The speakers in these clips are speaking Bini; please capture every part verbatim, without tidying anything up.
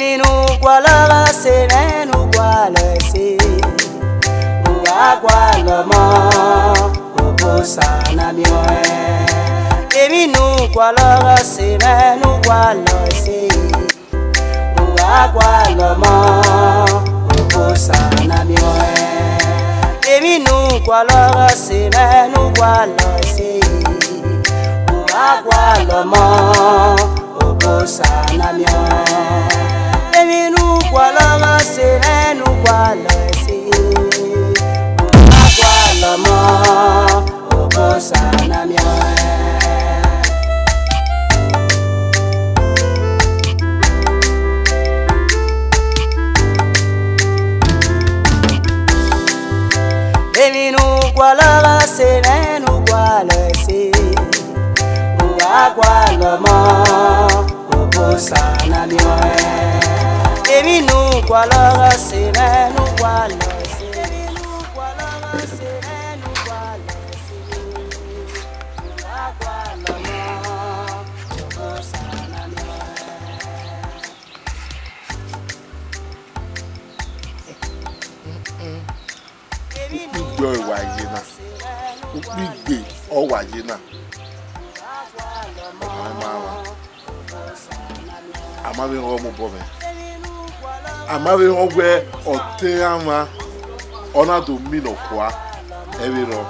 Inu gualọ gha se mwẹ ne u gualọ ẹse, u gha gualọ mọ, Obosa na miẹn ọẹn. Emwi ne u gualọ gha se mwẹ ne u gualọ ẹse, u gha gualọ mọ, Obosa na miẹn ọẹn. Emwi ne u gualọ gha se mwẹ ne u gualọ ẹse, u gha gualọ mọ, Obosa na miẹn ọẹn. Emwi ne u gualọ gha se mwẹ ne u gualọ ẹse, u gha gualọ mọ, Obosa na miẹn ọẹn. Emwi ne u gualọ gha se mwẹ ne u gualọ ẹse, u gha gualọ mọ, Obosa na miẹn ọẹn. Emwi ne u gualọ gha se mwẹ ne u gualọ ẹse, emwi ne u gualọ gha se mwẹ ne u gualọ ẹse, u gha gualọ mọ, Obosa na miẹn ọẹn. Ukpigbe ọ wa ye na, ukpigbe ọ wa ye na. Ọmwa ma mwa, a ma vbe rẹn ọghe mobọ mwẹ, a ma vbe rẹn ọghe ọtẹn iran mwa, ọ na do mi nọkhua, ẹ vbe rrọọ,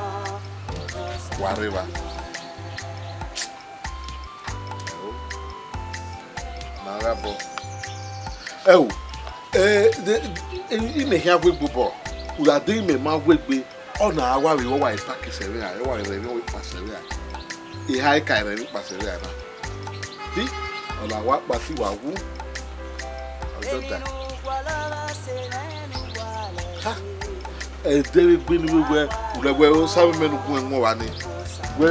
wa rre evba. Ẹo, ma gha bọ. Ẹo, eh, de, eh, imẹ khian wegbe obọ, u gha de imẹ ma wegbe, ọ na wa vbe wa wa park sẹ vbe ra, wa rẹ emwi ọvbehe kpa sẹ vbe ra. Eha ka rẹ emwi kpa sẹ vbe ra na. Hi, ọ na wa kpa si wa wu. Ọjọ da. Ha, ẹdẹ vbe gbe ni wẹ, wẹ, u lẹ wẹ, Osa mwẹ ne u gun ẹmwẹ ọmwa ni. Wẹ,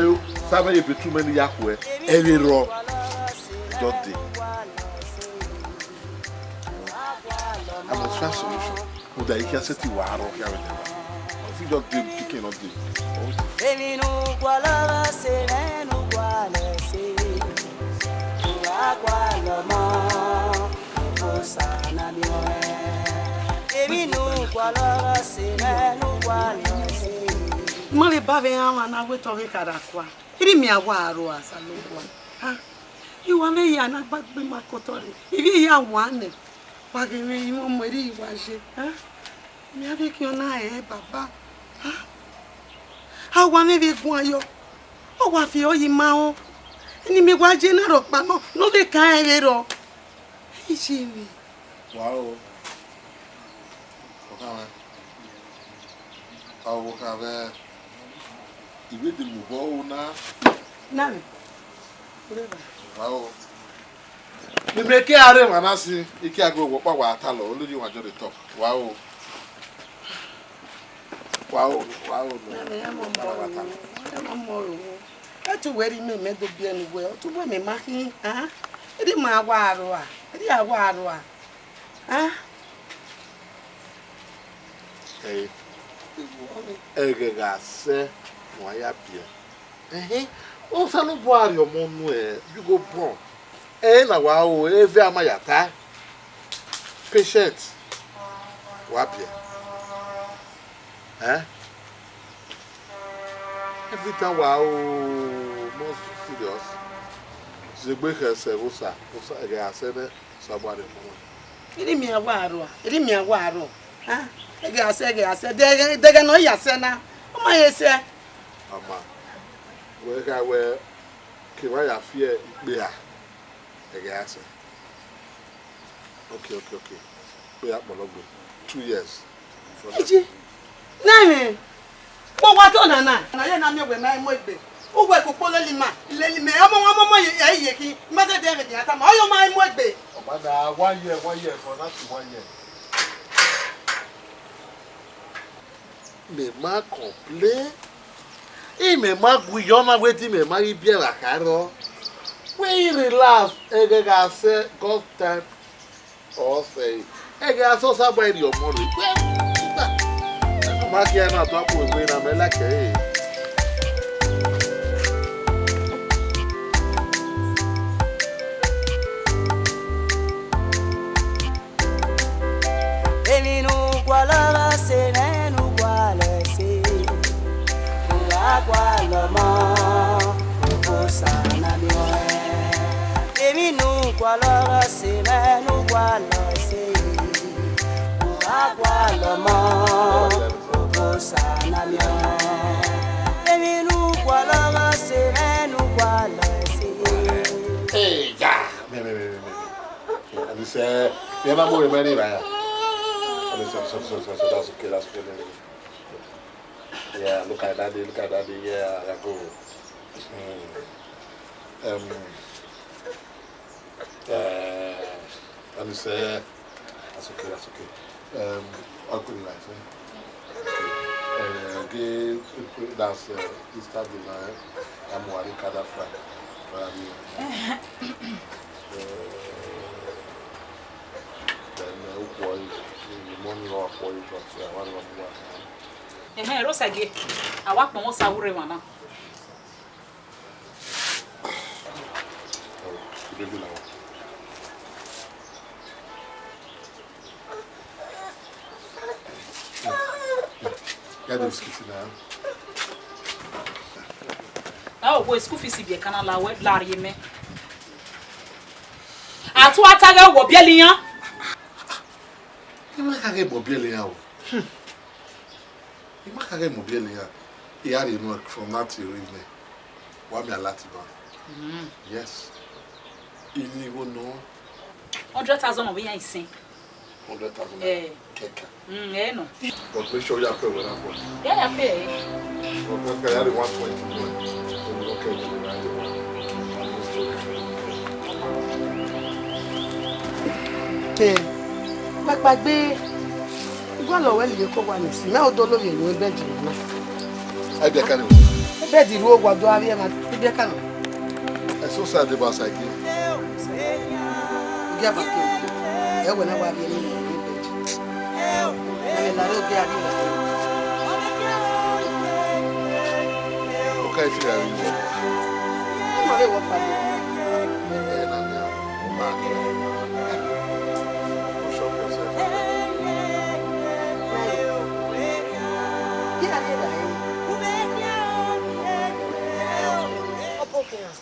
Osa mwẹ ye betu mẹ ne I ya khuẹ, ẹ vbe rrọọ. Just dey. I must find solution. Rhunmwuda I khian sẹtin wa rrọọ khian vbe nẹ. I fit just dey, pikin no dey. Emwi ne u gualọ gha se mwẹ ne u gualọ ẹse, u gha gualọ mọ, Obosa na miẹn ọẹn. Emwi ne u gualọ gha se mwẹ ne u gualọ ẹse. Ma vbe ba vbe rẹn ọmwa na wẹ te ọ vbe kha ra kua. Erha imẹ a wa rrọọ, Osanobua. Ha? I wa vbe ya na gba gbe ma ke otọ rre. Ivbi ya wa nẹ. Wa ghe mwẹ, imẹ ọmọ erha I wa ye. Ha? Mẹ a vbe khian na rẹn baba. Ha? A wa mwẹ vbe guan yọ. Ọ wa fi ọye ima rẹn. Eni mẹ wa ye na rhọkpa nọ, ne ọ vbe kan rẹn vbe rrọọ. Iye mwẹ. Wa o. Ọkhan mwẹ. Ọvbokhan mwẹ. I vbe de mu obọ ro na. Na mwẹ. Wa o. Ne imẹ ke a rre emwa na sin, I ke a gu wẹ ọkpa wa talọ, olorhi wa just dey talk. Wa o. Wa o, wa o, no. Na mwẹ, ya mọ mọ ro. Ya mọ mọ ro. Ẹtu wẹ rhie imẹ, mẹ do biẹ ne uwẹ, ọ tu wẹ mẹ ma khin, a? Erha ima wa rrọọ, erha a wa rrọọ, a? Ẹre, ẹghẹ gha sẹ, wa ya biẹ. Ẹhẹn, Osanobua rhie ọmọ nuẹn, you go born. Ẹre na wa ro, eve a ma ya tae. Patient, wa biẹ. Eh? Every time wa o, more serious. Zegbe khẹ sẹ vbe Osa, Osa, ẹghẹ a sẹ nẹ, Osanobua rhie ọmọ nuẹn. Erha imẹ a wa rrọọ, erha imẹ a wa rrọọ. Ah, ẹghẹ a sẹ, ẹghẹ a sẹ, de ẹghẹ, de ẹghẹ ne ọ ya sẹ na, ọ ma he sẹ. Ama, wẹ gha wẹ, ke wa ya fi ikpe ra, ẹghẹ a sẹ. Okay, okay, okay. Ikpe ra kpọlọ gbe. Two years. Eji, na mwẹ, kpo wa to nana. Na ye na miẹn wẹ ma i mu egbe. Uwẹ ke ukpo lele ima, lele imẹ, ọmọ, ọmọ, ọmọ, ye, ye, ye khin, ma zẹdẹ ẹmwẹ dia tama, ọ ye ma i mu egbe. Ọmọ na, one year, one year, for now to one year. Mẹ ma complain. Imẹ ma gu iyọ na wẹ di mẹ ma ghi biẹ vbe akha rrọọ. Wẹ i relax, ẹghẹ gha sẹ, God time. Ọ sẹ, ẹghẹ a sẹ Osanobua rhie ọmọ rre. Wẹ, ma khian na tọ akhuẹ egbe na, mẹ like ẹre. Emwi ne u gualọ gha sẹ, mwẹ ne u gualọ sẹ, u gha gualọ mọ, Osa na miẹn ọnrẹn. Emwi ne u gualọ gha sẹ, mwẹ ne u gualọ sẹ, u gha gualọ mọ, Osa na miẹn ọnrẹn. Emwi ne u gualọ gha sẹ, mwẹ ne u gualọ sẹ. Hey, ja. Me, me, me, me, me. Yeah, and he said, yeah, my boy, my neighbor, yeah. And he said, so, so, so, so, that's okay, that's okay, no, no, no. Yeah, look at daddy, look at daddy, yeah, yeah, go. Mm. Um, uh, and he said, that's okay, that's okay. Um, I'll put it like that. Eh, okay, that's, eh, Easter dinner, eh? I'm worried, kada fry. But I mean, eh, then, eh, ukwu, eh, money or ukwu, but, eh, I want to go. Ẹhẹn, Rosa gie, a wa kpọnmwẹ Osa vbe urre emwa na. Oh, baby now. Get them skitty now. Na o wo school fees bi ẹkan na la wẹ la rhie mẹ. A tu ata ghẹ wọ biẹlẹ iran. I ma kha ghẹ mọ biẹlẹ iran o. I ma kha ghẹ mọ biẹlẹ iran. I gha rhie nuẹn from now till evening. Wa miẹn a lati ban. Yes. Ini igho nọ. Hundred thousand of iran isin. Hundred thousand naira. Eh. Kẹkan. Mm, ẹ nọ. But make sure you pay well, boy. Yeah, yeah, pay. But, but, but, I had one twenty. So we don't care if you ride the one. Eh, ma kpaegbe, I gualọ wẹ lele oko owa nẹ, mẹ ọ do lovbiẹ ru bed na. Ibiẹka nọ. Bed ru owa do avbiẹ ma, ibiẹka nọ. Ẹ so sad about Saiki. Gie afa ke, ẹ wẹ na wa vbiẹ ne bed. Ẹ vbe la rre ogie a rri. Oka ifi ra rri. Ẹ ma vbe wọ kpa. Ẹ na nia, ọ ma nia. Go shop yourself. Gie a rri evbare. Ọ bọ khian.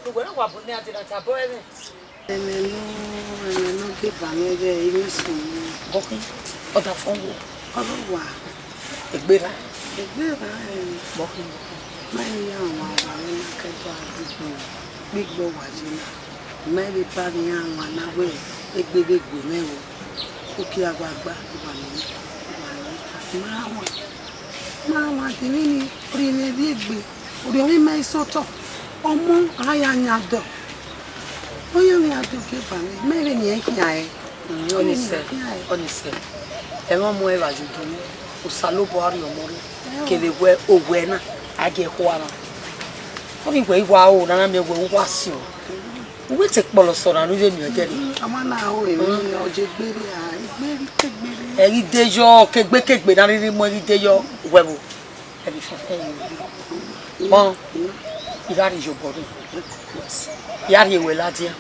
Uwẹ na wa bu ne a dena ta bọ ẹmwẹ. Ẹmwẹ ne, ẹmwẹ ne ọ geba mwẹ vbe ivbi sunu. Bọkhin, ọdafọn wo? Ọrọre wa. Egbe ra? Egbe ra, eh. Bọkhin. Ma i ya wan wa vbe na kẹdọ a gbigbo, gbigbo wa ye na. Ma i vbe ba vbe iran wan na wẹ egbe vbe gue mwẹ o. Uki a wa gba, wa nọ, wa nọ. Ma wan. Ma wan de vbene, orhiọn mwẹ rhie egbe. Orhiọn mwẹ ma i sẹ otọ, ọmọ a ya yan dọ. Ọ ya vbe yan dọ ke ba mwẹ, mẹ vbe niẹn khian ẹre. Mm, ọnii sẹ, ọnii sẹ. Ẹmwẹ ọmọ ẹre vbe a ye odọ mwẹ, Osanobua rhie ọmọ rre, kevbe wẹ owẹ na, a gie ẹre khua na. Ọnii wẹ I wa ro ne a na miẹn wẹ uwa si o. Uwẹ te kpọlọ sẹ ọna ne u vbe miẹn ẹdẹ rre. Mm, a ma na ro emwi, ọ je gbe rre a, egbe rre, ke gbe rre. Ẹre I de yọ, kegbe kegbe ne a rhirhi mu ẹre I de yọ, wẹ vbo? Ẹvbo fẹfẹ ye. Mọ, I gha rhie iyobọ rre. I gha rhie wẹ ladian.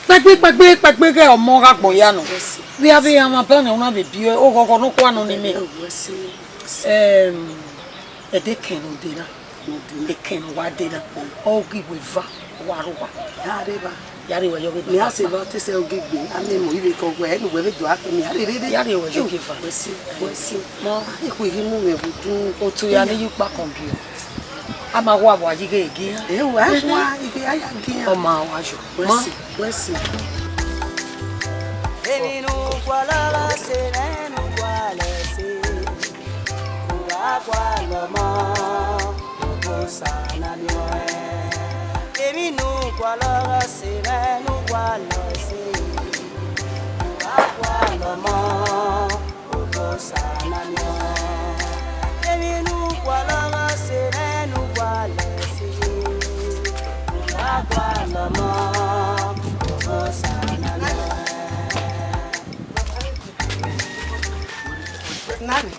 Kpaegbe, kpaegbe, kpaegbe ghẹ ọmọ gha gbọn ya nọ. Vbe a vbe a ma ba nẹ, una vbe biẹ oghọghọ ne okhuo nọ ni mẹ. Em, ẹdẹ kẹn ne u de na. Ekẹn ne wa de na, ọ ghi wẹ eva, wa rre owa. Ya rre evba. Ya rre evba, yọ ghe evba. Mẹ a sẹ evba te sẹ ogiegbe, a miẹn emọ ivbe ke ọ wẹ, ẹre ne uwẹ vbe do a kpe, mẹ a rre rre. Ya rre evba, yọ ghe evba. Wẹ si, wẹ si. Mọ. Ikhuo ghi mu mwẹ vbe odun. Otu ya ne yu kpa kọn biẹ. A ma wa vbe a yi ghe egian. Ẹ wa, ẹ wa, ighe a ya gian. Ọ ma wa yo. Wẹ si, wẹ si. Emwi ne u gualọ gha sẹ, mwẹ ne u gualọ sẹ. U gha gualọ mọ, Osa na miẹn ọnrẹn. Emwi ne u gualọ gha sẹ, mwẹ ne u gualọ sẹ. U gha gualọ mọ, Osa na miẹn ọnrẹn. Emwi ne u gualọ gha sẹ, mwẹ ne u gualọ sẹ. U gha gualọ mọ, Osa na miẹn ọnrẹn. Nani,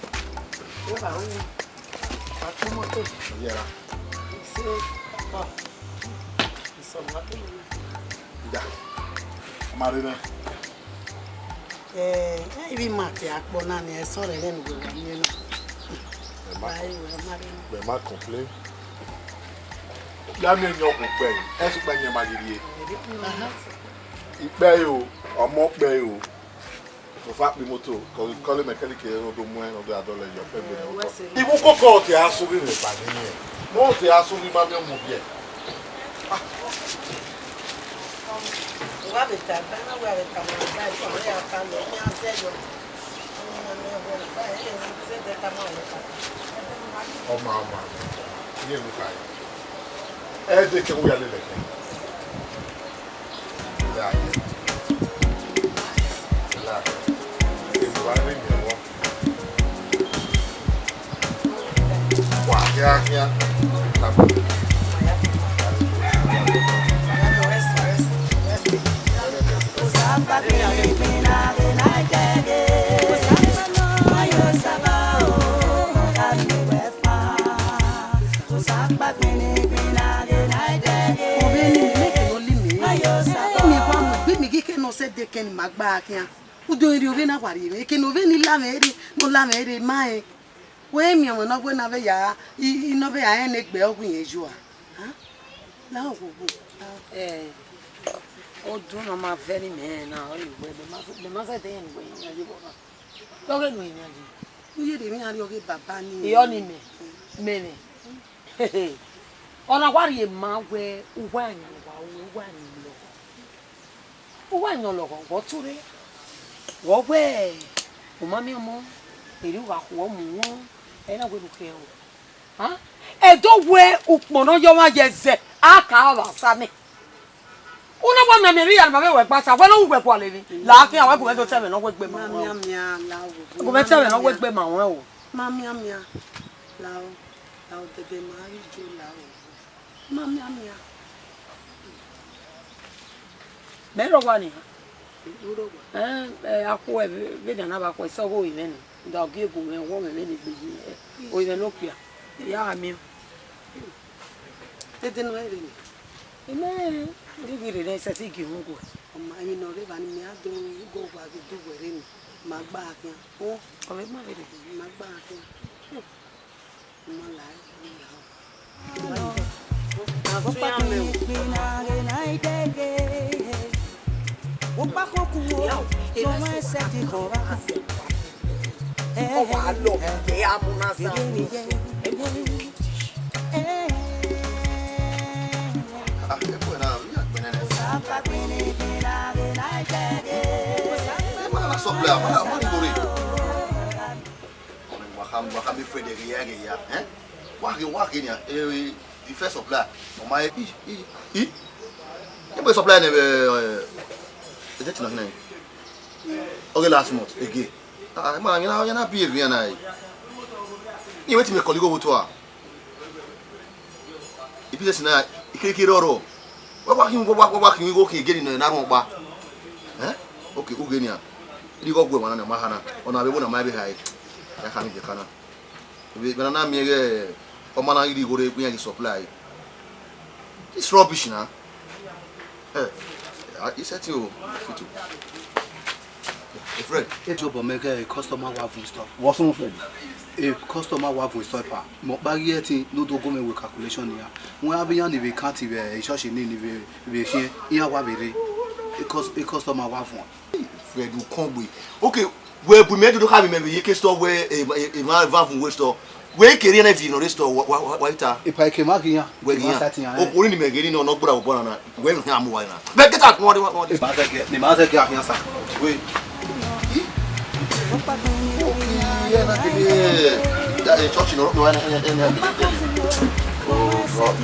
eva unu, wa tu moto. Yẹra. Ise, ọ, isọmọ wa tu moto. Ida, a ma rre nẹ. Eh, ivbi ima te akpọ na ni, ẹsọn rẹ rẹ ne uwẹ wa miẹn na. Ẹ ma Ba e wẹ ma rre. Ẹ ma complain. Ya miẹn yan ọkpẹn, ẹ sẹ ukpẹ yan ma ghi rrie. Aha. Ikpẹ o, ọmọ ọkpẹ o. Ofa kpe imoto, kọ, kọle mechanic ẹre ọ do muẹn, ọ do a dọlọ yọ, ọkpẹ gbe nẹ otọ. Iwu koko ọ te a sughi vbe ba ni yẹn. Mọ ọ te a sughi ma miẹn mu biẹ. Wa vbe ta, ba na wa vbe ta, ma da, ọ ya ta lọ, ọ ya zẹ yọ. Ọma, ọma, iye ne u kha re. Ẹ dẹ ke u ya lele ẹkẹ. Ya ye. La. Emu wa re mi wọ. Wa khian khian. Ọvbene mẹ ke nọ li mẹ, ẹ, ẹ, mi wa mu egbe, mi ghi ke nọ sẹ dẹ kẹ ne ima gba khian. Udo rhie ovbe na wa rhie mwẹ, eke ne ovbe ni la mwẹ rre, ne ọ la mwẹ rre, ma rẹn. Wẹ miẹn ọmwa ne ọ wẹ ne a vbe ya, i, i ne ọ vbe ya rẹn ne egbe ọ wẹ irẹn yua. Ha? La oghogho. Eh, odun ne ọ ma vẹ ne imẹ rẹn na, ọ ye wẹ, mẹ ma, mẹ ma zẹdẹ rẹn ne uwẹ rẹn ye vbọ na. Dọghe nu rẹn ye. U ye rre emwi iran rriọ ghe baba ni. Iyọ ni mẹ, mẹ mwẹ. Ọna wa rhie ma wẹ uwa yan wa ru, uwa yan lọ. Uwa yan lọghọ, wọ tu rre. Wọ wẹ, u ma miẹn ọmọ, erriọ u gha khuọ mu wọn, ẹ na wẹ ne u khian o. Ha? Ẹdẹ wẹ ukpọn ne ọ yọ ọmwa ye ẹzẹ, a ka vbe asa nẹ. U na wa miẹn miẹn vbe iran ma vbe wẹ gba sa, wẹ ne u wẹ gualọ emwi. La khian, wẹ gu mwẹ do te ẹmwẹ ne ọ wẹ gbe ma Ma ruẹn o. mian mian, la o. Gu mwẹ te ẹmwẹ ne ọ wẹ gbe ma ruẹn o. Ma mian mian, la o. La o, dẹdẹ ma ghi jo la o. Ma mian mian. Mẹ rọ owa nian. Ẹ, ẹ, a khuẹ vbe, vbene a na vba khuẹ, sẹ ọghe orinmwẹ nọ. Da ọ gie gu mwẹ, wọ mwẹ vbene egbe yi, ẹ, orinmwẹ ne okpia. I ya gha miẹn. Dede ne ọ rre nẹ. Imẹ, I ghi rre nẹ, sẹtin gie uhunmwu guẹ. Ọ ma, emwi ne ọ rre evba ni mẹ a do igho wa ghi du wẹ rre nẹ, ma gba khian. Ọ vbe ma vbe rre. Ma gba khian. Ma la ẹre. Ah, ẹ kú ẹ na, mi àgbẹ̀ nẹ. Ẹ ma na supply, ma na, ma na igho rre. Wa kha, wa kha mi Fred ẹghẹ ya, ẹghẹ ya, eh? Wa ghe, wa ghe nian, eh, the first supply, ọ ma, i, i, i. Igbe supply nẹ vbe, eh, ejẹti na khin na. Ọghe last month, ege. Ah, ma, yẹn na, yẹn na behave iran na, eh. Iran wẹ te mẹ kọlọ igho vbe otọ a. Business na, ikirikiri ọrọ. Wa wa khin, wa wa, wa wa khin igho khin egeni nọ na rhunmwuda ọkpa. Eh? Okay, u ghe nian. Irigho gu emwa na ne ọ ma ha na. Ọna vbe ẹvbo na ma vbe ha ẹre. Ya kha mi je ka na. Vbe, vbe na na miẹn ighẹ ọ ma na ghi rhie igho rre, iran ghi supply. This rubbish na. Eh, ah, it's a thing o, fit o. Hey, Fred. E tobọ mẹ ghẹ customer wa vun store. What's wrong, Fred? E customer wa vun store pa. Mẹ ọkpa ghi ẹtin ne u do gu mwẹ wẹ calculation nian. Wẹ avbe iran ni vbe count vbe church ni, ni vbe, vbe khian, iran wa vbe rre. E cus-, e customer wa vun. Fred, u kọn gbe. Okay, wẹ bu mẹ do do kha vbe mẹ vbe ye ke store wẹ, e, e, e, ma va vun wẹ store. Wẹ ke rhie na vi nọ rre store, wa, wa, wa, wa ita. Ipa eke ma ghi yan. Wẹ ghi yan. Okhuo ni mẹ ghe ni nọ, nọ gbọra obọ na. Wẹ no ya mu wa na. Bẹ get out, mo wa de, mo wa de. Ni ma zẹgẹ, ni ma zẹgẹ afian sa. Wẹ. Ih. Oki, ẹ na kele, eh, church nọ, nọ, ẹ na, ẹ na, ẹ na kele. Oh, God.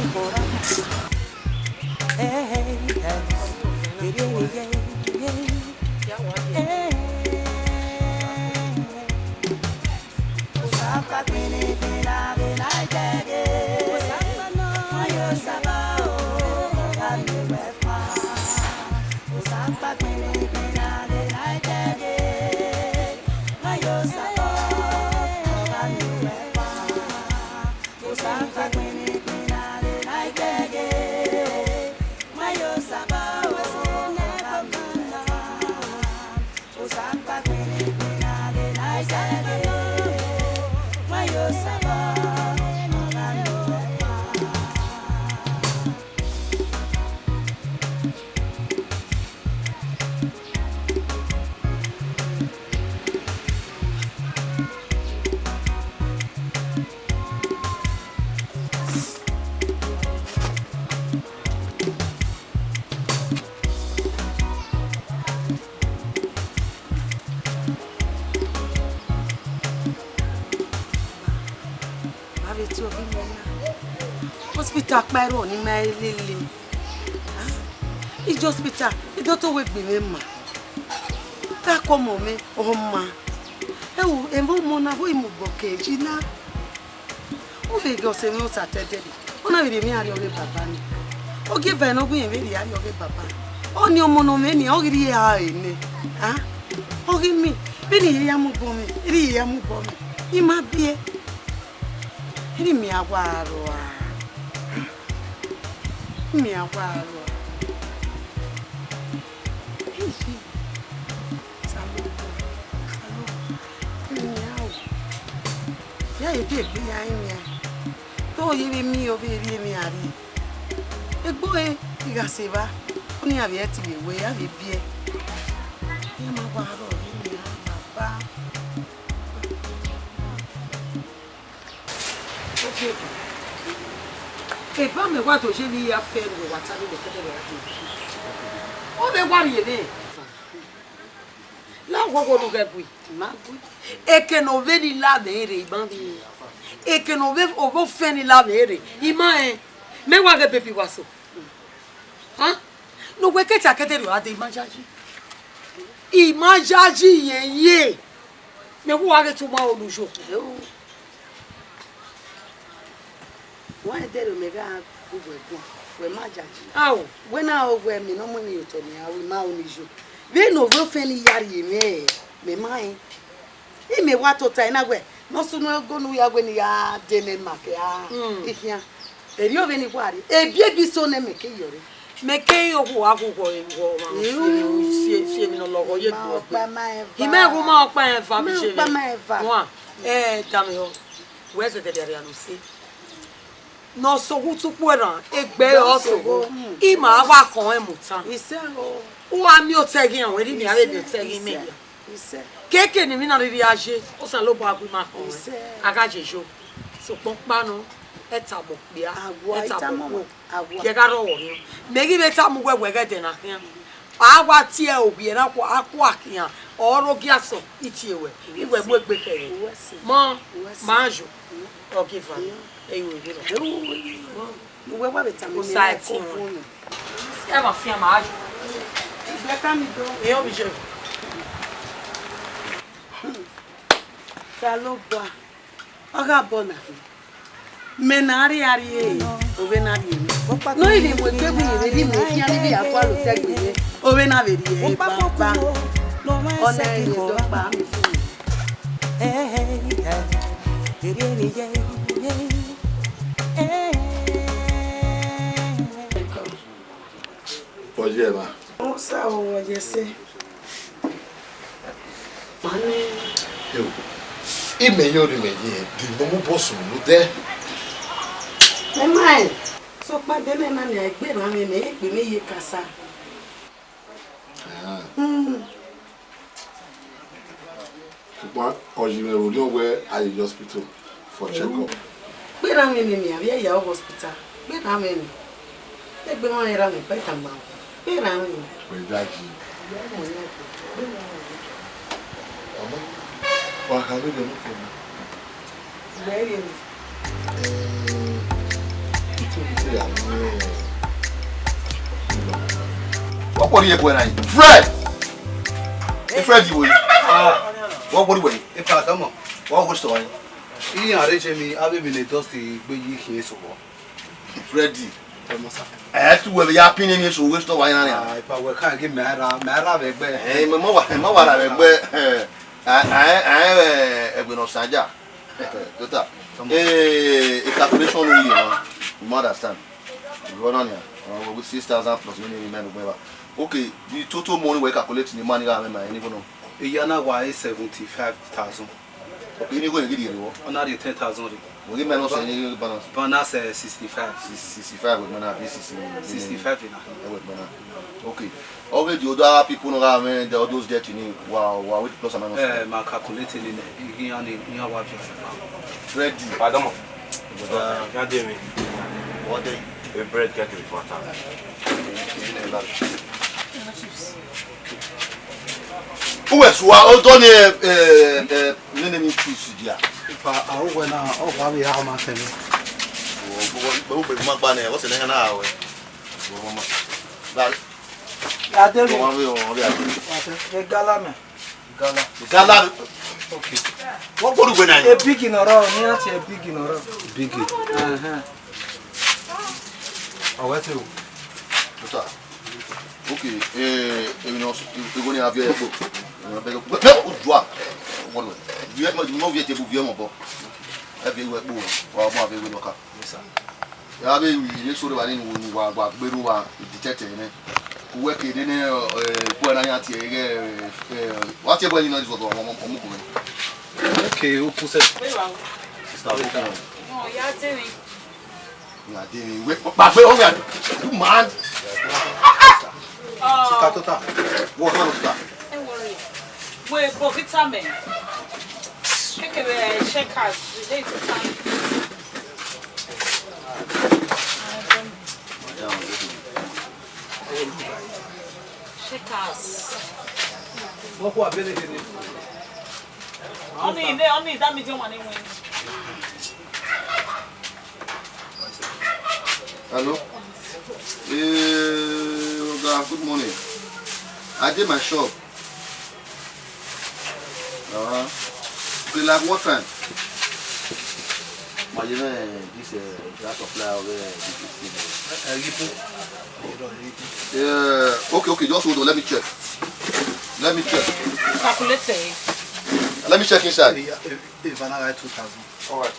Hospital kpa ẹre ọni ma lele. Ah, ije hospital, idọtọ wẹ gbe mwẹ ma. Ka kọ ọmọ mwẹ, ọ ma. Ẹ wo, emọ ọmọ na, vbe imugbo ke ji na. Ọ vbe ghe ọse mwẹ Osa tẹdẹrẹ, ọ na vbe rhie emwi arriọghẹ baba ni. Ogieva ne ọ gu irẹn vbe rhie arriọghẹ baba. Ọni ọmọ ne ọ mwẹ ni, ọ ghi rhie a re nẹ. Ah, ọ ghi miẹn, vbene I ya mu obọ mwẹ, I rhie ya mu obọ mwẹ. I ma biẹ. Eni miẹn a wa rrọọ a. Miẹn a wa rrọọ a. Eyi, Osanobua, Osanobua, miẹn a o. Ya ye biẹ egbe ya rinmwian. Te ọ ye vbe miẹn, ọ vbe rhie emwi a rhie. Egbe ọre, I gha sẹ evba, ọni a vbe ẹtin vbe wẹ, a vbe biẹ. Iran ma wa rrọọ vbe miẹn a baba. Eba mẹ wa do ye vbe ya fẹ ne uwẹ wa ta vbe mẹ kẹdẹ vbe ra dee. Ọ vbe wa rhie mwẹ. La ghọghọ ne u ghẹ gui. Ma gui. Eke ne ọ vbe ni la mwẹ rre, I ma vbe. Eke ne ọ vbe, ọ vbe ofẹn ni la mwẹ rre, I ma rẹn. Mẹ wa ghe baby wa so. Hẹn? Ne uwẹ ke ta kẹdẹ rhie ra dee, I ma yayi. I ma yayi yeye. Mẹ wu wa ghe tu ma olu yo. Wa dẹrẹ mẹ gha gu wẹ guan, wẹ ma yayi. Ao. Wẹ na ọ wẹ mẹ ne ọ mu emwi ye otọ nian, wẹ ma olu yo. Vbene ovbi ofẹn ni ya rhie mwẹ, mẹ ma rẹn. Imẹ wa tota ẹre na wẹ, ne ọ sunu ẹgo ne u ya wẹ ne I ya dee ne ma ke a. Mm. I khian. Erriọ vbene I wa rrie, ebiebi so nẹ mẹ ke yọ rre. Mẹ ke ye okhuo gha khuo vbe vbe ọmwa Iu. Si, si emwi ne ọ lọghọ ye Ma gbe ọkpa ọgbe. Ma eva. I mẹ gu ma ọkpa eva Ma bi se ọkpa vbe. Ma eva. Wan, eh, dame ọ. Wẹ zẹdẹ rhia no se. Ne ọ soghu tukpo erhan, egbe Dọ ọsogho. Sogho, mm. I ma wa khọn ẹn mu tan. Isẹ o. U wa miẹn otọ ẹghe iran, wẹ rhie miẹn avbe miẹn otọ ẹghe imẹ Isẹ. Ya. Isẹ. Keke ne emwi na rhirhi a ye, Osanobua gu ima khọn ẹn. Isẹ. A gha ye yo. Sokpan ọkpa nọ, ẹ tama okpia, Awa, ẹ tama itamọ okhuo. Awa. Ye gha rrọọ vbe orhiọn. Mẹ ghi vbe tama uwẹ wẹ ghẹ ẹdẹ na khian. A wa tie ovbi ẹre akua, akua khian, ọ rre ogiasọn, I tie wẹ, I wẹ mu egbe khẹ ẹre. Uwẹ si. Mọ, Uwẹ si. Ma yo, ọ ghi va. Ẹ i wẹ vberriọ. Uwẹ wa vbe tama Osa ẹ ti wọn. Ẹ ma fian ma yo. Ìgbẹ́ ká mi dán. Ẹ ọ bi jẹ. Osanobua. Ọ gha bọ na. Mẹ na rhie a rhie, ovbe na rhie mwẹ. Ne ọ rhie mu egbe vbe irẹn vbe rhie mu khian ne I vbe ya gualọ otọ ẹgbe mwẹ. Ovbe na vbe rhie baba. Ọ na rhie dọkpa, a miẹn fo. Ọ ye emwa. Osa o, ọ ye ẹse. Mami. Yo. Imẹ yo ne imẹ ye, de ne mu bọ sunu dẹ. Mẹ ma ẹ. Sokpan de nẹ na ni egbe na mwẹ, mẹ ye gbe mẹ ye kasa. Ah. Hmm. Sokpan, ọ yi mwẹ ro ni wẹ a ye hospital for check up. Gberra mwẹ ni, mẹ avbe ya hospital. Gberra mwẹ ni. Egbe mwa ra mwẹ, gbe tama. Gberra mwẹ ni. Wẹ da yi. Ọmọ, wa kha vbe ghe ọmọ kẹ mẹ. Wẹ rhie mwẹ. Eh, ito ito ya mwẹ. Wọ́n pọ̀ ní ẹ̀kọ́ ẹ̀ náà yìí. Fred! Ẹ Fred ìwé yìí. Wọ́n pọ̀ ní ìwé yìí. Ẹ fà tọ́mọ̀. Wọ́n kò sọ wáyé. Iye arrange mi, a be mi ne dust gbe yi khin eso. Freddy. Ẹ mọ sa. Ẹ tu wẹ ya pin ni so we store wa yan ya. Ah, ipa wẹ ka gi mẹ ra, mẹ ra vbe gbe. Eh, mẹ mọ wa, mẹ mọ wa ra vbe gbe. Eh, eh, eh, eh, ẹgbẹ nọ saja. Tota. Eh, a calculation no you know. You understand? You run on here. Uh, with six thousand plus many men whatever. Okay, the total money we calculate in the money I remember any no. Iyana wa is seventy-five thousand. Okay, ini go ngidi rewo. Ona di ten thousand ri. Wọ́n gí mẹ́rin ọ̀sẹ̀ ní balance. Balance, eh, sixty-five. Six-, sixty-five with money, this is in, in, Sixty-five in. Eh, with money. Okay. Okay, the other people no have, eh, the others debt in it. Wow, wow, with plus and minus. Eh, ma calculate in, in, in, in our view. Freddy. Pardon. Brother. Can't do me. What day? A bread get with water. Uwe sua, o do ni, eh, eh, eh, nene mi tu si dia. Epa, a ru wẹ na, ọ wa vbe ha ma kẹ mwẹ. Wo, wo, wo, wo, ma gba nẹ, what's the name na wẹ? Wo, wo, ma. Da. Ya de mi. Wo, wa vbe, wo, wa vbe. Wa de. Ye gala mẹ. Gala. Gala. Okay. Wọ́n gbọ́dọ̀ gbé náà. A big in ọ̀rọ̀, ní àti a big in ọ̀rọ̀. Big in. Ẹhẹn. Ọ̀wẹ́ tẹ o. Tuta. Okay, eh, èmi náà, ìwọ ni a fi ẹ gbò. Ìwọ bẹ gbò. Bẹ o jua. Wọ́n lọ. Bí ẹ mọ̀, mo fi ẹ tẹ bu bí ẹ mọ̀ bọ. Ẹ fi ẹ gbò. Wa mọ a fi ẹ gbò lọ ka. Yes, sir. Ya vbe ru ire soro evba nii ne uwa, uwa gbe ru uwa detect nẹ. Uwẹ ke nene, eh, bu ẹre na yan tie ighe, eh, wa tie bu ẹre ni nọ zọdọ ọmọ, ọmọ, ọmọ ọkùnrin. Okay, o kú sẹ. Sister, o kú. No, ya de mi. Ya de mi. Wẹ, pa gbe, o ya, you mad? Oh. Sister Tota, what kind of sister? Don't worry. Wẹ, Provita mẹ. Keke vbe Checkers, they dey to town. Checkers. Wọ́n kó abẹ́lẹ̀ kéde. Ọni ne, ọni dá mi jẹ́ wọn ni win. Hello? Eh, Oga, good morning. I dey my shop. Uh-huh. Okay, like what time? My, you know, this, uh, that supply of, uh, this thing, uh, Yeah, okay, okay, just hold on, let me check. Let me check. Calculate it. Let me check inside. If, if, if another two thousand. All right.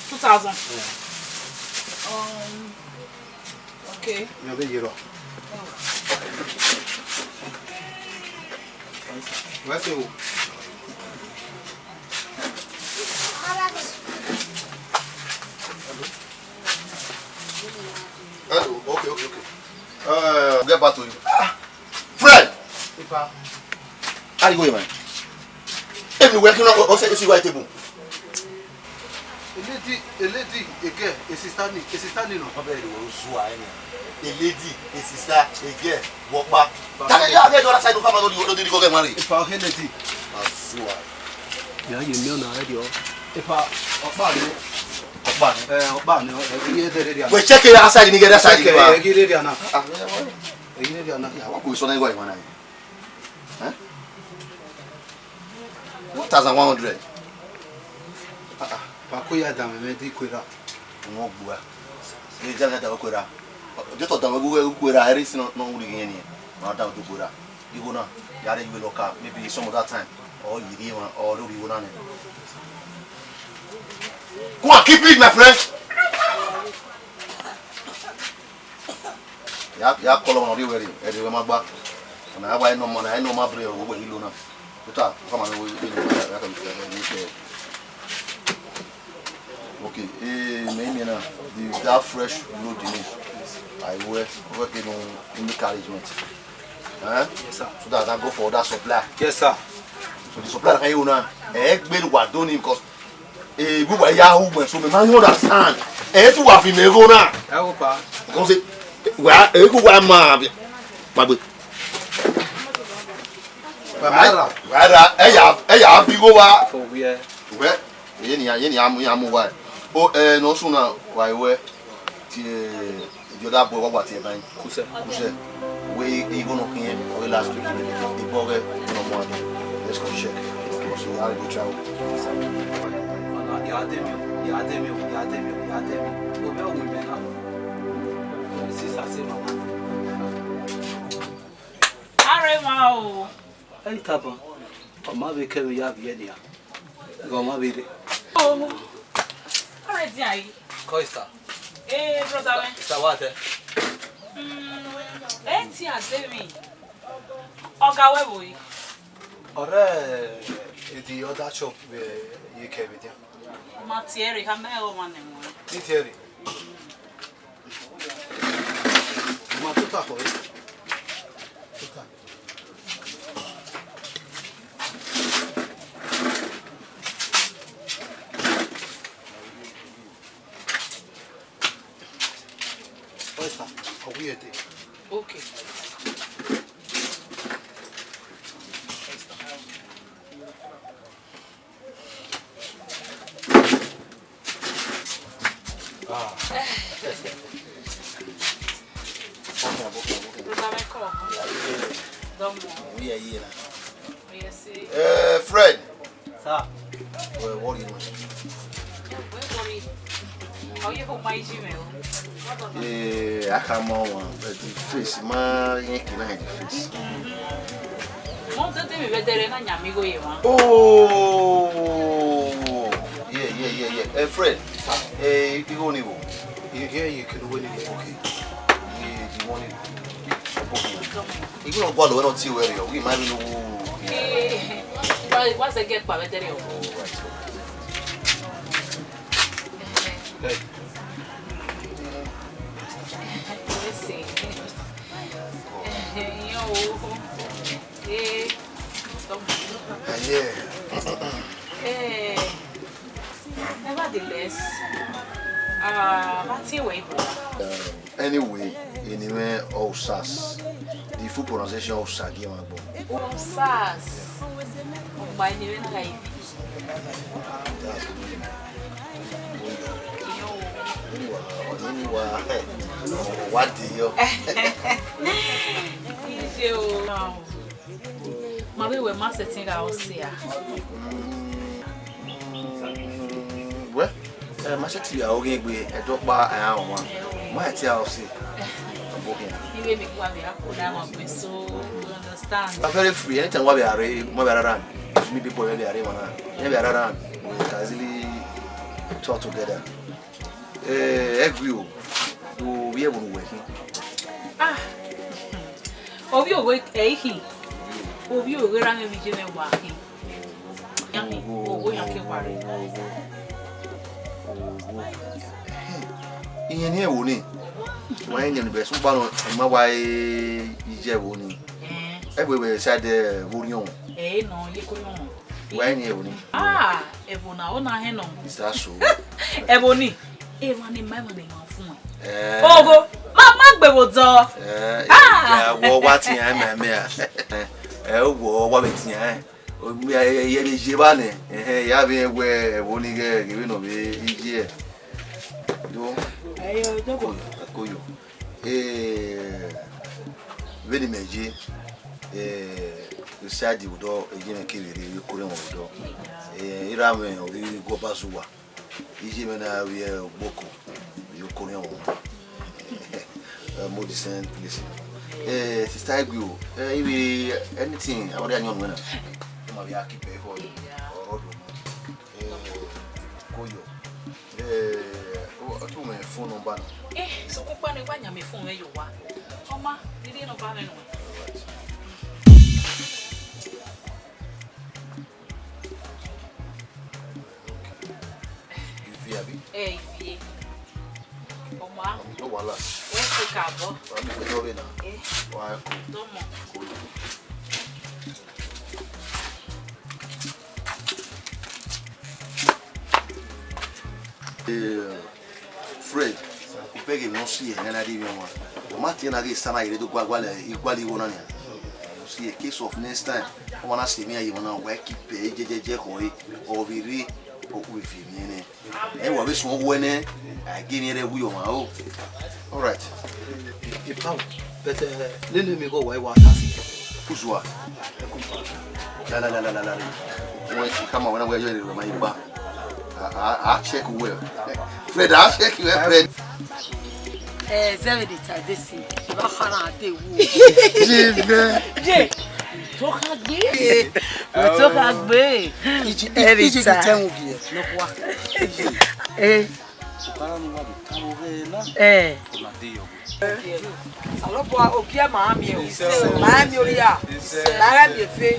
Two thousand. Yeah. Um, okay. Where's the Hello, okay, okay, okay. Uh, get back to you. Ah, friend! Epa. How you going, man? Everywhere, you know, what's the white table? A lady, a lady, a girl, a sister ni, a sister ni no. Ọbẹ rẹ wẹ ozu a ẹni. A lady, a sister, a girl, wọkpa. Tani ya get the other side of family, no, no, no, no, get married. Epa, okay, lady. Ozu a. Ya ye mi ọna ẹdẹ ọ. Epa, ọkpa ni. Ọkpa ni. Eh, ọkpa ni, eh, iye de rere ana. We check it outside, ni get that side. Check it, eh, iye rere ana. Ah, yeah, well. Iye rere ana. Yeah, what could so na iwa iwa na? Huh? One thousand one hundred. Ah, ah. Pa ko ya da me di kwera. Wọ́n gbua. Ni ja me da kwera. Just da we kwera, everything no, no really any. Ma da do kwera. Igho na, ya rre iwe lọka, maybe some other time, or you dey one, or no be one name. Go and keep it, my friend. Ya, ya call on the way, the way my back. And I why no man, I know my brother, we will know now. But, uh, come on, we, we, we, we, we, we, Okay, eh, me, me na, the, that fresh blood in it. I wear, work in, in encouragement. Eh? Yes, sir. So that I go for that supply. Yes, sir. So the supply can you now? Eh, gbé wa doni because, eh, we were ya who went so me man you understand. Eh, to have him go now. Ẹ wo pa. Because, eh, we are, eh, we are ma, ma, Bàbá rà. Rárá, ẹ yà, ẹ yà á fi wó wá. For where? Wẹ́, èyí ni, èyí ni a mú, a mú wá. Ó, ẹ, nọ sùn náà, wà á wẹ́. Ti, ẹ, ìjọ dá bọ̀ wá wà tiẹ̀ báyìí. Kúsẹ̀. Kúsẹ̀. Wé igbó nọ kí yẹn, wé last week, ìbọ̀ rẹ̀, nọ mọ́ àná. Let's go check. Kò sí, a lè travel. Ọ̀nà ìyá Adémi o, ìyá Adémi o, ìyá Adémi o, ìyá Adémi. Mo bẹ́ òwe mẹ́ta. Sísà sí màmá. Arẹmwa o. Ẹ i tama, ọ ma vbe kẹ vbe ya vbiẹ nian, ọ ma vbe rre. Oh, already I. Kọ esta. Eh, brother, man. Esta, what? Mm, eti azemi. Ọga wẹ vbo yi? Ọrẹ edi other shop vbe ye kẹ vbe dia. Ma tie rre, ha mẹ ọmwa nẹ wọn. Ni tie rre. Ma tota kọ. Tota. Oyster, ọgwẹ ẹdẹ. Okay. Oyster. Yes, sir. Eh, Fred. Sir. Well, what do you want? Well, what do you, how you hold my Gmail? Eh, I come on one, but the face, my, you know the face. Mom, don't tell me whether na nyami go ye one. Oh, yeah, yeah, yeah, yeah. Eh, Fred. Sir. Eh, you go ni wo. Yeah, yeah, you can win it. Okay. Yeah, you want it. Okay. Igwe ọgua lo wẹ ne ọ tie wẹ rriọ, ugi ma vbe ne u. Wa, wa zẹ gẹ kpa vbe ẹdẹrriọ. Hey. Ese. Iyo. Eh. Ah, yeah. Eh. Nevertheless, ah, vbe a tie wẹ, brother? Um, anyway, eni mwẹ ọ Usas. The full pronunciation ọ Usagie ma gbọ. Usas. Ọgba eni mwẹ na gha yi. That's good. Iyo. Eni wa, eni wa, wa de yọ. Iye o. Ma vbe wẹ ma sẹtin gha ọse a. Wẹ, eh, ma sẹtin ya oghian egbe, ẹdẹ ọkpa a ya ọmwa. Ma sẹtin gha ọse. Ọbọ khian. Iwe mi kua mi a ko da ma gbe so, you understand. I'm very free. Anytime wa be are, ma be around. Me people be are man. Me be around. We can easily talk together. Eh, ẹgui o. Ovbi ẹvbo ne uwẹ khin? Ah. Ovbi ogho ẹ i khin. Ovbi ogho ra mwẹ vbe iye mwẹ wa khin. Yan khin, ogho yan ke wa rre. Iyẹn ni ẹvbo ni. Wa iyẹn ni bẹ sukpalọ, ma wa iye ẹvbo ni. Eh. Ẹvbo wẹ side vbe Orhiọn. Eh, nọ, ye ko yọn. Wa iyẹn ni ẹvbo ni. Ah, ẹvbo na, ọ na hẹn nọ. Is that so? Ẹvbo ni. Emwa ne ma, emwa ne ma fun. Eh. Ogho, ma, ma gbe vbe odọ. Eh, ah, ya wọ wa tian ma mẹ a. Eh, wọ wa be tian. O mi a ye ye ye ba nẹ. Eh, ya be wẹ ẹvbo ni ghe, ghe vbe nọ vbe iye. Do. Ayo, do ko. Ko yo. Eh, vbene imẹ ye, eh, side vbe odọ, iye mwẹ kevbe rre, oko rre mwẹ vbe odọ. Eh, erha mwẹ ọ ghi gu ọba zẹ uwa. Iye mwẹ na vbe ogboko, oko rre mwẹ. Eh, mo decent place. Eh, sister Egui o, eh, iwe anything, I want to know na. Ma vbe a keep e for you. Ọrọ do. Eh, ko yo. Eh, ọ tu mwẹ phone number na. Eh, sokpan ne wa yan mẹ phone mwẹ ye owa. Ọ ma, I rhie number mwẹ nuẹn. Ivie, abi? Eh, Ivie. Ọ ma. No wahala. Wẹ ko kaabọ. Wa mi gbe dọghe na. Eh. Wa ko. Dọmọ. Ko yo. Eh, Fred, u bẹghe ne ọ si ẹre ne a na rhie emwi ọmwa. Ọ ma tie na ghe esa na ghi rre do gua gualọ igualọ igho na nian. U si, case of next time, ọmwa na si emwi iran ye emwa na, wa ki pẹ jẹjẹjẹ khọe, ọ vbe rre, ọ vbe viọ emwi nẹ. Ẹ wa vbe suẹn ohuẹ nẹ, a i gie emwi rẹ wu ye ọmwa o. All right. Ipa, but, eh, nene mi gho wa i wa ta si. Uzua. La, la, la, la, la, la. Wẹ, I khama wẹ na wẹ yọ ere ma igba. A, a, a check well. Fred, a check well, Fred. Eh, zẹvbe de ta de si. Ba khara de wu. Jimmy. Je. To kha gbe. To kha gbe. Iji, iji, iji tẹ mu gie. No kwa. Eh. Sokpan ne uwa vbe tama ọghẹe na, eh, ọ na de yọ. Osalobua, ogie ma miẹn o. Ma miẹn orhia. Ma miẹn eve.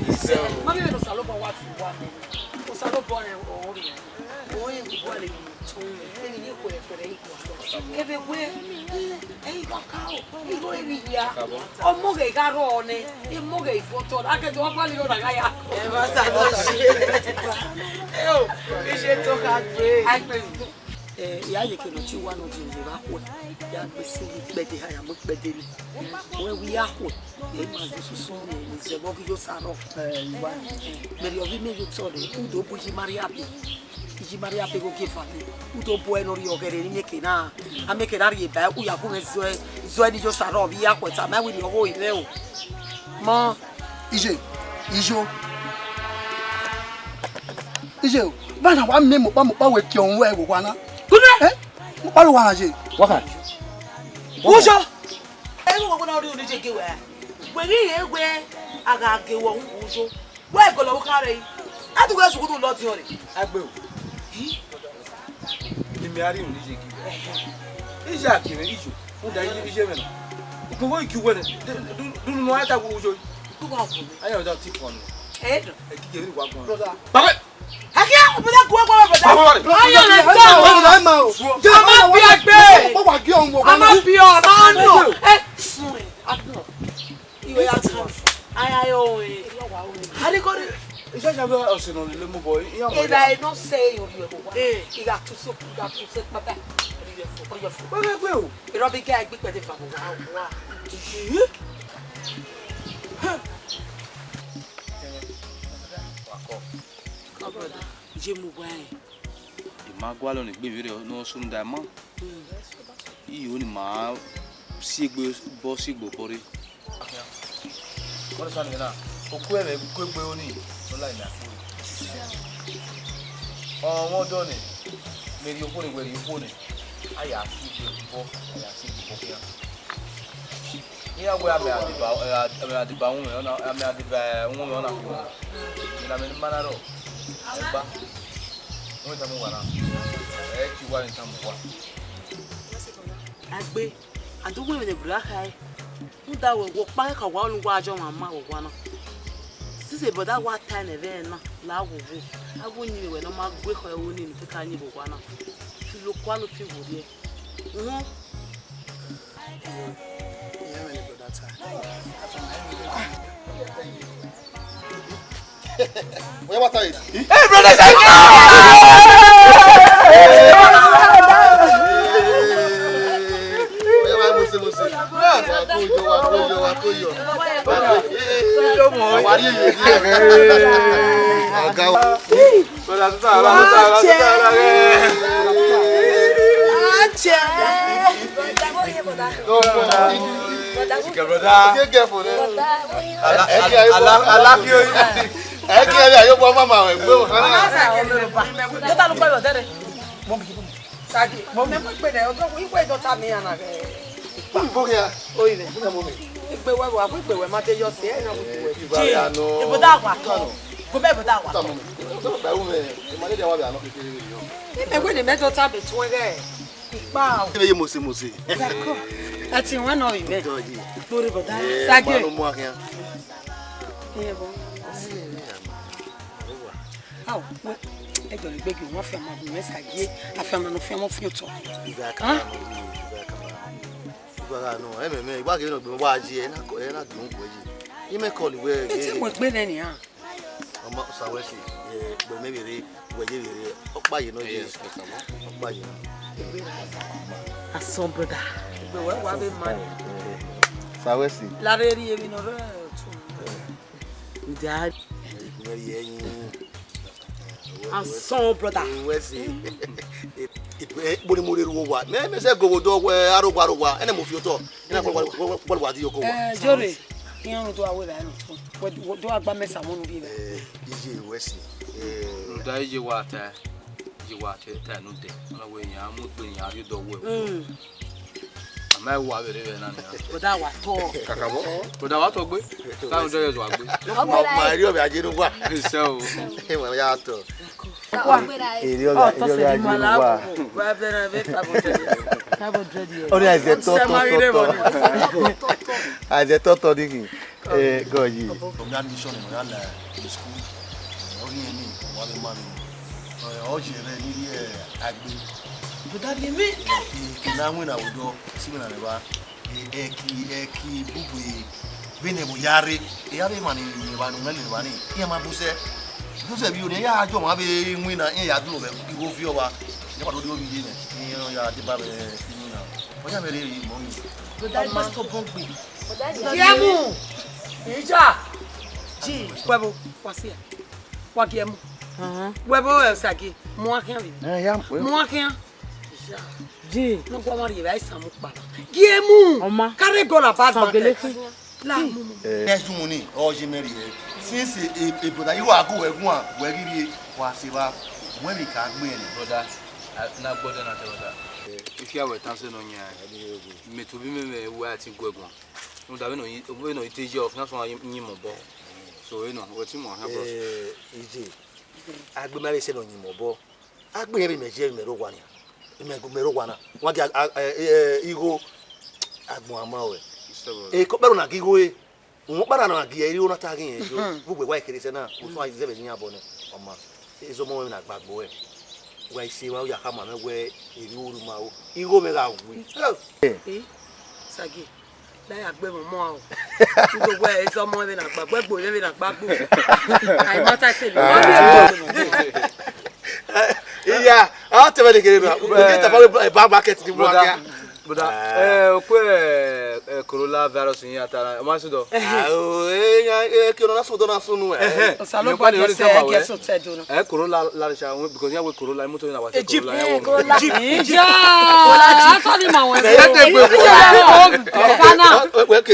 Ma miẹn vbene Osalobua wa fi uwa nẹ. Osalobua rẹn ọrọre. Ore gualọ emwi ne ọ tọn, emwi ne khuẹrhẹkhuẹrhẹ i gualọ. Kevbe wẹ, ẹ i gha ka o, igho emwi hia. Ọmọ ghẹ gha rrọọ nẹ, emọ ghẹ i vuọtọ, a ke do wa gualọ igho na gha ya. Ẹ ma sa nọ si. Ẹ o, iye to kha gbe. Agbẹn. Eh, I ya ye eke ne ọ tie uwa ne ọ die oye vbe akhuẹ, ya gbe sẹ uwu ikpẹdẹ ha, ya mu ikpẹdẹ ni. Wẹ wẹ akhuẹ, ẹ ma ye osusu ne, ne zẹ vbe ọ ghi ye Osarọ. Eh, I wa. Eh, mẹ rhie ọghe imẹ ye otọ rẹ, u do bu Iye Maria be. Iye Maria be ghe ogieva be. U do bu ẹre ne ọ rhie ọghẹe rre ne eke na. A mu eke na rhie ba, u ya gu mwẹ zẹ, zẹ ne iye Osarọ vbe akhuẹ, tama wẹ rhie ọghe orinmwẹ o. Mọ. Iye, iyo. Iye, vbana wa miẹn mokpa mokpa wẹ gie ọnrẹn vbe owa na. Gumẹ. Eh? Mokpa vbe owa na ye. Waka. Uyo. Ẹ vbe wẹ na rhie unu ye gie wẹ. Wẹ ghi rhe wẹ a gha gie wẹ unu uyo. Wẹ gọlọ vbe okha rre. A tu wẹ sukuru lọ diọn rre. Agbe o. Imi a rhie unu ye gie wẹ. Iye a gie mwẹ iyo. Uda iye mwẹ na. Ukpogho iki uwẹ nẹ. Dunu a ta wo uyo. Aya da ti fọ nẹ. Edo. Ẹ gige vbe wa gbọn. Brother. Baba. Haki a ko bada guwa guwa bada. Ayo na ta. Brother, ma o. A ma bi egbe. Ko wa gi ọnrẹn vbe owa na. A ma bi ọnrẹn. Ẹ, sorry. Iwe ya tọ. Aya yo we. Hari ko ni. Iṣẹ́ ṣe abẹ́ ọ̀sẹ̀ náà lè mú bọ̀. Ìyá ọmọ If ya. I don't say you, you go. Eh. You got to so, you got to say, Papa. Wẹ́rẹ́ gbé o. Irọ́ bí kí a gbé pẹ̀lú ìfàmù wá wá. Wakọ. Ọ brother, je mu gwa ẹn. I ma gualọ ne egbe vberriọ ne ọ sunu da ima. Iyo ni ma si egbe bọ si egbe obọ rre. Kọrọ sa ni na, oku ẹmwẹ ku egbe oni, no la ima kpo. Ọmọ ọdọ ni, mẹ rhie okhuo ni, wẹ rhie okhuo ni, a ya si egbe obọ, a ya si egbe obọ khian. Iran wẹ amẹ a deba, amẹ a deba uhunmwu, ọna, amẹ a deba uhunmwu, ọna khuo. Ina mẹ ne ma na rrọọ, ẹgba. Wẹ tama uwa na. Ẹ ti uwa ni tama uwa. Agbe, a do wẹ emwi ne brother khae. Rhunmwuda wẹ, wẹ ọkpa ka wa unu wa jọ mwa ma vbe owa na. Since brother wa ta ẹre vbe ẹre na, la wo wo. A wo yin wẹ ne ọ ma gu ekhọe ru ni ne te ka yin vbe owa na. Filo okua ne u fi vberriọ. Uhun. Oya, what time? Hey, brother, thank you. Oya, wa mose, mose. Wa ko yo, wa ko yo, wa ko yo. Wa ko yo. Wa ri eyo. Ọga wa. Brother, sister, brother, sister, brother, sister, brother. Achẹ. No, no, no. Brother, brother. Brother, brother. Ala-, ala-, ala-, ala-, ẹ kí ẹ rí ayé ọgbọ́n máma rẹ̀ gbé wọn. Dọ́tà ló pẹ̀lú ọ̀dẹ́rẹ̀. Sagi, mo mẹ mo gbe nẹ, ọdọ wo iwe dọta mi ana ghe. Mo mi bo ghe. Oyi nẹ. Mo mi. Igbe wẹ wa, igbe wẹ ma te yọ se, ẹ na wo igbe wẹ. Ji, ibo da wa tọ. Go me ibo da wa tọ. Mo mi. Ọdọ ba wo me. E ma le dia wa bia no kekere yo. Ime wẹ ne mẹ dọta be tuẹn ghe. Ipa o. Ebe ye mose mose. Ẹ ti wọn nọ ivẹ. Dọ yi. Lórí bọ̀dá. Sagi. Ma no mo akhian. Iye bo. Ao, wẹ, ẹ jọ lẹ gbẹgẹ wọn fi ama bu mẹ Sagi, a fi ama nọ fi ọmọ fi otọ. Iza kama no, iza kama. Iza kama no, ẹ mẹ mẹ, iwa ghe no gbe wa ji, ẹ na kọ, ẹ na dun ko ji. Ime kọli wẹ. Eti mo gbe nẹ nian. Ọmọ Sawẹsi, ẹ, gbe mẹ vbe rre, wẹ ye vbe rre, ọkpa ye nọ ye. Yes, yes, ọmọ. Ọkpa ye nọ. Asọn brother. Gbe wẹ wa vbe ma. Sawẹsi. Lare ri evi nọ rẹ otu. Uda. Mẹ ye yin. Asọn brother. Wẹ si. Boni mo rre ru owa. Mẹ, mẹ sẹ gowo dọ wẹ arogba arogba. Ẹnẹ mo fi otọ. Ẹnẹ bọlu wa di yoko wa. Eh, Jore. Iyan ru do awe la ẹnu. Wẹ do agba mẹ sa wọn ri. Eh, iye wẹ si. Eh. Uda iye wa ta. Iye wa ta ta nu de. Ọna wẹ iyan mu gbe iyan ri do wẹ. Mm. A ma wa vbe rre vbe na nia. Brother wa tọ. Kakabọ. Brother wa tọ gbe. Five hundred years wa gbe. Ọmọ ma eri ọbẹ aje nu wa. Ise o. Ẹ ma ya tọ. Eri ọbẹ, eri ọbẹ aje nu wa. Wa bẹrẹ vbe five hundred years. Five hundred years. Ọni àìsè tọ tọ tọ tọ. Àìsè tọ tọ ni kì. Eh, God, yeah. Ọmọ admission nọ ya la school. Ọ ghi ẹni, ọ wa vbe ma vbe. Ọ ye rẹ ni rhie agbe. Brother, rhie mẹ. Ke na winna odọ, si winna nẹ ba. Ẹki, ẹki bugbe vbene ẹvbo ya rre. E ya vbe emwa ni miẹn evba ne uwẹ lele evba ni, iran ma bu sẹ. Bu sẹ vbe iyo ni, iran ya jọ ọmwa vbe winna, iran ya duro vbe igho viọ ọvba. Iran ma do dio vbe iye nẹ, iran ya deba vbe iwinna. Ọ ya vbe rre mọ mi. Brother, pastor bọ gbe. Giemu. Ija. Ji, wẹ vbo, wa si a. Wa giemu. Wẹ vbo, ẹ, Sagi, mu akhian vbe. Ẹ, ya, wẹ. Mu akhian. Ji. No gua wa rhie vbe isan mu kpa. Giemu. Ọma. Carry go la bag market. Sọgele fi. La mu mu. Eh, next money, ọ ye mẹ rhie. Since e, e brother, you are go wẹ guan, wẹ ghi rhie, wa se vba, wẹ vbe ka gbe ẹre. Brother, a, na gbọdọ na tẹ brother. Eh, if you are tan se no nya. Mẹ to bi mẹ mẹ wẹ a ti gu ẹguan. Rhunmwuda vbene ọ yi, vbene ọ yi te yọ, na so yin mẹ obọ. So, you know, wẹ ti mu ọhian, bros. Eh, Ije, a gbe ma vbe sẹ ne ọ yin mẹ obọ. A gbe irẹn vbe imẹ ye vbe imẹ rre owa nian. Imẹ, imẹ rre owa na. Wa gie a, a, eh, eh, igho. Agbọn a ma ruẹ. Eke ọkpẹrhọ na gie igho re. Uhunmwu ọkpa na gie igho na ta ghi rẹn yo. Vbe uwẹ wa kere sẹ na, osun a zẹ vbe iyan bọ nẹ. Ọ ma. Ezọmọ mwẹ na gba gbe ruẹ. Wa i se evba, u ya khama mwẹ wẹ erriọ u ru ma ro. Igho mwẹ gha wi. Eh, Sagi. Na ya gbe mwẹ ọmọ aro. Ndo wẹ ezọmọ vbe na gba gbe, egbe vbe na gba gbe. Ai, mata sẹ vbe. Iya, a te vbe de kere na. We get about a bad market ni mo Brother, aka. Brother, eh, okwe, eh, eh, coronavirus yin ata na, o ma sudọ? Ah, o, eh, ya, eh, corona sudọ na sunu, eh. Osalobua gẹsẹ, gẹsẹ otẹ do na. Eh, corona la, la, because ya we corona, imoto na wa se corona, ya wo. Corona. Egypt. Ja, atọ ni ma wẹ.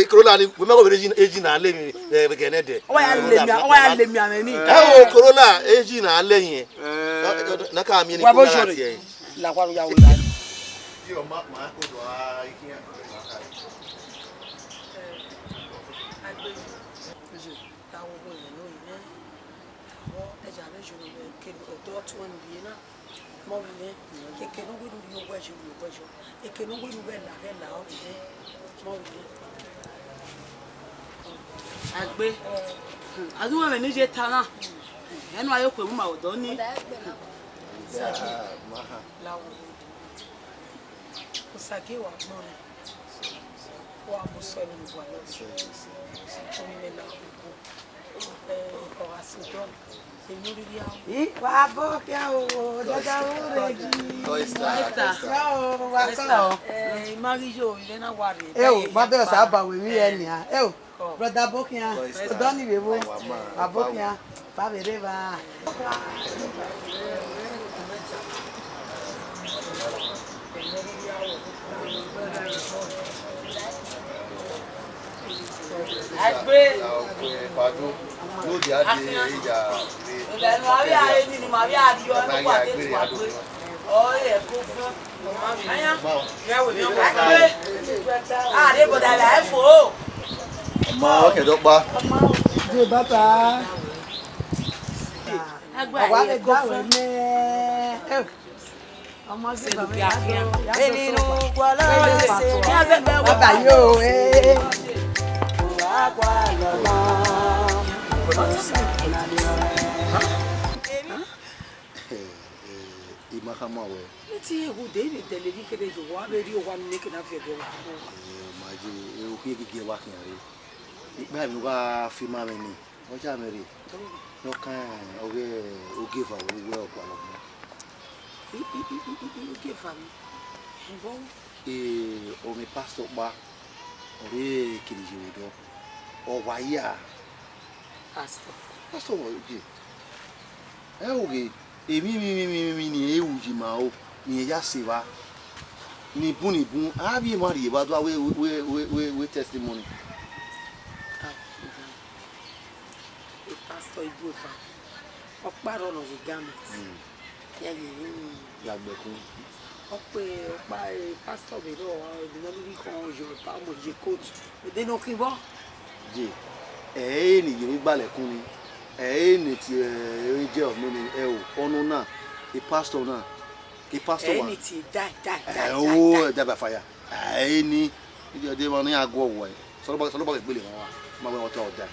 Corona ni, we ma go vbe eji na le mi, eh, vbe gẹnẹ dẹ. Ọ wa ya le mi, ọ wa ya le mi amẹ ni. Eh, o corona, eji na le yin. Eh. Na ka mi ni corona tie. La wa ya wo la. Yo, ma, ma, ko do a, i kiyan. Agbe. Oye, la wo wo ye no yin. Wo, e ja vbe ju no ke o do tu ni ye na. Mo mi ne, ke ke no we du yo we ju, yo we ju. Ke ke no we du we la, we la o ye. Mo mi ne. Agbe. A du wa me ni je ta na. Enu ayo ku mu ma odo ni. La wo. Osa gie wa gbọn nẹ, wa mu sẹ ne uwa lọ. Omi mwẹ na koko. Eh, ọ gha sẹ odọ, emwi rhirhi a. Ih, wa bọ khian o, dada ore ji. Esther, Esther. Yo, wa kọ. Eh, I ma ghi yo, ivẹ na wa rre. Eo, ma bẹ ọsa ba we mi ẹ nia. Eo, brother Bokhian, odọ ni vbe vbo? Wa Bokhian, ba vbe rre evba. Agbe. Pardon. No, they are the area. Ìgbà ẹnu àbí ààrẹ ni, ni màá bí àdìyọ ẹnu wà tètè wà pé. Ọ̀rẹ́ ẹ̀ kó fún. Agbe. Ààrẹ bọ̀dà là ẹ̀ fò ó. Ọmọ ọkẹ dọ́gba. Ṣé bàbá? Agbe. Ọ̀wá lè gbà wẹ̀ mẹ́. Ọmọ gidi. Bàbá yóò, eh. Ima khama wẹ. Ẹ ti ghẹ ghude, ẹ vbe dẹlẹ vbe kherhe ye owa, vbe rrie owa ne ke na viọ ẹdẹ owa. Eh, ma je, eh, okhian gege wa khian rre. Ikpa emwi ne u gha fi ma mwẹ nii, ọ ya mwẹ rre. Ne ọ kan ọghe ogieva vbe uwu ọgualọ ọmọ. I, i, i, i, i, ogieva ni. Ẹbọ. Eh, ọ mwẹ pastor ọkpa, ọ rre kene ye vbe dọ. Ọ wa ya. Pastor. Pastor wọ je. Ẹ o ghe, emwi, emwi, emwi, emwi, emwi ni ẹ ru yi ma o, ni ẹ ya sẹ evba. Ni bun, ni bun, a vbe emwa rhie evba do a wẹ, wẹ, wẹ, wẹ, wẹ testimony. Ah, mhm. E pastor Igboeva, ọkpa rrọọ nọ vbe garment. Mm. Ya ye emwi. Ya gbẹkun. Ọkpa, ọkpa, e pastor vbe rrọọ, emwi ne ọ rhirhi khọn yọ, e pa ọmọ ye coat. Ẹdẹ ne ọ khin vbọ? Je, ẹ i re ne I ye emwi gbalẹkun ni, ẹ i re ne tie angel of no name, ẹ o, ọnọ na, e pastor na, e pastor wa. Ẹ i re ne tie die, die, die, die, o, die. Die by fire. Ẹ i re ni, iye ọdẹ emwa ne iran guọghọ ẹe, Osanobua, Osanobua vbe gbele emwa wa, ma wẹ ọtọ ọda.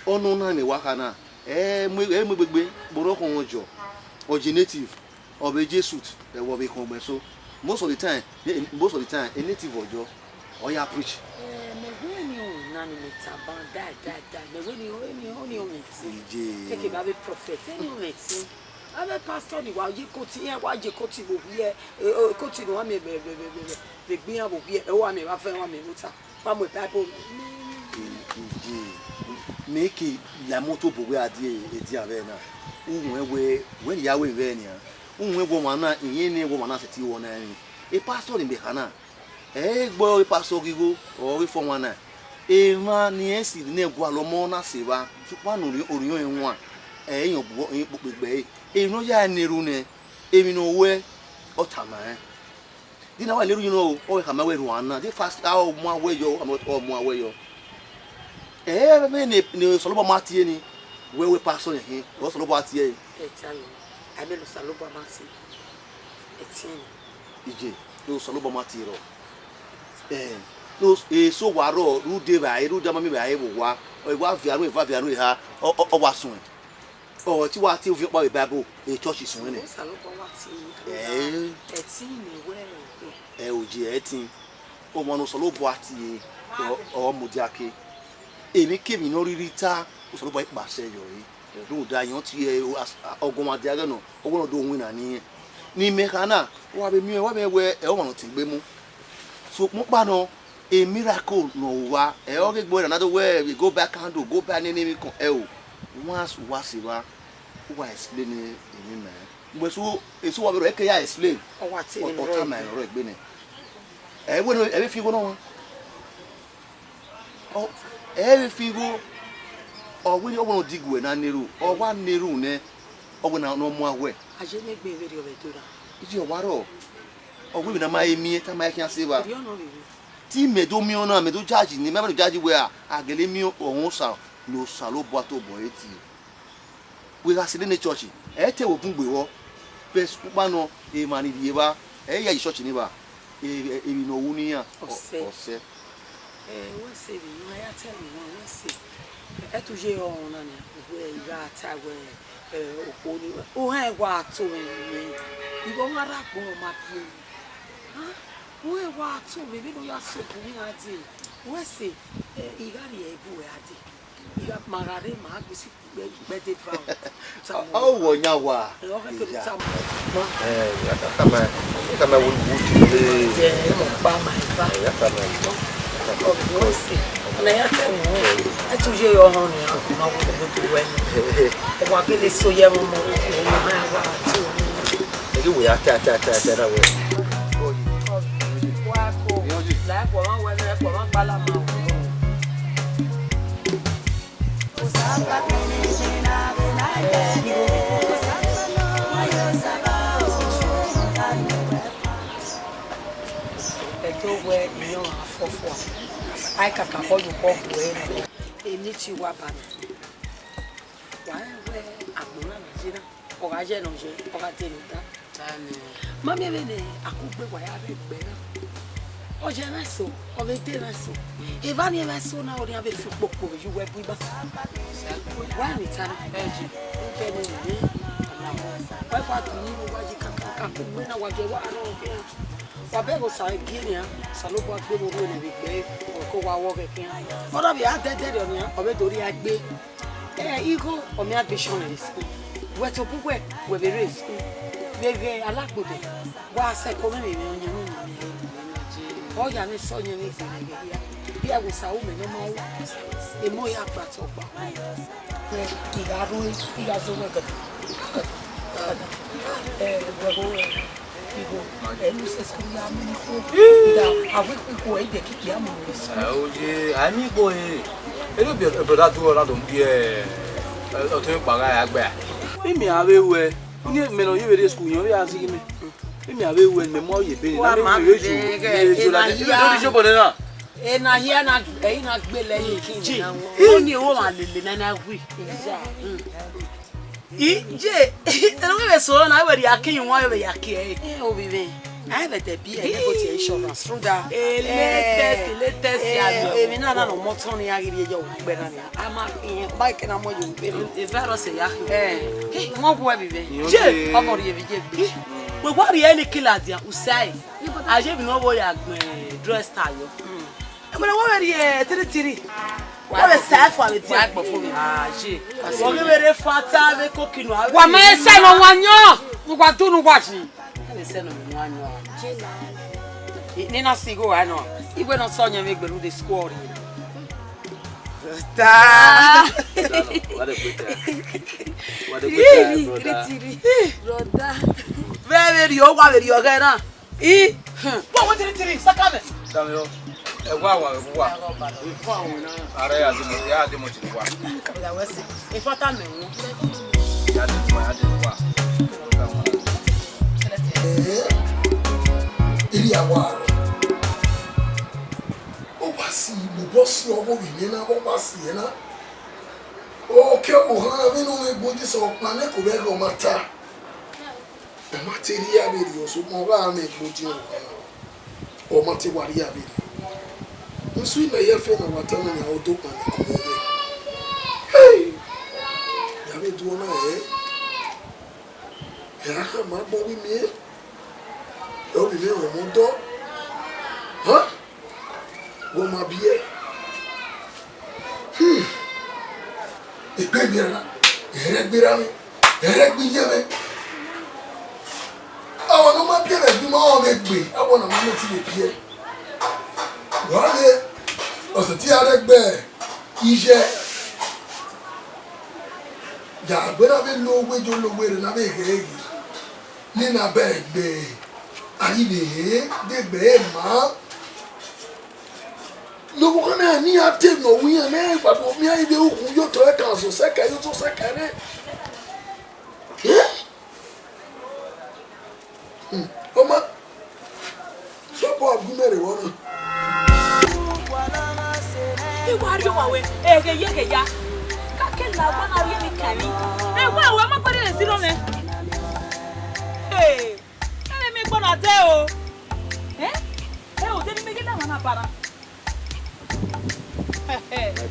Ọnọ na ne wa kha na, ẹ i mu, ẹ i mu egbegbe, vbe ọ rhọkọ mwẹ jọ, ọ ye native. Ọ vbe je suit, ẹvbo ọ vbe khọn gbẹn so. Most of the time, eh, most of the time, a native ọjọ, ọ ya preach. Eh, mẹ wẹ ni ọmọ na ni mẹ tama, die, die, die. Mẹ wẹ ni, ni, ni ọmọ ẹtin. Ije. Keke ba vbe prophet, ni ọmọ ẹtin. Avbe pastor ni wa ye coat, iran wa ye coat vbe ovbi ẹre, eh, eh, coat ne uwa miẹn vbe, vbe, vbe, vbe, vbe egbe iran vbe ovbi ẹre, uwa miẹn vbe avan, uwa miẹn vbe ota. Wa mu Bible. Ije, mẹ ke la ẹmwẹ otobọ wẹ a die edian vbe na. U wẹn wẹ, wẹ ne I ya wẹ vbe nian. U wẹn wẹ ọmwa na, irẹn ne wẹ ọmwa na sẹtin wọ na ẹmwẹ. E pastor ni mẹ kha na. Ẹ i gbe ọre pastor ghi gho, ọ ghi fọ ọmwa na. Emwa ne irẹn si ne gualọ ọmọ na sẹ evba, sokpan ne orhiọn, orhiọn ẹnwan, ẹ i rẹn ọgbuọ, ẹ i kpokpo egbe ẹre. Emwi ne ọ ya ẹre ne erhunmwu nẹ, emwi ne ọ wẹ, ọ tama rẹn. Di na wa lele uyinmwẹ o, ọ khama wẹ erhuanegbe na, de fast, a ọ mu awẹ yọ, ọ mu awẹ yọ. Ẹ, vbene ne Osanobua ma tie ni, wẹ wẹ pastor hin, Osanobua tie ẹre. Ẹ tie ẹre, a mẹ ne Osanobua ma tie, ẹ tie ẹre. Iye, ne Osanobua ma tie rrọọ. Ẹ, ne eso wa rrọọ, rhunmwuda evbare, rhunmwuda amamẹ evbare vbe owa, ọ wa viọ aro eva, viọ aro eha, ọ, ọ, ọ wa suẹn. Ọ te wa tie ovbi ọkpa vbe Bible, e church suẹn nẹ. Osanobua wa tie, ẹ, ẹ tie ẹre wẹ. Ẹ, oye, ẹ tin. Ọmwa ne Osanobua tie, ọ, ọ mudia ke. Emwi kemwi ne ọ rhirhi ta, Osanobua i kpasẹ yọ re. Rhunmwuda irẹn tie ọguọmwadia ẹghẹ nọ, ọ wẹ ne ọ do winna ne irẹn. Ne imẹ kha na, wa vbe miẹn, wa vbe wẹ, ẹ, ọmwa ne ọ tọn egbe mu. Sokpan ọkpa nọ, e miracle ne ọ ru uwa, ẹ, ọ ghe egbe na do wẹ, we go buy candle, go buy nene emwi kọn, ẹ o. Once uwa sẹ evba, uwa explain emwi mẹ. Mẹ eso, eso wa vbe rrọọ, ẹ ke ya explain. Ọ wa tie emwi ọ rrọọ tama egbe. Ẹre ọ rrọọ egbe nẹ. Ẹ wẹ ne ẹ vbe fi igho nọ wan. Ọ, ẹ vbe fi igho, ọ wẹ ne ọ wẹ ne ọ diguẹ na ne erhunmwu, ọ wa ne erhunmwu nẹ, ọ wẹ ne ọ mu awẹ. A ye ne egbe vberriọ vbe Ẹdo ra? Iye, ọ wa rrọọ. Ọ wẹ emwi ne a ma he miẹn, te a ma he khian sẹ evba. Erriọ nọ vbe vbe. Te imẹ do miẹn ọna, mẹ do jaji ne, mẹ ma do jaji wẹ a, a gele miẹn ọmwa Osa ne Osanobua tobọ ẹre tie. Wẹ gha sẹ nene church, ẹ i te wẹ bun gbe vbọ, but sokpan nọ, emwa ni rhie evba, ẹ i ya ye church ni evba, e, emwi ne ọ ru ne iran, ọ, Ọsẹ. Ọsẹ. Ẹ, wẹ sẹ vbe iran ya ta ẹre iran, wẹ sẹ. Ẹ tu ye ọrọnrọn na nia, wẹ I gha ta wẹ, ẹ, okhuo ni, u hẹn wa to mwẹ, igho mwa rre agbọn ma biẹ. Hẹn, u hẹn wa to mwẹ, vbene u ya so bu iran dee. Wẹ sẹ, ẹ, I gha rhie ẹre bu ruẹ a dee. I gha ma gha rre, ma gha gbe si kpẹ, kpẹ dee ba. Ọ wọ yan wa. Ẹ, ọ khẹke Iya. Tama. Ẹ, ya ka tama, ya ka tama wo wo ti le. Ẹ, ọ kpa ma eva. Ẹ, ya ka tama. Ọ bu ẹse. Ọna ya tẹ mu. Ẹ tu ye ọhọn ni, a ma wo wo ti wẹ. Ẹ wa kele so ye mu mu. Ẹ ma wa tu. Ẹ ghi wẹ ya ta, ta, ta, ta na wẹ. Wa ko. La ko ma wẹ, ko ma gbala ma. Ẹdẹ wẹ iyọnrọn afọfua, a i kakabọ ye obọ gu ẹre. Eni te uwa ba mẹ. Wa rẹn wẹ agbọn na vbe ye na, ọ gha ye ne ọ ye, ọ gha dee ne ọ daa. Ma miẹn vbene a kugbe wa ya rre egbe na. Ọ ye mwẹ eso, ọ vbe dee mwẹ eso. Evba ni mwẹ eso na, ọ nian vbe fi ukpokpo vbe ye uwẹ bu ima. Wa rẹn ne I ta na. Ẹ ye, u dẹ ne rre, wa gha dunu, wa ye kakaka, kugbe na, wa gie wa rrọọ khian. Wa bẹghe Osa gie nian, Osanobua gbe vbe orhu ne vbe egbe, ọ ko wa wọ ghẹ khian. Ọ na vbe a dẹdẹrriọ nian, ọ vbe do rhie a gbe. Ẹ, igho, ọ miẹn a gbe shọn rre school. Wẹ tobọ uwẹ, wẹ vbe rre school. Vbe ghẹ alagbodẹ, wa sẹ ẹko mwẹ vbe mwẹ ọyẹnmwẹ ne ọ ya mwẹ sẹ ọyẹnmwẹ egbe ne ẹghẹ hia. Biẹ wẹ Osa ru mẹ ne ọ ma ru. Emọ ya gba tọ gba. Ẹ, I gha ru, I gha zẹ owẹ gada. Ẹ, wẹ vbe owẹ. Igho, ẹ, lu sẹ school ya mu ni khuo. Da, a wẹ ikhuo, ikhuo, ẹ, de kiki a mu ni school. Ẹ, oye, a mu igho, ẹ. Ẹ, do be, ẹ, brother, do ọna do mu die, ẹ, ọtẹn kpa gha ya gbe a. Imi a vbe wẹ, uni mẹ nọ ye vbe rre school yẹn, ọ vbe a zighi mẹ. Imi a vbe wẹ, mẹ mu ye be ni, na mẹ vbe ju, ẹ, ju la, ẹ, ẹ, ẹ, ẹ, ena hia na, ẹ, na gbe lẹ ye kin na. Oni o ma lele na na wi. Iya. Mm. I, je, ẹnọ vbe sọrọ na, wẹ rhie aki yin wan, wẹ ya kie ẹre. Ẹ, ovbi mwẹ, a i vbe dẹ biẹ, ẹ, nẹ ko tie insurance, rhunmwuda. E latest, latest, ẹ, a yọ. Emwi na na nọ mọ tọn ni, a ghi rhie yọ vbe ukpẹ na nia. A ma khian, ba ke na mọ ye vbe. E virus ya. Ẹ, wọn gu ẹvbi vbe. Je, ọmọ rhie vbe ye gbe. Wẹ wa rhie ni kila dia, u sai. A ye vbe no wo ya gbẹn dress ta yọ. Ẹgbẹrẹ wọ vbe rhie three three. Wọ vbe sa ẹfua vbe dia. Wa gbọ fo mi. Ah, je. Wọ ghi vbe rre fata vbe kokinu. Wa ma ẹsẹ nọ wa yọn. Wa dunu wa ji. Ẹsẹ nọ wa yọn. Ni na si igho wa nọ. Igho nọ sọ yẹn vbe gbẹlu de school rri. Ta. Wa de gbe ta. Wa de gbe ta, brother. Brother. Vbe vbe rhie, wa vbe rhie ọghẹ na. I. Wa wẹ three three, saka mẹ. Dame yo. Ẹwa wa, ẹwa. Are ya demo, ya demo ti wa. Ìfọ́tà mẹ́wọ̀n. Ya demo, ya demo wa. Iri awa. Ọ wa si, mo bọ si ọgho vbe iyẹn na, ọ wa si ẹre na. Okẹ ohan vbe ne ọ mwẹ egbe odin sẹ ọkpa ne ko vbe ẹghẹ ọ ma ta. Ọ ma te rhie avbe rriọ, sokpan ọ gha mwẹ egbe odin ọkpa na. Ọ ma te wa rhie avbe rriọ. Usu imẹ ye ẹfe na wa ta na nia, ọ do kpannẹ ko vbe ẹghẹ. Hey! Ya vbe do ọna ẹre. Ẹ a khama agbọn vbe imiẹn, ẹ ovbi mwẹ rẹn ọmọ odọ. Hàn? Wẹ ma biẹ. Hmm. Egbe miẹn na, ẹrẹgbe ra mwẹ, ẹrẹgbe iyẹn mwẹ. Awọ ne ọ ma biẹ vbe ẹgbẹ ima ọmọ egbe, awọ na ma mẹ ti vbe biẹ. Wa vbe ọsẹ te a rre ẹgbẹ iyẹ. Ya gbe na vbe lo owe, yo lo owe rre na vbe ghe ghe. Ne na bẹghe egbe, a ghi vbe he, de egbe ma. Ne ọvbokhan na ni a te nọ wẹ iran ne ẹ vbe miẹn ighẹ ukhun ye otọ ẹkan azọ sẹkẹ, ye otọ sẹkẹ rre. Eh? Hmm, ọ ma, sọbọ a gu mẹ rre vbọ na. I wa rrie owa wẹ, ẹghẹ ye ẹghẹ ya. Ka ke la owa na rhie emwi kan emwi. Ẹ wa, wa ma kpẹrẹ esi rọ mwẹ. Hey, ẹ mwẹ egbe na dẹ o. Eh? Ẹ o, de ne imẹ ghe na mwa na bara. My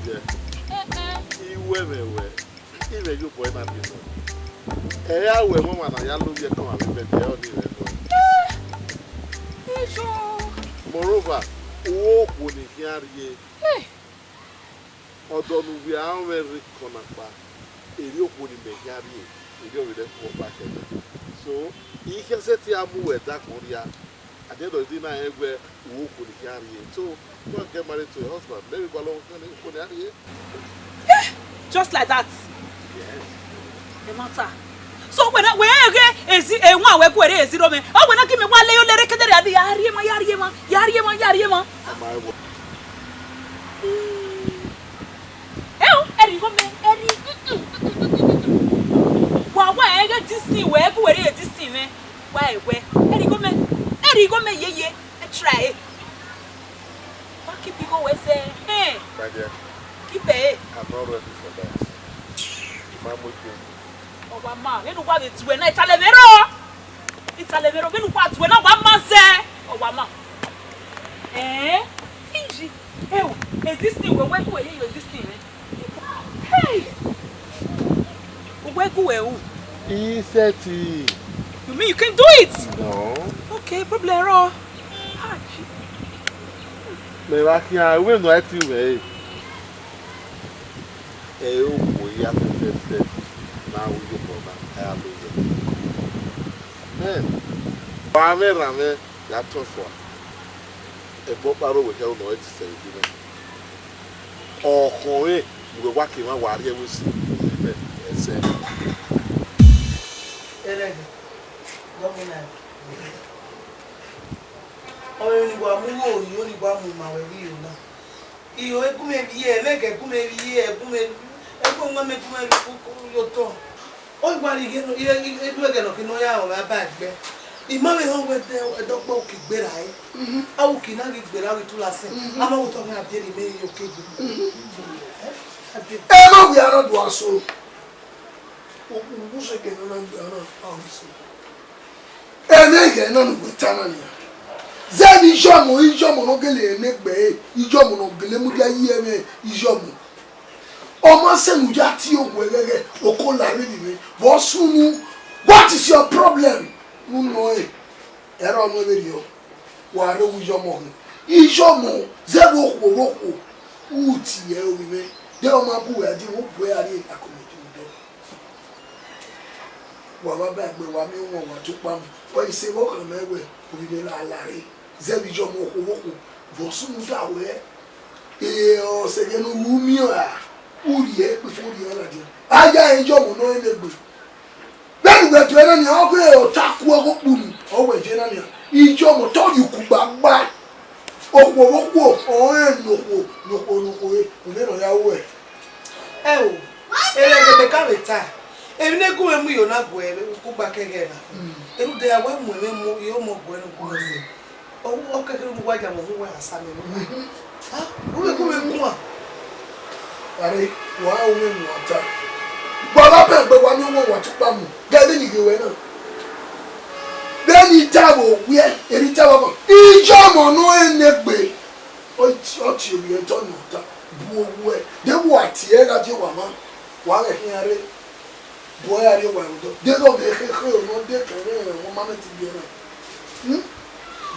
dear, I wẹ mwẹ wẹ, I vbe ye obọ na biẹ nọ. Ẹ i ra wẹ ọmwa na ya lovbiẹ kọmwa vbe bẹdẹ, ọ ni rẹ nọ. Ijo. Moreover, uwu okhuo ne I khian rrie, ọdọ ne uwẹ a mwẹ rre kọnakpa, erriọ okhuo ne imẹ khian rrie, erriọ vbe rẹ khuọ ọkpa kẹdẹ. So, I khian sẹtin a mu uwẹ da agbọn rria. At the end of the day, na rẹn wẹ uwu okhuo ne I khian rrie. So, go and get married to a husband. Maybe gualọ okhuo ne a rrie. Eh, just like that. Yes. The matter. So when I, when I get ezi, eh, one we go ezi ro me. Oh, when I give me one layer, layer, kedere, abi, ya rrie ma, ya rrie ma, ya rrie ma, ya rrie ma. Am I wo- Eh, oh, eri go me, eri. Wa, wa, I get this thing, we go eri this thing, man. Wa, we, eri go me, eri go me, ye, ye. I try. Wa keep it go, we say, eh. My dear, keep it. I'm not ready for that. Mama, okay. Ọ wa ma, vbene uwa vbe tuẹ na, italẹ mwẹ rrọọ. Italẹ mwẹ rrọọ, vbene uwa tuẹ na, wa ma zẹ. Ọ wa ma. Eh? Iji. Ewu, eh, this thing, we, we, we, you, this thing, eh? Hey! We, we, we, oh. Inseti. You mean you can do it? No. Okay, problem rrọọ. Ah, gee. Mẹ wa khian, we no, I think we. Ẹ i re okhuo hia fẹfẹfẹ ne a ru ye obọ na, a ya lo yọ. Mẹ, wa mwẹ erha mwẹ ya tọn fua, ẹgbẹe ọkpa rre owẹ khẹ unu ọre te sẹ vbe imẹ. Ọ khọnmwẹ ne uwẹ wa ke emwa wa rrie ẹvbo esi vbe imẹ ẹsẹ. Ẹrẹghe, gọvanọ, ọmọ emwi ne uwa mu ugho rio ne uwa mu ma wẹ vbe iro na. Iyo, ẹ gu mwẹ vbiẹ, mẹ gẹ gu mwẹ vbiẹ, ẹ gu mwẹ, ẹ gu mwẹ, mẹ gu mwẹ rhie otọ. Ọ ghi wa rhie ighe nọ, ẹ, ẹ, ẹ, ẹghẹ nọ ke nọ ya rọnmwẹ aba ẹgbẹ. I ma vbe họn wẹ ẹdẹ, ẹdẹ ọkpa uki gberra ẹre. A uki na ghi gberra, ọ ghi tula sẹ. A ma vbe otọ khian biẹ ne imẹ rhie okegbe. Ẹ, a biẹ. Ẹ ma wia na do aso. Uwuso ke nọ na gbe ọna, a wẹ so. Ẹmwẹ ighẹ na ne uwẹ ta na nian. Zẹ ne iyọmọ, iyọmọ ne ọ gele ne egbe ẹre, iyọmọ ne ọ gele mudia yi ẹmwẹ iyọmọ. Ọ ma sẹ ne u ya tie ohu ẹghẹghẹ, oko la emwi ni mwẹ. Vbe ọ sunu, what is your problem? Ne u nọ ẹre, ẹre ọ nọ vberriọ. Wa rre owa iyọmọ hin. Iyọmọ, zẹ vbe okhuo vbe okhuo, u tie ẹre ovbi mwẹ. De ọ ma bu uwẹ, a di vbe bu ẹre a rrie akọmọju odọ. Wa vbe aba egbe, wa miẹn uwọn, wa tu kpa mu. Wa i se vbe ọkhan mẹ wẹ, ovbi mwẹ la la rre. Zẹ vbe iyọmọ okhuo vbe okhuo, vbe ọ sunu da wẹ, e, ọ sẹ vbe ne u ru miẹn ra, u rhie, kpifo u rhie ladian. A ya rẹn iyọmọ ne ọ rẹn egbe. Vbene uwẹ do ẹre na nian, ọ ghe ọta ku ọghe okpunu, ọ wẹ ye na nian. Iyọmọ, te ọ rhie uku gbagba. Okhuo vbe okhuo, ọ rẹn ne okhuo, ne okhuo, ne okhuo, vbe ne ọ ya ruẹ. Ẹ o, erha ẹghẹ mẹ ka vbe ta, emwi ne gu mwẹ mu iyo na guẹ kugba kẹghẹ na. Erha ude ya wa mu ẹmwẹ mu, iyo mọ guẹ ne gu mwẹ zẹ. Ọ, ọ kẹkẹre ne uwa ya vbe ọhọ uwa ya sa mẹ vbe uwa. Ha? Gu mwẹ, gu mwẹ guan. Are, wa ru mwẹ ne uwa ta. Wa gha bẹgbe wa miẹn ọmọ wa tukpa mu, gẹ vbene I ghe ruẹ na. Vbene I tama vbe owiẹ, erha I tama vbe ọmọ. Ijọmọ ne ọ rẹn ne egbe, ọ tie, ọ tie ovbi ẹre, te ọni ta, bu owẹ. De wa tie ẹre gha die owa ma, wa ghẹ khian rre. Bu ẹre gha rrie owa ẹre odọ. De ghe ọmọ ekhekhe nọ, de kẹrẹ ọmọ ma mẹ te biẹ na. Hmm?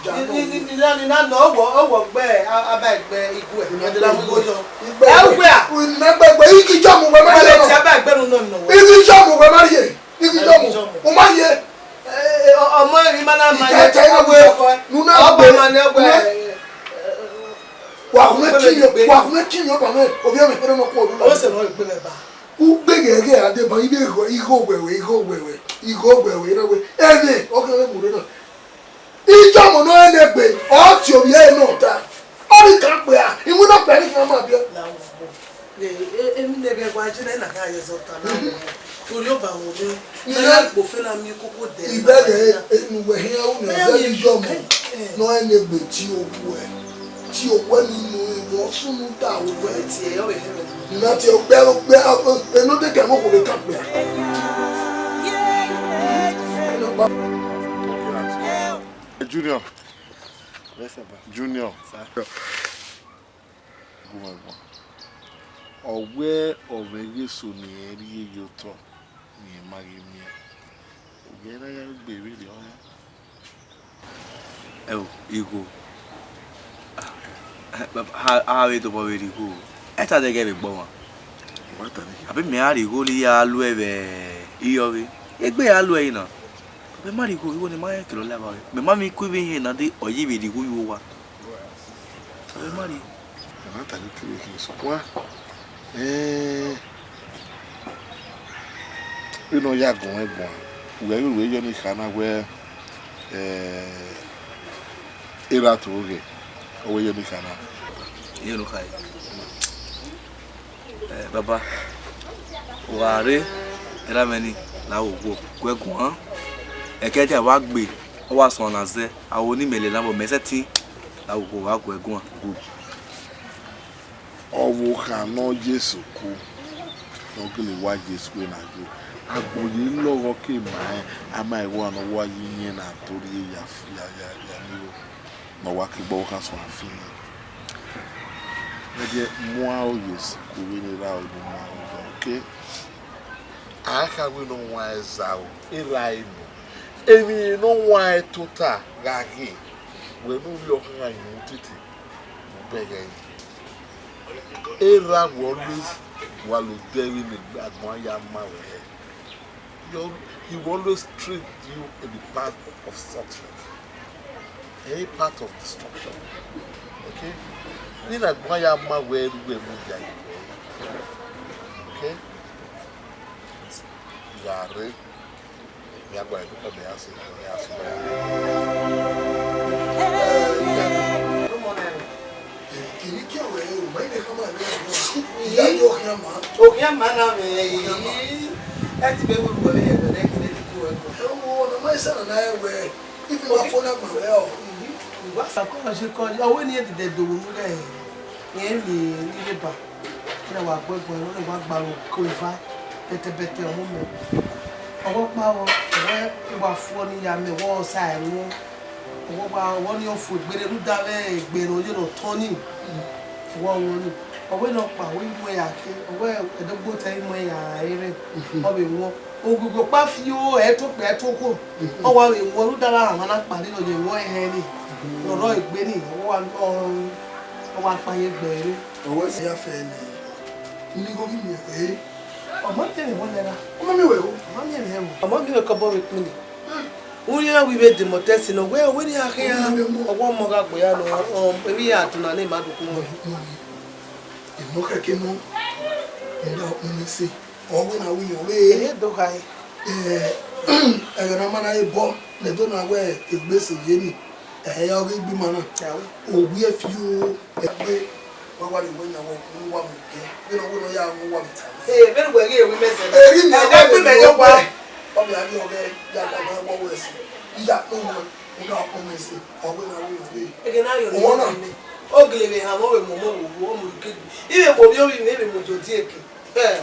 Ja Ni, nọ ni, ni, ni, na, ni na nọ, ọ wọ, ọ wọ gbe, a, a ba gbe igue, Ina ẹ de la mu igho yọ. Igbe, ẹ igbe, ugbe a? Ina gbe igbe, igi jọmu wẹ ma Wẹ ye lẹ nọ. Ti a ba gbe nu nọ nọ wẹ. Igi jọmu wẹ ma ye. Igi jọmu. Igi jọmu. O ma ye. Ẹ, ẹ, ọ-, ọmọ mi ma na ma Ike ye, ta ina ọmọ wẹ. Ọkọ ẹ. Nu na Ọba gbe. Ma na wẹ. Nu na Wa kun Ọba kini, gbe. Wa kun kini ọba mẹ. Ovbi mẹ, ẹ nọ kọ ọdun la. O se nọ gbe mẹ ba. Ugbe gẹgẹ adeba, ibe igho, igho wẹwẹ, igho wẹwẹ, igho wẹwẹ, na wẹ. Ẹnẹ, ọ kẹ mu rre na. Ijọmu ne ọ rẹn ne egbe, ọ tie ovbi ẹre nọ ta. Ọ ni kan kpia, iwinna ọkpia ni khian ma biẹ. La ugbo. E, e, emwi ne ẹghẹ wa je na, na khian ye zọ ta na. Torí ọba wo ni, Ina na ya gbo fe na mi koko dẹ. Ibẹghe enu wẹ hian unu Mẹ ya ẹbẹ mi ijọmu ke, eh. Ne ọ rẹn ne egbe tie okhuo ẹ. Tie okhuo ẹ ni unu ẹvbo, sunu da okhuo ẹ. Tie, ọ vbe hẹrẹ. Na tie okpia, okpia, eno de kẹ mo kho vbe kan kpia. Junior. Yes, sir, pa. Junior. Sir. Gu mwẹ guan. Ọ wẹ ọ vbe ghe eso ne irẹn rhie ye otọ ne irẹn ma ghi miẹn. Ugbẹn na ya gbe vberriọ ọnrẹn. Ẹo, igho. A, a, a vbe dobọ vbe rhie igho. Ẹ ta dẹgẹ vbe gbe ọmwa. Wa ta nẹ. Abi mẹ a rhie igho ne I ya lu ẹe vbe iyọvbe. Egbe ya lu ẹe na. Mẹ ma rhie igho, igho ne ma rẹn kẹrẹ ọ la evbare. Mẹ ma mwẹ iku ivbi hin na de, ọ ye vbe rhie igho ye owa. Mẹ ma rhie. Mẹ ma ta nẹ te vbe khin sokpan. Ẹn, vbene ọ ya guọnmwẹ guan, uwẹ ghi ru eyọ ni kha na wẹ, eh, erha to ghe, ọ wẹ eyọ ni kha na. Eyọ ne u kha re. Eh, baba, wa rre, erha mwẹ ni, la wo wo, gu ẹe guan. Ẹkẹdia wa gbe, ọ wa suẹn na zẹ, aro ne imẹ lele na vbe mẹ sẹtin, la wo wo, wa gu ẹe guan. Ọvbokhan ne ọ ye eso ku, ne ọ gele wa ye eso na yo. Agbọn ye lọghọ ke ma rẹn, a ma ẹghẹ ọna ne ọ wa ye iyẹn na to rhie ya, ya, ya, ya ni ro. Ne ọ wa ke gbe ọvbokhan suẹn afian. Ẹdẹ mu aro ye eso ku vbene erha ro ne u ma aro, okay? A kha wẹ ne ọ wan ẹzaro, erha ẹre nọ. Emwi ne ọ wan ẹre tota gha ghe, wẹ ne u rhie ọkhan yan otiti, u bẹghe ẹre. Erha will always wa lo dẹ vbene agbọn ya ma wẹ hẹ. He al-, he will always treat you in the path of success. Any path of destruction. Okay? Ni na gbọn ya ma wẹ ru wẹ mu dia yi wẹ. Okay? Ya rre. Ya gba ẹdun kọ mẹ ya sẹ, ya sẹ. Kini ke wẹ o, ma ine kama ne. Iya yo khian ma. O khian ma na mẹ. Ẹ ti be wo wo le ye bẹrẹ kini ku ẹ. Ẹ wo, na ma isa na na ẹ wẹ. Ifi ma fo na gba wẹ o. Wa sa kọ je kọ, ọ wẹ ni e dede do wo mu rẹ. Yẹn ni ni le ba. Ẹna wa gbe ẹguẹn, ọ wa gba ro ko eva, bẹtẹbẹtẹ ọmọ mẹ. Ọwọ kpa ọ, ọwẹ wa fo ni ya mẹ, ọwọ sa ẹre wọn. Ọwọ wa, ọwọ ni ọ fo egbere, rhunmwuda vbe egbe ne ọ ye ne ọ tọn ni. Ọwọ wọn ni. Ọwẹ nọ kpa, ọwẹ mu ya ke, ọwẹ ẹdẹgbotẹ mu ya ere, ọ vbe wọn. Ogbigbo kpa fi o, ẹ to kpe, ẹ to khuo. Ọ wa vbe wọn, rhunmwuda vbe amwa na kpa ni, ọ ye wọn ẹhẹn ni. Ọ rrọọ egbe ni, ọ wa, ọ, ọ wa kpa ye egbe ẹre. Ọwẹ sẹ ya fẹ nẹ. Unu igho ghi miẹn wẹ. Ọmọ miẹn mwẹ wọ nẹ ra? Ọmọ miẹn wẹ o. Ọmọ miẹn mwẹ o. Ọmọ miẹn mwẹ kọbọ vbe kpini. Urhi iran wẹ vbe demọ tẹsi nọ, wẹ, wẹ ne iran khian, ọwọ ọmọ gha gbe ya nọ, ọ, emwi iran duna ne ima dukhu wọn. Emọ kẹkẹ nọ, nda ọkpẹn nẹ sẹ, ọ wẹ na wẹ iyan ọvbehe. Ẹ do kha ẹre. Ẹ, ẹghẹ ne a ma na re bọ, ne ẹdẹ na wẹ egbe sẹ ye ni. Ẹ ya ọghe egbe ima na. Ovbi ẹfi o, ẹgbe, wa wa rre wẹ yan wẹ, unu wa mu kẹ. Vbene ọ wẹ ne ọ ya mu wa vbe ta. Ee, vbene uwẹ ghi re wẹ imẹ sẹ. Eri mẹ ẹ wa dẹ gbe mẹ yo wa. Ọ bẹ a ghi ọghe ya ga ma wọ wẹ ẹse. Iya kpọ wẹ, u na kpọ mẹ ẹse. Ọ wẹ na wẹ ọghe. Ege na yo. Ọmọ na. Ogele vbe ha, ọ vbe mu ọmọ wo, ọ mu kegbe. Ivbe mu ovbi ovbi, ivbe mu jodi eke. Eh.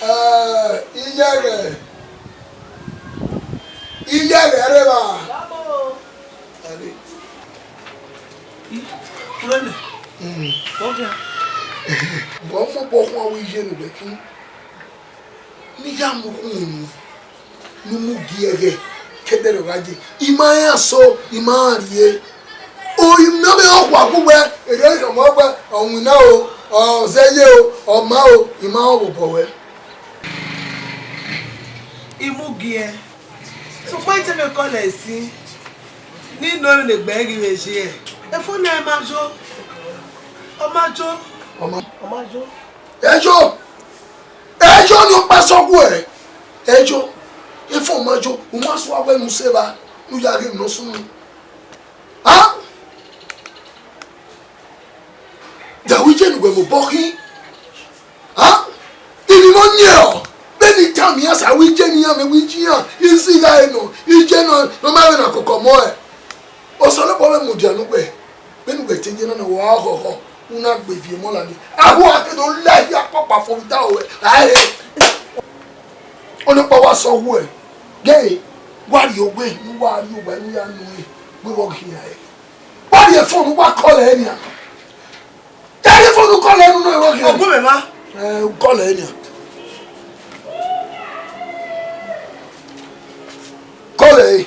Eh, iyẹghẹ. Iyẹghẹ rre evba. Ẹre. Ih, Kurẹlẹ. Mm. Ọ gha. Wẹ ọ fobọ khuan wẹ iye ne uwẹ khin. Ne I ya mu ukhunmwu unu, ne u mu gie ẹghẹ, ke ẹdẹrriọ gha ye. I ma rẹn aso, I ma rẹn rrie. O, I ma vbe rẹn ọkhuaku wẹ, erriọ I khama wẹ, ọ winna o, ọ zẹ ye o, ọ ma o, I ma rẹn vbe obọ wẹ. I mu gie. Sokpan I te mwẹ kọlẹ ẹsin, ne I nọ ẹmwẹ ne egbe ghi vbe ye. Efo na ma yo. Ọ ma yo. Ọ ma. Ọ ma yo. Eyo! Eyo ne ọ kpa sẹ ọghuẹ. Eyo! Efo ma yo, u ma sua wẹ ne u sẹ evba, ne u ya ghe emwi ne ọ sunu. A? Da wẹ iye ne uwẹ mu obọ khin. A? Emwi ne ọ yin ọ, vbene I tama iran sa wẹ iye ne iran mwẹ wẹ iye iran, I zẹ igho ẹre nọ, iye nọ, ne ọ ma vbe na koko ọmọ ẹre. Osanobua vbe mudia ne uwẹ, vbene uwẹ te ye na na, wa họhọ, u na gbe viọ emọ ladian. Avbe uwa ke do la ehia ọkpọkpa fo vbe ita ruẹ, a he. Ọnọkpa wa sẹ ọghuẹ, ghe, wa rhie owẹ, ne uwa rhie owẹ, ne u ya nọ ẹre, wẹ vbe ọ khian ẹre. Wa rhie phone, wa call ẹre nian. Te rhie phone, call ẹre, ne u nọ ẹre, wa khian. Ọ gu mwẹ mwa. Eh, call ẹre nian. Call ẹre.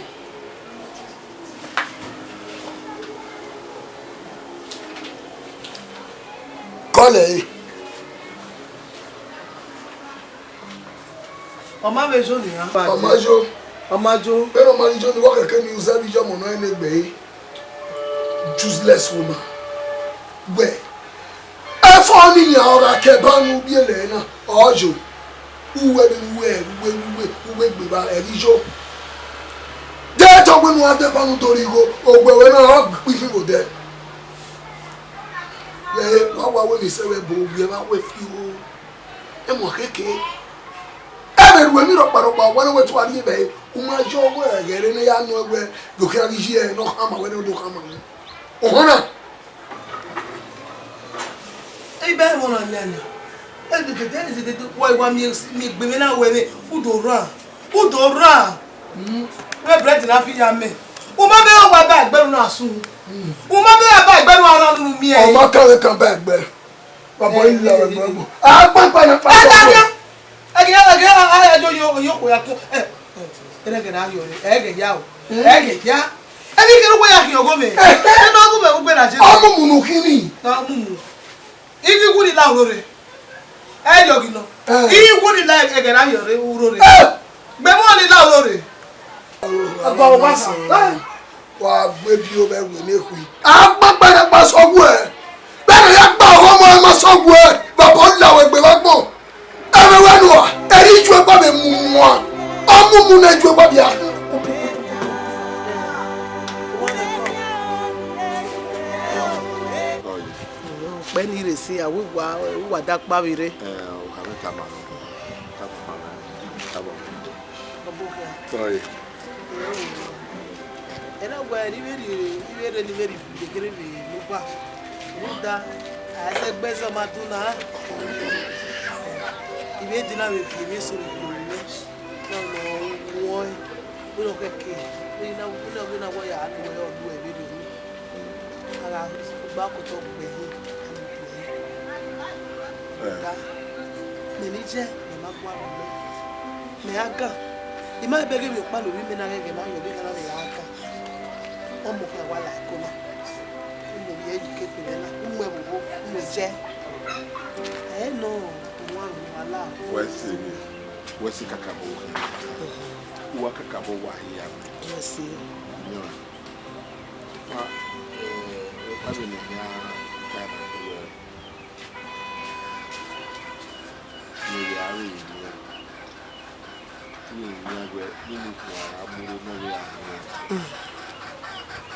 Call ẹre. Ọ ma vbe yo nian. Ọ ma yo. Ọ ma yo. Vbene ọ ma yo ni, wa kẹkẹ ni u zẹ vbe iye ọmọ nọ ẹre ne egbe ẹre. Useless woman. Wẹ, ẹfọ ni yan ọ gha ke eba ne u biẹlẹ na, ọ yo. Uwẹ vbe uwẹ, uwẹ, uwẹ, uwẹ gbe evba, ẹ ghi yo. De te ọ wẹ ne u gha deba ne u do rhie igho, owẹ wẹ na, ọ kpifin vbe odẹ. Yẹ, wa wa wẹ ne isẹ vbe ẹbo, ovbi ẹmwẹ wẹ fi igho. Emọ khẹke. Ẹ vbe ru emwi rọkpa rọkpa, wa ne wẹ te u gha rhie vbe ẹre, u ma yo wẹ ẹghẹ re ne ya nọ wẹ, do khian ghi ye ẹre ne ọ khama wẹ ne ọ do khama wẹ. Ọhọn na. Ẹ i bẹghe ẹmwẹ ọna nian nian. Ẹ dede, ẹ dede, wa, wa miẹn, miẹn egbe mwẹ na wẹ vbe, u do rran, u do rran. Vbe bread na fi ya mẹ. U ma bẹghe wa ba ẹgbẹe unu na sun. U ma bẹghe ba ẹgbẹe unu na rran unu miẹn. Ọ ma kan vbe kan ba ẹgbẹe. Baba, ila ẹgbẹe ẹgbẹe. A gbẹn pa na pa. Ẹ da sọ. Ẹgẹ, ẹgẹ, a, a, a, yo, yo, yo, ko ya ko, ẹ, ẹ, ẹgẹ na yo re, ẹgẹ ya o, ẹgẹ ya. Ẹ bi kere uwe ya khian ọgọ mẹ. Ẹ na ọgọ mẹ, uwe na je. Ọmumunu khin ni. Na ọmumu. Iye iwu ni la uro re. Ẹ yọ ghi nọ. Iye iwu ni la ẹgẹ na yo re, uro re. Gbẹmọ ni la uro re. Agba ọba sa. Wa gbe bi ovbi ẹvbo ne khui. A gba gbẹrẹgba sẹ ọghuẹ. Vbene ya gba ọghọmọ ẹmwẹ sẹ ọghuẹ, baba, ọ la wẹ egbe vbe agbọn. Ẹmwẹ wẹ nua, ẹre ijuẹgba vbe mu mua. Ọ mumu ne ijuẹgba vbe a. Okpẹ ni rre si, a wẹ uwa, uwa da kpa vbe rre. Ẹ, ọ gha vbe tama nọ, tama nọ, tama nọ. Ọbokhian. Sorry. Ẹna wẹ ne I vbe rhie, I vbe rre ne I vbe rhie dekere vbe ne uba. Rhunmwuda, a sẹ egbe zẹ ọ ma dun na. I vbe dina vbe fi emwi eso ne I do mwẹ. Na nọ wọẹn, wẹ nọ kẹke, wẹ na, wẹ na, wẹ na wẹ ya do ẹ, ọ do ẹ vbe rhie. A gha gba okotọ gbe ẹre, a gbe ẹre. Ẹ. Ga, mẹ ne I jẹ, mẹ ma gua vbe ọmọ. Mẹ gha gan. I ma bẹghe emwi ọkpa ne ovbi mẹ na ghẹ ghẹ ma yọ, ọ vbe gha na vbe gha gan. Ọmọ khian wa la ẹko na. Umu vbiẹ yi ke kpere na. Umu ẹvbo vbo, umu jẹ. Ẹ nọ, uwa ru wa la. Wẹ sẹ ni, wẹ sẹ kakabọ wẹ. Uwa kakabọ wa hia. Wẹ sẹ. Yọ. Wa, eh, eh, wa vbe ne hia ka na do wẹ. Ne ya ru nia. Ni nia wẹ, ni mu kua a mu ro na ya nia.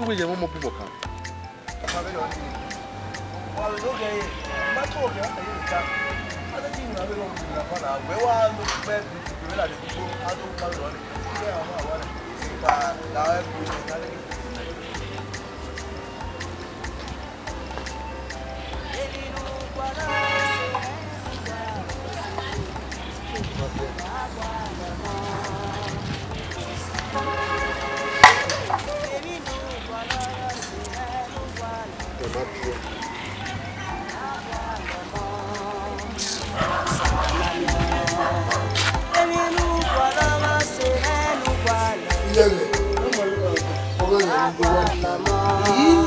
uwẹ ye mwẹ ọmọ bubọ kan. Iyẹghẹ, ọghe ne ọ gbe wa. Ii,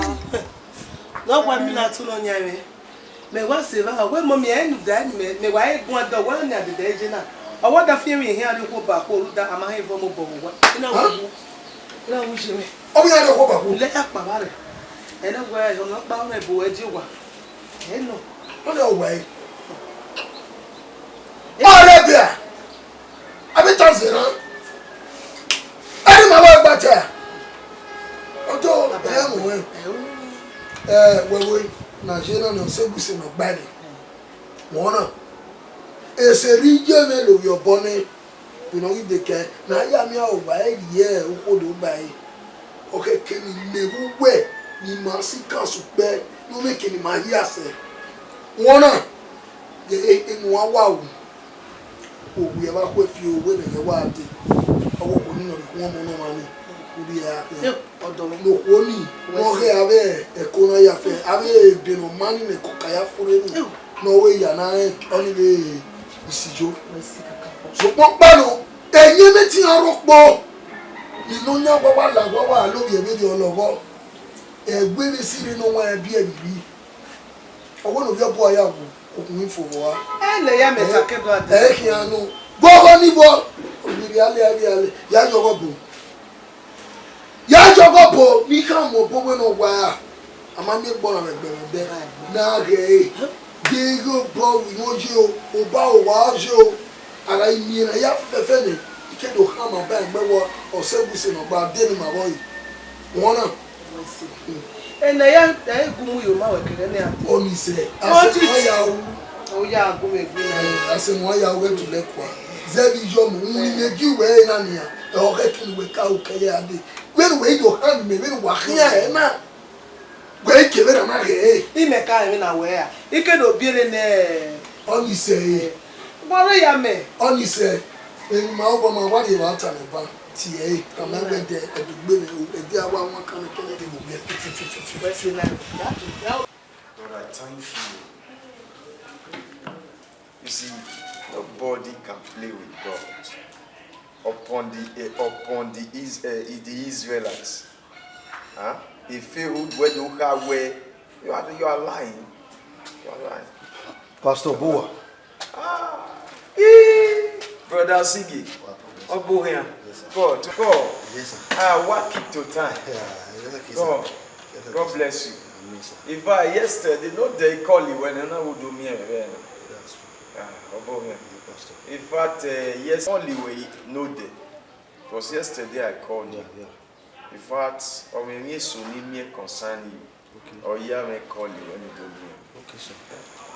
ne ọ wa mi na tu nọ yan mwẹ. Mẹ wa sẹ evba, wẹ mọ miẹn ẹre ne u da ẹre mẹ, mẹ wa he guan dọ, wẹ ọnii a dede ẹre ye na. Ọ wa da fian emwi ehian rrie okhuo ba khuo, rhunmwuda a ma he vẹ ọmọ obọ vbe owa. I na wu, i na wu ye mwẹ. Ọ ghi ya rrie okhuo ba khuo. Lẹ ya kpa vba rẹ. Ẹ na wẹ ọmọ ọkpa ọnrẹn bu ẹdẹ owa. Ẹ nọ. Ọ na wa ẹre. Ọrẹbia. Avbe ta zẹ na, ẹre ima vbe gba ta. Ọdọ ẹ mu ẹn. Ẹ, wẹ vbe na ye na ne ọ sẹ egusi nọ gba ẹre. Wẹ ọna, ese rre iye mwẹ lovbiẹ obọ nẹ, vbene ọ ghi dekẹe ne a ya miẹn owa ẹre rhie ukhodo gba ẹre. Ọ khẹke ne imẹ vbe uwẹ ne ima si kan sẹ ukpẹ, ne ọ mwẹ eke ne ima hia sẹ. Wẹ ọna, ghẹ enu a wa ru. Owiẹ vbe akhuẹ fi owẹ ne ẹghẹ wa dee. Ọvbokhan ni nọ rhie ikhuọnmwi ọmọ ne ọmwa ni, u rhie ra khian. Ọdọ mwẹ. Ne okhuo ni, ne ọ ghẹ avbe ẹko na ya fẹ, avbe ebe ne ọ ma ni ne ẹko ka ya furre ni, ne ọ wẹ ya na rẹn ọnii vbe isiyo. Sokpan ọkpa nọ, ẹyẹn mwẹ te iran rhọkpọ, ne Nọyaẹnmwa wa la wa wa lovbiẹ vberriọ lọghọ, ẹwe vbe sirri ne ọ wan ẹre biẹ vbe ivbi. Ọ wẹ ne ovbi ọbo a ya wu, okhuo i fo vbe ọre. Ẹ lẹ ya mẹ ta kẹdọ a dẹ. Ẹ khian nọ. Gbọghọ ni vbọ, ovbi rhia lẹ, a rhia lẹ, ya yọghọ bo. Ya yọghọ bo, ne I khama obọ wẹ ne ọ wa ra. A ma miẹn egbe ọna vbe ẹgbẹmwẹdẹ. Ne a ghẹ ẹre. Deghẹ obọ vbe iro ye o, obọ aro wa ye o. A gha miẹn ne a ya fẹfẹ nẹ, I ke do khama ba ẹgbẹ wẹ ọ sẹ egusi ne ọ gba de ne ima vbọ yi. Wẹ ọna. Ena ya, ẹ i gu mu ye oma wẹ kẹghẹ ne a dee. Ọnii sẹ, a sẹ ne ọ ya ru. Ọ ya gu mwẹ egbe na. Ẹ, a sẹ ne ọ ya ru ẹdulẹ kua. Zẹ vbe iyọ mu, unu ne gi wẹ ẹre na nian, ẹ, ọ ghẹ kene wẹ ka ru kẹyẹ a dee. Vbene wẹ i do khan mẹ, vbene wa khian ẹre na. Wẹ i ke vbe ra na ghẹ ẹre. Imẹ ka ẹmwẹ na wẹ ra. I ke do biẹre nẹ. Ọnii sẹ ẹre. Wa rre ya mẹ. Ọnii sẹ, emwi ma obọ ma wa rhie evba ta nẹ ba, tie ẹre, ka ma wẹ dẹ, ẹdugbe nẹ, ẹdẹ a wa wan kan nẹ kẹnẹ de vbe owiẹ. Wẹ se na. Lord, I thank you. You see, nobody can play with God. Upon the, eh, upon the Is-, eh, the Israelites, huh? He failed where you are, where you are, you are lying. You are lying. Pastor Bowa. Ah, eh, Brother Sigi, Obohian, God, God, I work it to time. God, God bless you. In fact, yesterday, no day call you when I would do me. Ah, ọbọ mwẹ. Pastor. In fact, uh, yes, only way no dey. It was yesterday I called you. Yeah, yeah. In fact, ọ mwẹ emwi eso ne I miẹn concern you. Okay. Ọ ya mwẹ call you when you do me. Okay, sir.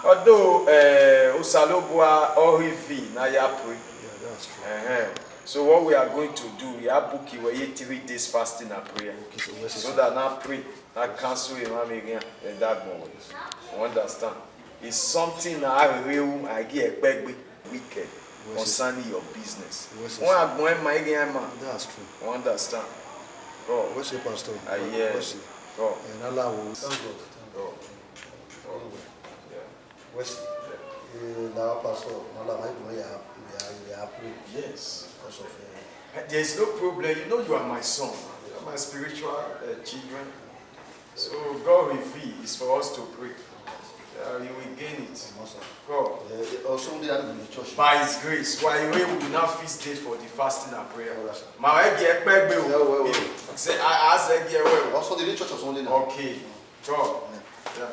Although, uh, Osanobua ọ ghi vi na ya pray. Yeah, that's true. Uh-huh. So what we are going to do, we are book you a three days fasting and prayer. Okay, sir. Yes, so sir. That na pray, na cancel him and make him, eh, that one. You understand? It's something na I will, I get a big wicked. Wẹ se. Concerning your business. Wẹ se, sir. Wọn agbọn ẹ ma, ẹ ghi ma. That's true. You understand? Bro. Wẹ se, Pastor. Ah, yeah. Wẹ se. Bro. Ẹ na la wo. Thank God. Thank God. Bro. Bro. Yeah. Wẹ se. Yeah. Eh, now, Pastor, no la, my boy, ya, ya, ya pray. Yes. Because of, eh, there is no problem. You know you are my son. You are my spiritual, uh, children. So God reveal is for us to pray. Uh, you will gain it. Come on, sir. God. Eh, eh, on Sunday, I will be in church. By His grace, why we will now fix date for the fasting and prayer. All right, sir. Ma ẹ gi ẹ pẹ gbe o. Yeah, well, well. Say, I ask ẹ gi ẹ well. On Sunday, the church on Sunday now. Okay. God. Yeah. Yeah.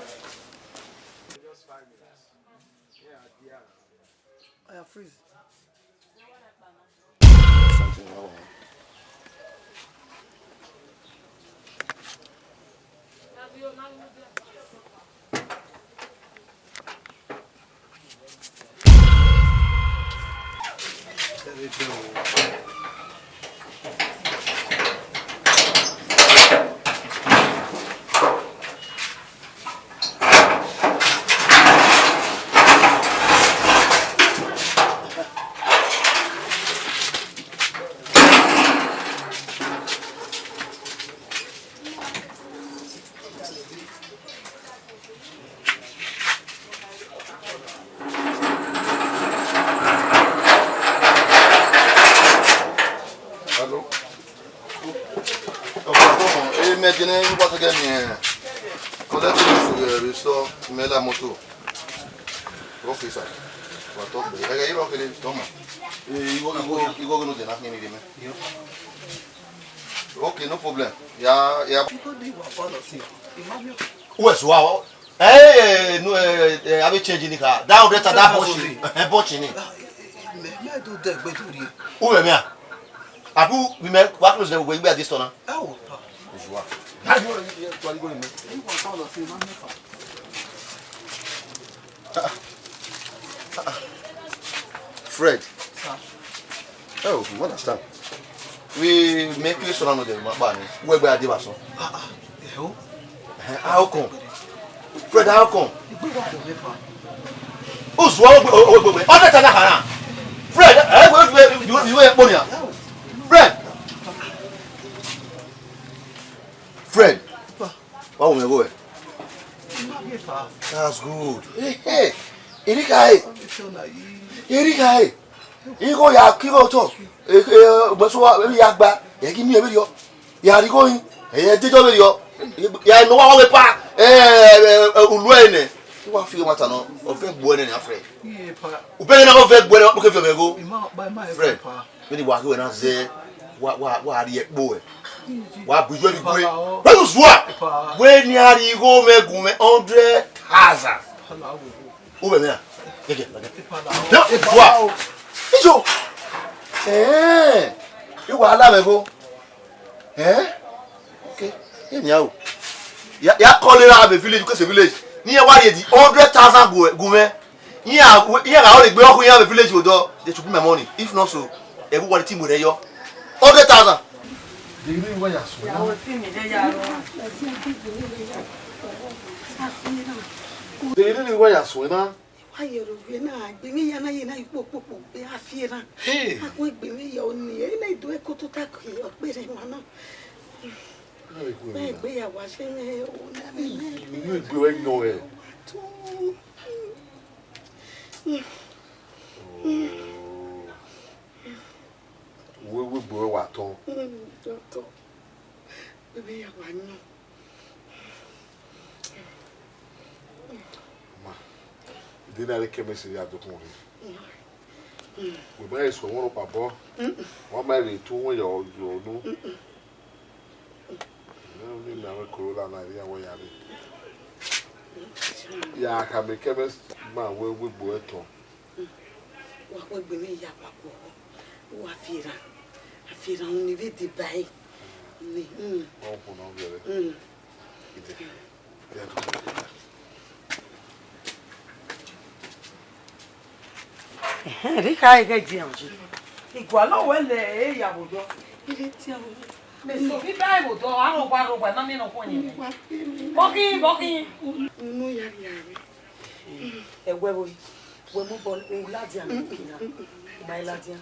Just five minutes. Yeah, yeah. Oya, freeze. Something wrong. Hello? Okay, come on. Eh, me, can you pass again? Yeah. Collect this, uh, restore, me la motor. Okay, sir. Wa tọ gbe. Ẹ, ẹ, irọ kere, tọ ma. Eh, iwọ, iwọ, iwọ ghe ne ọ dẹ na khian ni rre mẹ. Okay, no problem. Ya, ya. Uwẹ sua ọ. Eh, eh, no, eh, eh, avbe change ni kha. That hundred thousand, that bunch ni. Eh, bunch ni. Mẹ, mẹ do dẹ gbe do rrie. Uwẹ mẹ a? Abu, we mẹ, wa close the way, we are this corner. Ẹ wo, pa. Sua. That you, you, you, you, you, Fred. Sir. Oh, you understand. We make you so no dey ma pa ni. We gbe ade ba so. Ah, ah. Eh, oh. Eh, how come? Fred, how come? Igbe wa do me pa. Usu o gbe o gbe. O de ta na kana. Fred, eh, we we you you we pon ya. Fred. Fred. Pa. Wa wo me go, eh? That's good. Eh, eh. Erika, eh. Erika, eh. Igho ya ke igho otọ. Eh, eh, ugbẹn sẹ uwa, ya gba, ya ghi miẹn vberriọ. Ya rhie igho hin, ya deghẹ vberriọ. Ya nọ uwa vbe pa, eh, eh, eh, ulu ẹre nẹ. Te uwa fi ẹmwata nọ, ọ vẹ gbe uẹ nẹ nian, Fred. Ubẹghe na ọ vẹ gbe uẹ nẹ, wa kpokẹ viọ mwẹ igho. Fred. Vbene wa ghe wẹ na zẹ, wa, wa, wa rhie ẹkpo ẹre. Wa bu iyuẹ vbe igue. Wẹ uzuẹ. Wẹ ne a rhie igho mwẹ gu mwẹ hundred thousand. U vbe mẹ ra? Gẹgẹ, gẹgẹ. Uzuẹ. Ijo. Eh. I wa la mwẹ igho. Eh? Okay. Eni a o. Ya, ya call ra vbe village, ke se village. Ni ya wa rhie di hundred thousand gu, gu mwẹ. Iran, iran gha rre egbe ọkhu iran vbe village odọ, they should put my money. If not so, ẹvbo uwa ni te mu rre yọ. Hundred thousand. De ghe ne I wa ya suẹn na? De ghe ne I wa ya suẹn na? Wa ye ro vbe na, egbe mwẹ ya na ye na ikpokpokpo, e a fi erhan. Hey. A kun egbe mwẹ ya oni, e na do ẹko tota ke ọkpẹrẹ emwa na. Egbe ya wa se mwẹ, o na mwẹ. Inú egbe wẹ yan ẹ. Tu. Oh. Uwẹ wegbe ruẹ wa tọn. Mm, ọ tọn. Vbene ya wa yan. Ma, de na rre ke mẹ sẹ ya dokun rre. Mm. Wẹ ma rẹn suẹn wọn rhọkpa obọ. Mm. Wa ma rẹn etu wọn yọ, yọ unu. Mm. Nẹ unu na mwẹ corona na, erriọ wẹ ya rre. Ya khama ke mẹ ma wẹ wegbe ruẹ tọn. Wa khuegbe vbe ya wa guọghọ. Wa fi erhan. A fi erhan unu vbe deba ẹre. Ni, mm. Ọ khuo ne ọ viọ vbe. Mm. Ide. Ẹhẹn, rhie kha ẹghẹ dian yi. I gualọ wẹ lẹ e ya vbe odọ. Ire tian vbe odọ. Mẹ so ghi ba ẹvbo odọ, arogba arogba, ma miẹn ne ọ khuẹn yẹn. Bọghi, bọghi. Unu ya ria vbe. Ẹwẹ vbe, wẹ mu bọ u ladian ne u kina. U ma i ladian.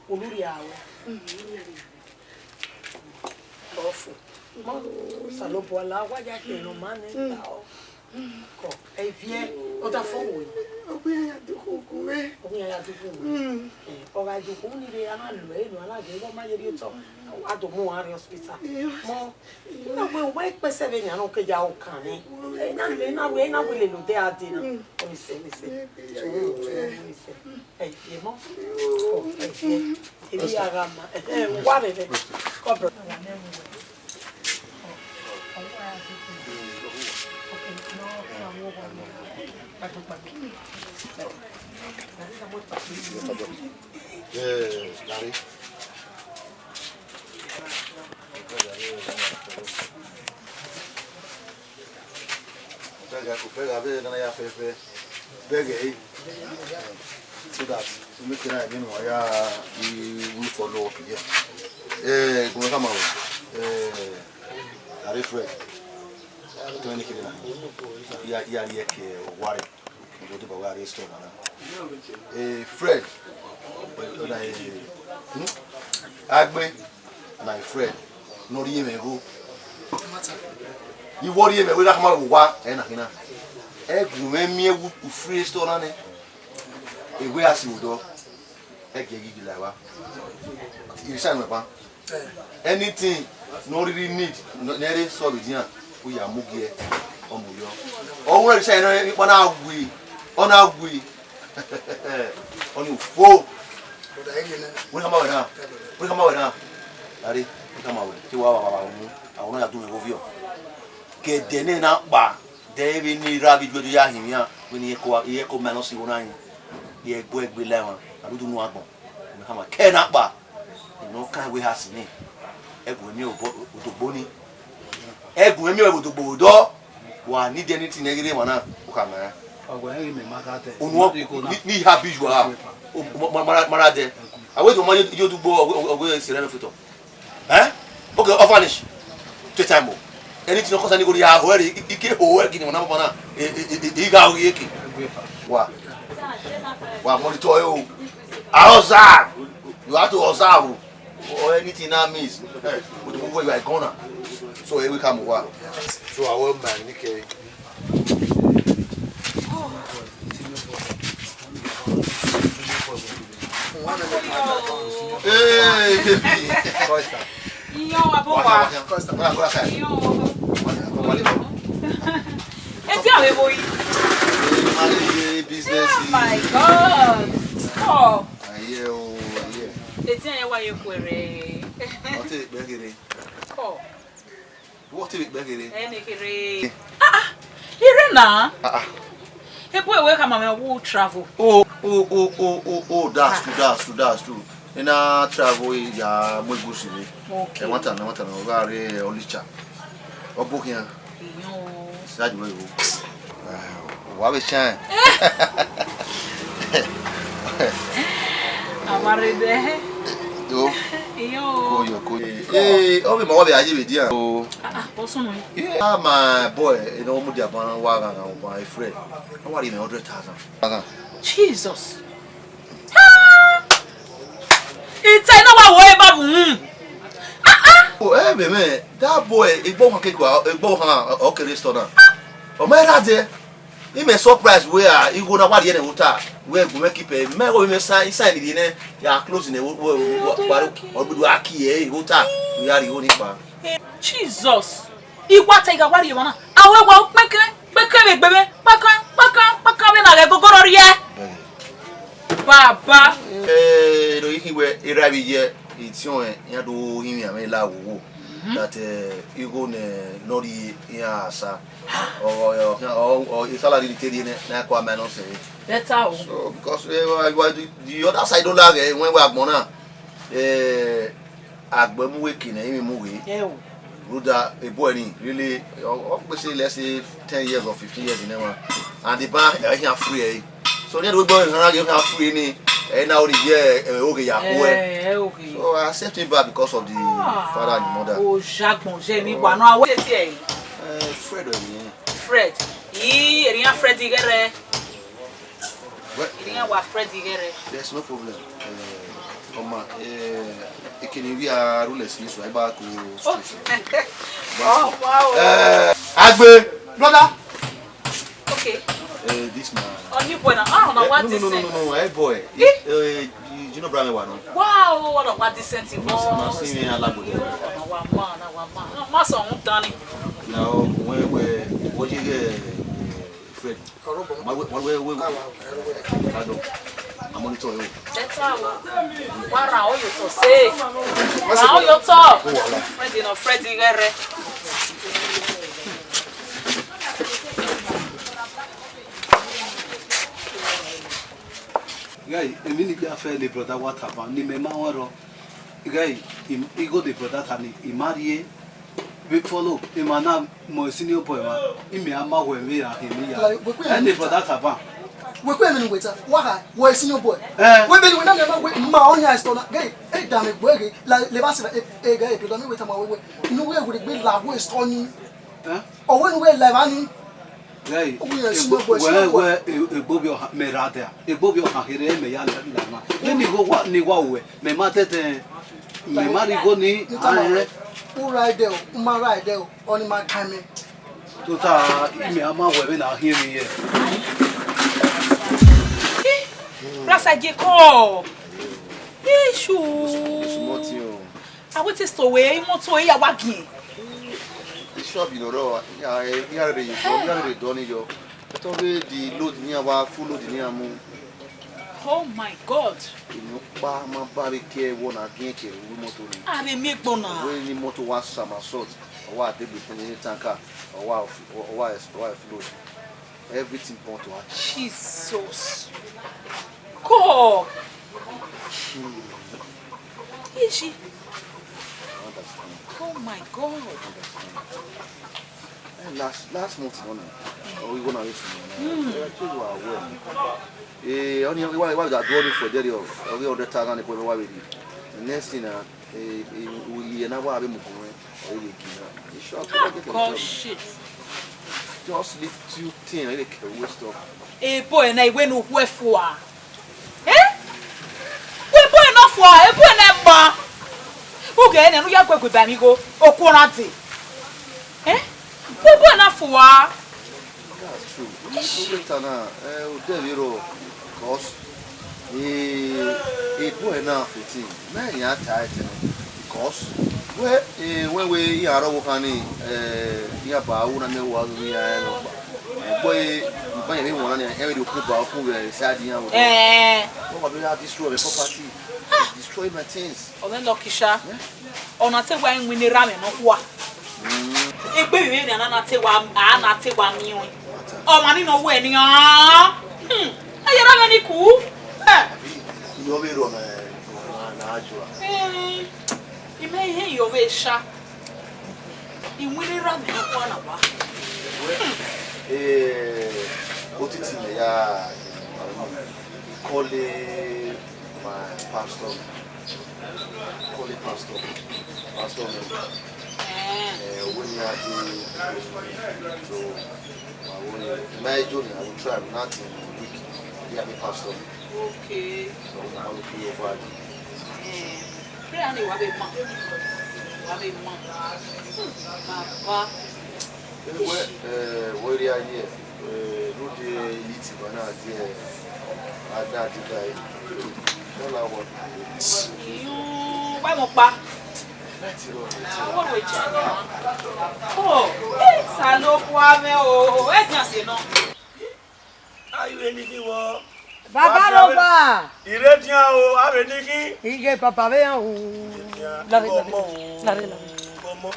Unu rhia ruẹ. Ọfo. Ma, Osanobua la wa ya khian ne ọ ma nẹ ta ọ. Kọ, ẹ viẹ, ọ da fọ wẹ. Ọ ghi ya dughu gu mwẹ. Ọ ghi ya dughu gu mwẹ. Mm. Ẹ, ọ gha dughu ni rre, a na lu ẹre nọ, a na ghe, ọ ma ye rhie otọ. A do mu uwa rrie hospital. Iyo. Mọ, na wẹ, wẹ kpẹsẹ vbe yan nọ ke ya okan nẹ. Ẹ, na le, na wẹ, na wẹ lele odẹ a de na. Mm. Ọ ni sẹ, ni sẹ. Ọ ni sẹ. Ẹ viẹ mọ. Ọ, ẹ viẹ. Ebi a gha ma. Ẹ, wa vbe vbe. Kọ brother. Eh, Gari. Bẹghe, bẹghe avbe na ya fẹfẹ. Bẹghe ẹre. So that u make na emwi ne uwa ya i wi follow up here. Eh, gu mwẹ khama wẹ, eh, Gari Fred. Tọmwẹ ne kherhe na. Ya, ya rhie ke owa rre. Mo do ba wa rhie store na. Eh, Fred. Ọna, eh, hmm? Agbe, my friend, ne ọ rhie mwẹ igho. I wẹ ọ rhie mwẹ, wẹ I gha khama wẹ owa, ẹ na khin na. Ẹ gu mwẹ miẹn vbe u free store na nẹ. Ewẹ a si vbe odọ, ẹ gie ghi gila evba. I sa nuẹn ban. Anything ne ọ rhirhi need, ne ẹ rhe solve dia, u ya mu gie, ọ mu yọ. Ọ wẹ sa nẹ, ikpa na wi, ọ na wi. Ọni ufo. Wẹ khama wẹ na. Wẹ khama wẹ na. Are, wẹ khama wẹ. Te wa wa wa mu. Àwọn ya dun mi wo viọ. Gẹdẹ ne na kpa. Dẹ vbe ni ra vbe ijuẹdu ya hin iran. Wẹ ni eko, eko ma nọ si wo na yin. Ye gbe gbe la wan. Adudu nu agbọn. Wẹ khama kẹ na kpa. Nọ kan wẹ ha si ni. Ẹ gu mwẹ miẹn odogbo ni. Ẹ gu mwẹ miẹn odogbo vbe odọ. Wa need anything ne ghi rre emwa na, u khama iran. Ọ wẹ ghi mẹ ma gha dẹ. Unu ni, ni ha bi yu a. Ma ra dẹ. A wẹ do ma yo dugbo, ọ wẹ sẹ rẹ fotọ. Eh? Okay, orphanage. Take time o. Anything no concern go ya ho ẹre, i ke ho ẹre gini wọn na baba na. I gha o ye ke. Wa. Wa monitor o. I observe. You have to observe o. Or anything na miss. Eh, with the way you are gonna. So here we come wa. So I will man, okay. Hey, baby. Iyan wa bọ wa. Iyan wa bọ. Ẹ ti àwọn ebo yìí. Manage business. Oh my God. Oh. Aye o, aye. Eti ẹ wa ye kuẹrẹ. Ọ te kpẹ kere. Kọ. Wọ te kpẹ kere. Ẹ ne kere. Ah, ah. Ire na. Ah, ah. Ebo ewe ka ma me wo travel. Oh, oh, oh, oh, oh, oh, that's true, that's true, that's true. Ina travel ya mu egusi re. Okay. E wanta na, wanta na, o gha re Onitsha. Ọ bọ khian. Iyan o. Sadi wẹ o. Wa vbe shine. Amarede. Yo. Iyo. Koyo, koyo. Eh, ọ vbe ma wa vbe aye vbe dia. Oh. Ah, ah, what's on? Yeah, my boy, you know, mu dia ban wa ga ga ban friend. I want him hundred thousand. Jesus. Ah! Ite na wa wo e babu. Ah, ah. Oh, eh, be me. That boy, igbo kan ke kwa, igbo kan o ke restaurant. O me ra de. Imẹ surprise wẹ a igho na wa rhie ne vbe ota, wẹ gu mwẹ keep ẹ, mẹ igho mwẹ sa isa ni rhie nẹ, ya close nẹ, wẹ ọgbedu a kie ẹre vbe ota, ya rhie igho ni kpa. Jesus! I wa ta igha wa rhie emwa na, a wẹ wa kpẹkẹ kpẹkẹ vbe egbe mwẹ, kpakan kpakan kpakan vbe na ghẹ gogoro rhie. Baba. Eh, no ikhin wẹ erha vbe ye, itiọn ẹ, iran do hin mwẹ la wowo. That, eh, igho ne nọ rhie iran sa. Ọ, ọ, ọ, ọ, ọ, salary ni te rhie nẹ, na kua minus ẹre. Better o. So, because, eh, wa, wa, the, the other side, don't lag, eh, when we are gone now, eh, agbọn mu wẹ ke nẹ, imẹ mu wẹ. Ẹ o. Rhoda, a boy ni, really, ọ, ọ gbe say, let's say, ten years or fifteen years in a one. And the ban, eh, he free, eh. So, the way boy, he free ni, eh, now the year, eh, okay, ya, eh, eh, okay. So, I accept him back because of the father and the mother. O jagbọn je ni wa no awe ti e. Eh, Fred, eh, yeah. Fred. Ii, erian Fred ighẹrẹ. Well, irian wa Fred ighẹrẹ. There's no problem. Eh, ọma, eh, ekene ivbi a rule ẹse ni so, a i ba ku street. Oh, wow. Eh, Agbe, brother. Okay. Eh, this man. Ọni boy na, ah, ọna wa decent. No, no, no, no, no, hey boy. Eh? Eh, you, you know Brian wa no? Wow, ọna wa decent. Ma si mi alagbo de. Ọna wa ma, ọna wa ma. Ma sọ ohun dan ni. Now, when we, what you get, Fred? Ma wẹ, ma wẹ, wẹ, wẹ. Pardon. A monitor you. Better o. Wa ra o yo to say. Ra o yo to. Fred no, Fred ighẹrẹ. Guy, emi ni gbe afẹ ne brother wa taba, ne imẹ ma wọn rọ. Guy, i, igho ne brother ta ni, I ma rrie. Vbe follow emwa na mu senior boy mwa, imẹ a ma wẹ vbe a hin ni ya. Like, wẹ kue ẹni brother taba. Wẹ kue ẹmwẹ ne uwẹ ta, wa kha, wẹ senior boy. Eh. Wẹ bẹghe ne uwẹ na, mẹ ma wẹ ma ọyan store na. Guy, e da mwẹ egbe ghe, la, levba sẹ, e, e, guy, brother, ne uwẹ tama wẹ, wẹ, ne uwẹ wẹ egbe la wẹ store ni. Eh? Ọ wẹ ne uwẹ la evba ni. Guy, uwẹ ya senior boy, wẹ, senior boy. Wẹ, e, egbe ovbi ọha, mẹ ra dia. Egbe ovbi ọha kherhe mẹ ya la, la ma. Vbene igho wa, ni wa wẹ, mẹ ma tẹtẹ. Mẹ ma rhie igho ni, ahẹn. U ra ẹdẹ o, u ma ra ẹdẹ o, ọni ma kan mẹ. Tota, imẹ a ma wẹ vbene a khian emwi ye. Rasa Jacob. Isu. Small thing o. A wẹ te so wẹ, imoto ya wa giẹn. Bishop, you know, ya, ya rere yo, ya rere dọ ni yo. Tọ vbe the load ni a wa full load ni a mu. Oh my God! Inu kpa ma ba vbe ke ẹvbo na giẹn ke ru moto ni. A vbe miẹn egbọn na. Wẹ ni moto wa somersault, ọ wa degbe fẹnẹ ni tanker, ọ wa, ọ wa, ọ wa explode. Everything burn to ash. Jesus! God! Hmm. Ishi. I understand. Oh my God! I understand. Eh, last, last month, no, no. Oh, we gonna raise money. Hmm. Eh, I told you I will. Eh, only, why, why that do for there, oh, okay, hundred thousand, the boy, why we did. The next thing, uh, eh, eh, we, eh, now what have we going? Oh, we give her. You sure? Ah, God, shit. Just little thing, I like waste of. Eh, boy, na iwe nu hue fua. Eh? Wẹ boy na fua, eh, boy na ma. Ughẹ nẹ ne u ya guẹguẹ ba emwi igho, okuo na dee. Eh? Wẹ boy na fua. That's true. Ishi. Later na, eh, u de vbe rrọọ, because, eh, egbe na fifteen, mẹ ya ta ẹtẹ, because, wẹ, eh, wẹ, wẹ, iran rrọọ vbe okhan ni, eh, iran ba ru na miẹn wa ghi iran rẹn nọkpa. Egbe, eh, iban yẹn vbe wọn na ni, ẹmwẹ rhie okun ba okun vbe side iran vbe. Eh. Wọ́n wá bí wọ́n destroy my property, destroy my things. Ọ mwẹ lucky sha. Eh? Ọ na te wa iwinna erha mwẹ nọkhua. Mm. Egbe vbe vbenian na na te wa, a na te wa miẹn ọẹn. Ọmwa ni nọ wẹ nian. Hmm. Ẹ yẹrẹ mwẹ ni ku. Eh. Iyọ vbe rrọọ na, na, na jua. Eh. I mwẹ ihe iyọ vbe sha. Iwinna erha mwẹ nọkhua na wa. Wẹ, eh, otiti mẹ ya call my pastor. Call pastor. Pastor mi. Eh. Eh, wẹ ni a dee, so, I will, my journey, I will try, not in a week. Yeah, be pastor. Okay. So, I will be over there. Eh, prayer ni wa be ma. Wa be ma. Hmm, Baba. Wẹ, eh, wẹ rhie aye, eh, rode iliti ba na die, eh, ada diga e. Dọla wọ. Iyun, wa mọ pa. Lẹti rọ, lẹti rọ. Awo we jẹ ni ma. Oh, eh, Osanobua mwẹ o, ẹ dian sẹ nọ. Ayi vbe ni khin wọ. Baba Rogba. Ire dian o, a vbe ni khin. Ighe baba vbe yan o. Lare, lare, lare, lare. Ọmọ.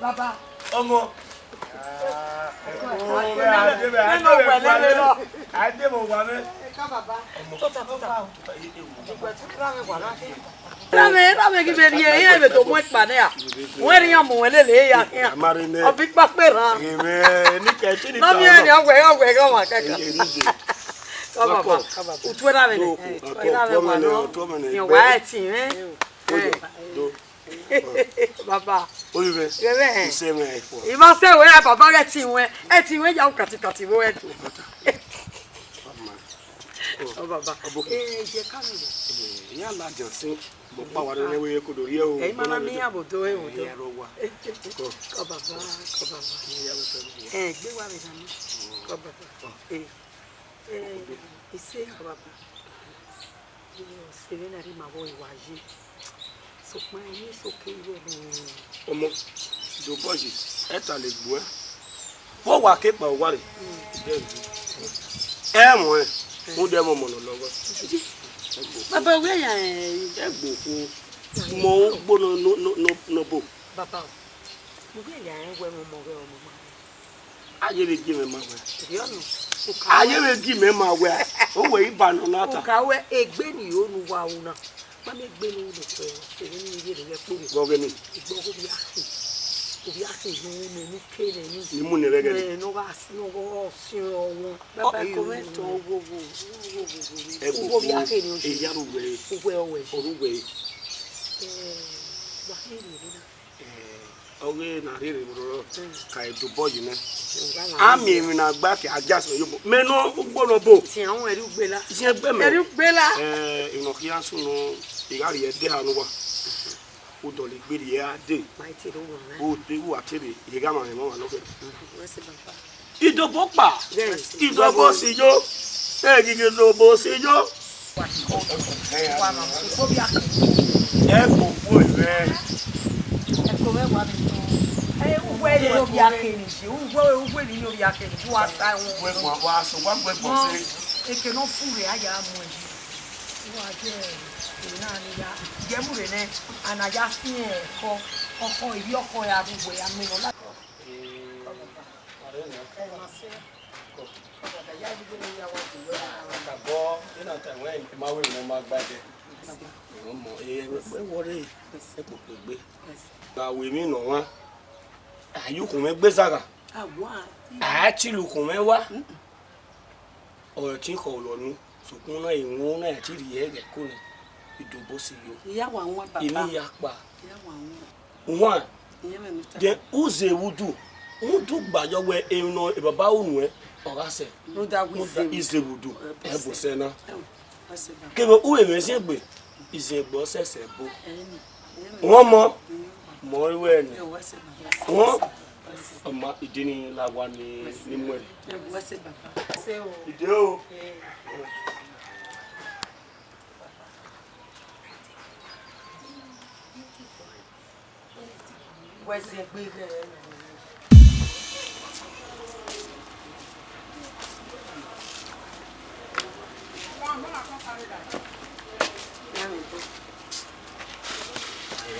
Baba. Ọmọ. Ah, oh, a de vbe, a de vbe, a de vbe, a de vbe owa mwẹ. Ka baba. Tota, tota. Ra mwẹ, ra mwẹ ghi vbe rhie, iran vbe do mu ẹkpa nẹ a. Wẹ rhie iran mu wẹ lele ya khian. Ọ bi kpakpe rran. Nọ miẹn ni ọwẹ, ọwẹ ghe ọmwa kẹkan. Ka baba, ka baba. Utu ra mwẹ nẹ. Ra mwẹ wa nọ. Iran wa ẹtin mwẹ. Baba. Oyi vẹ. Ghẹ vẹ. Ise mwẹ ifo. I ma sẹ wẹ, baba, ghẹ ẹtin wẹ. Ẹtin wẹ ya u kati kati vbe ẹdun. Ọ baba. Ọbokhi. Eh, je ka mi. Eh, ya la jan sin. Mo pa wa ne we ko do rie o. Eh, ma na mi ya bo do e o do. Ya ro wa. Ko. Ko baba, ko baba. Ya ro so. Eh, gbe wa be na mi. Ko baba. Eh. Eh, ise ko baba. Ise vbe na rhie ma vbe wa ye. Sokpan emwi eso ke igho nọ. Ọmọ, dobọ yi, ẹta le gbuẹ. Vbe wa ke kpa uwa re? Ẹ mu ẹ, u de mọ ọmọ nọ lọghọ. Baba, wẹ ya, eh, ẹ gbo khuo. Mọ ugbo nọ, nọ, nọ, nọ, nọ bo. Baba, wẹ ya, eh, wẹ mọ ọmọ ghẹ ọmọ ma. A ye vbe gie mwẹ ma wẹ. Aye vbe gie mwẹ ma wẹ. O wẹ i ba nọ na ta. Uka wẹ egbe ni o nu wa una. Ma mi egbe ni o nu kpẹ. Eni ni ye rẹ kpo. Gọ ghe ni. Igbo ko bi akhi. Ko bi akhi nu nu nu ke ne ni. Ni mu ne vbe ghe ni. Ne no ga si no go si o won. Baba, comment on wo wo, wo wo wo wo. Ẹ ko bi akhi ni o. E ya ru wẹ. Uwe o wẹ. Oru wẹ. Eh, wa khin ni na. Eh, ọghe ne a rhirhi vbe rrọọ, ka e dobọ yi nẹ. A miẹn emwi ne a gba ke a ja sẹ yobọ. Mẹ nọ ugbo nọ bo. Tian wọn ẹre ugbela. Isiẹn gbe mẹ. Ẹre ugbela. Eh, emwi ne ọ khian sunu, I gha rhie ẹdẹ ha ne uwa. U dọlegbe rhie a dee. Ma i te rre uwa mwẹ. U te, u wa te rre, I gha ma mwẹ emwa nọ kẹ. Wẹ sẹ baba. Idobo kpa, yes, idobo si yo, egighi idobo si yo. Ẹ kò kú ìwé. Ẹ kò wẹ wà mí tó. Ẹ wẹ ni obi akeni ji, wẹ wẹ ni obi akeni ji, wa sa wọn. Wẹ gbọn wa so, wa gbẹ gbọn se. Eke no fu re aya mu e. Wa je e na ni ya. Je mu re nẹ, ana ya fi ẹko, ọkọ, ibi ọkọ ya ru wẹ ya mẹ nọ la. Abọ, ena ta wẹ ma wẹ ne ọ ma gba ẹdẹ. Ọmọ, e wọrẹ, e kpokpo egbe. Gha wẹ emwi ne ọ wan, a ye ukhunmwu egbe zagha. A wa. A chili ukhunmwu ẹwa. Ọre ọtẹn khọ lọ nu, sokpan na ewun na ya te rhie ẹghẹ ko nẹ, idobo si yo. Iya wa wan baba. Emwi ya kpa. Iya wa wan. Uwan, de uze vbe udu, udu gba yọ wẹ emwi nọ baba unu ẹ, ọ gha sẹ. Rhunmwuda wẹ ize vbe udu. Ize vbe udu, ẹ bọ sẹ na. Ẹ o, wẹ sẹ baba. Kevbe u vbe mwẹ ziengbe, iziengbe ọ sẹsẹ bo. Ẹ ni, ẹ ni. Uwan mọ, mọ i wẹ nẹ. Ẹ o, wẹ sẹ baba. Uwan, ọ ma, ide ni la wa ni, ni mu ẹre. Ẹ o, wẹ sẹ baba. Wẹ sẹ o. Ide o. Ẹ. Wẹ ziengbe ghẹ.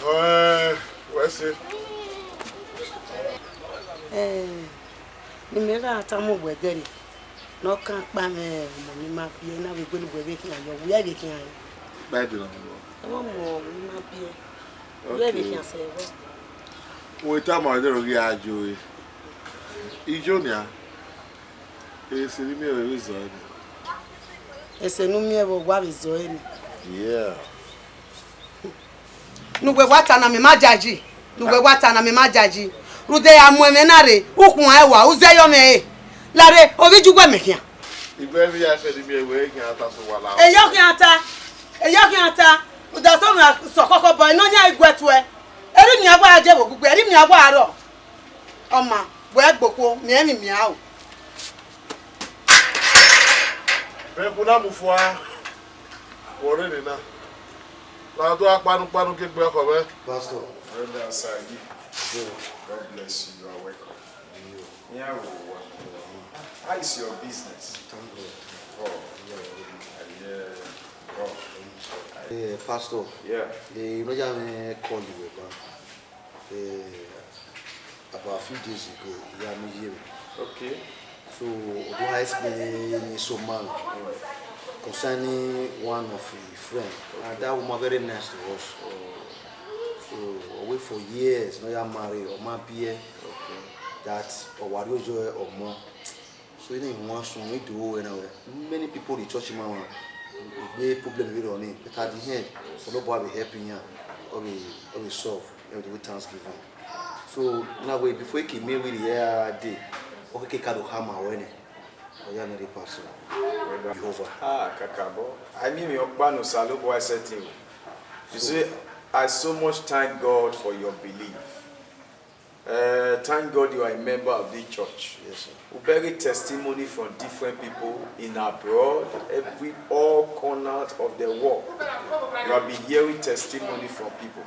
Ẹ, wẹ sẹ. Ẹ, ne imẹ gha tama uwẹ ẹdẹrriọ, ne ọ kan kpa mwẹ ọmọ ne ima biẹ na vbe wẹ ne uwẹ vbe khian yọ, wẹ vbe khian yọ. Bible nọ. Ẹ vbe ọmọ ne ima biẹ, wẹ vbe khian sẹ vbọ. Wẹ tama ẹdẹrriọ ghi a yo e. Ijo nian. Ese ne I miẹn vbe zọ ẹre. Ese ne u miẹn vbe wa vbe zọ ẹre. Yeah. Ne uwẹ wa ta na mẹ ma jaji, ne uwẹ wa ta na mẹ ma jaji. Rhunmwuda a mu ẹmwẹ na rre, u khuan ẹwa, u zẹ yọ mwẹ ẹre. Lare, ovbi ju uwẹ mẹ khian. Igbe ẹmwẹ ya fẹ ne I miẹn vbe khian ta so wa la. Eyọ khian ta, eyọ khian ta. Rhunmwuda sẹ ọmwa sẹ ọkọkọ bọ, enoyan i guẹ tuẹ. Erriọ imiẹn a wa je vbe ogbugbe, erriọ imiẹn a wa rrọọ. Ọ ma, wẹ gbe okhuo, miẹn emwi miẹn aro. Vbe ẹkun na mu fua, vbe ọre nena, la do akpanukpanu ke egbe ọkhọ mwẹ. Pastor. Brother Asagi, God bless you. You are welcome. Iran wo wa. How is your business? Thank God. Oh, yeah, yeah. Oh. Eh, Pastor. Yeah. Eh, you know, I call you back. Eh, about a few days ago, I am here. Okay. So, do I explain any so man? Concerning one of his friend, and that woman very nice to us. So, ọ wẹ for years, no ya marry, ọ ma biẹ that ọ wa rhie oyo ọmọ. So, ina wan sunu, I do wẹ na wẹ. Many people dey touch him around. Egbe problem vbe rọ ni, but at the end, Osanobua be help him, ọ be, ọ be solve, everything with thanksgiving. So, na wẹ before I ke miẹn wẹ rhie a day, ọ ke ka do hama wẹ nẹ. Ọ ya nẹ rhie pastor. Jehovah. Ah, kakabọ. I mean, mi ọkpa ne Osanobua setting. You see, I so much thank God for your belief. Uh, thank God you are a member of this church. Yes, sir. We bearing testimony from different people in abroad, every all corners of the world. You have been hearing testimony from people.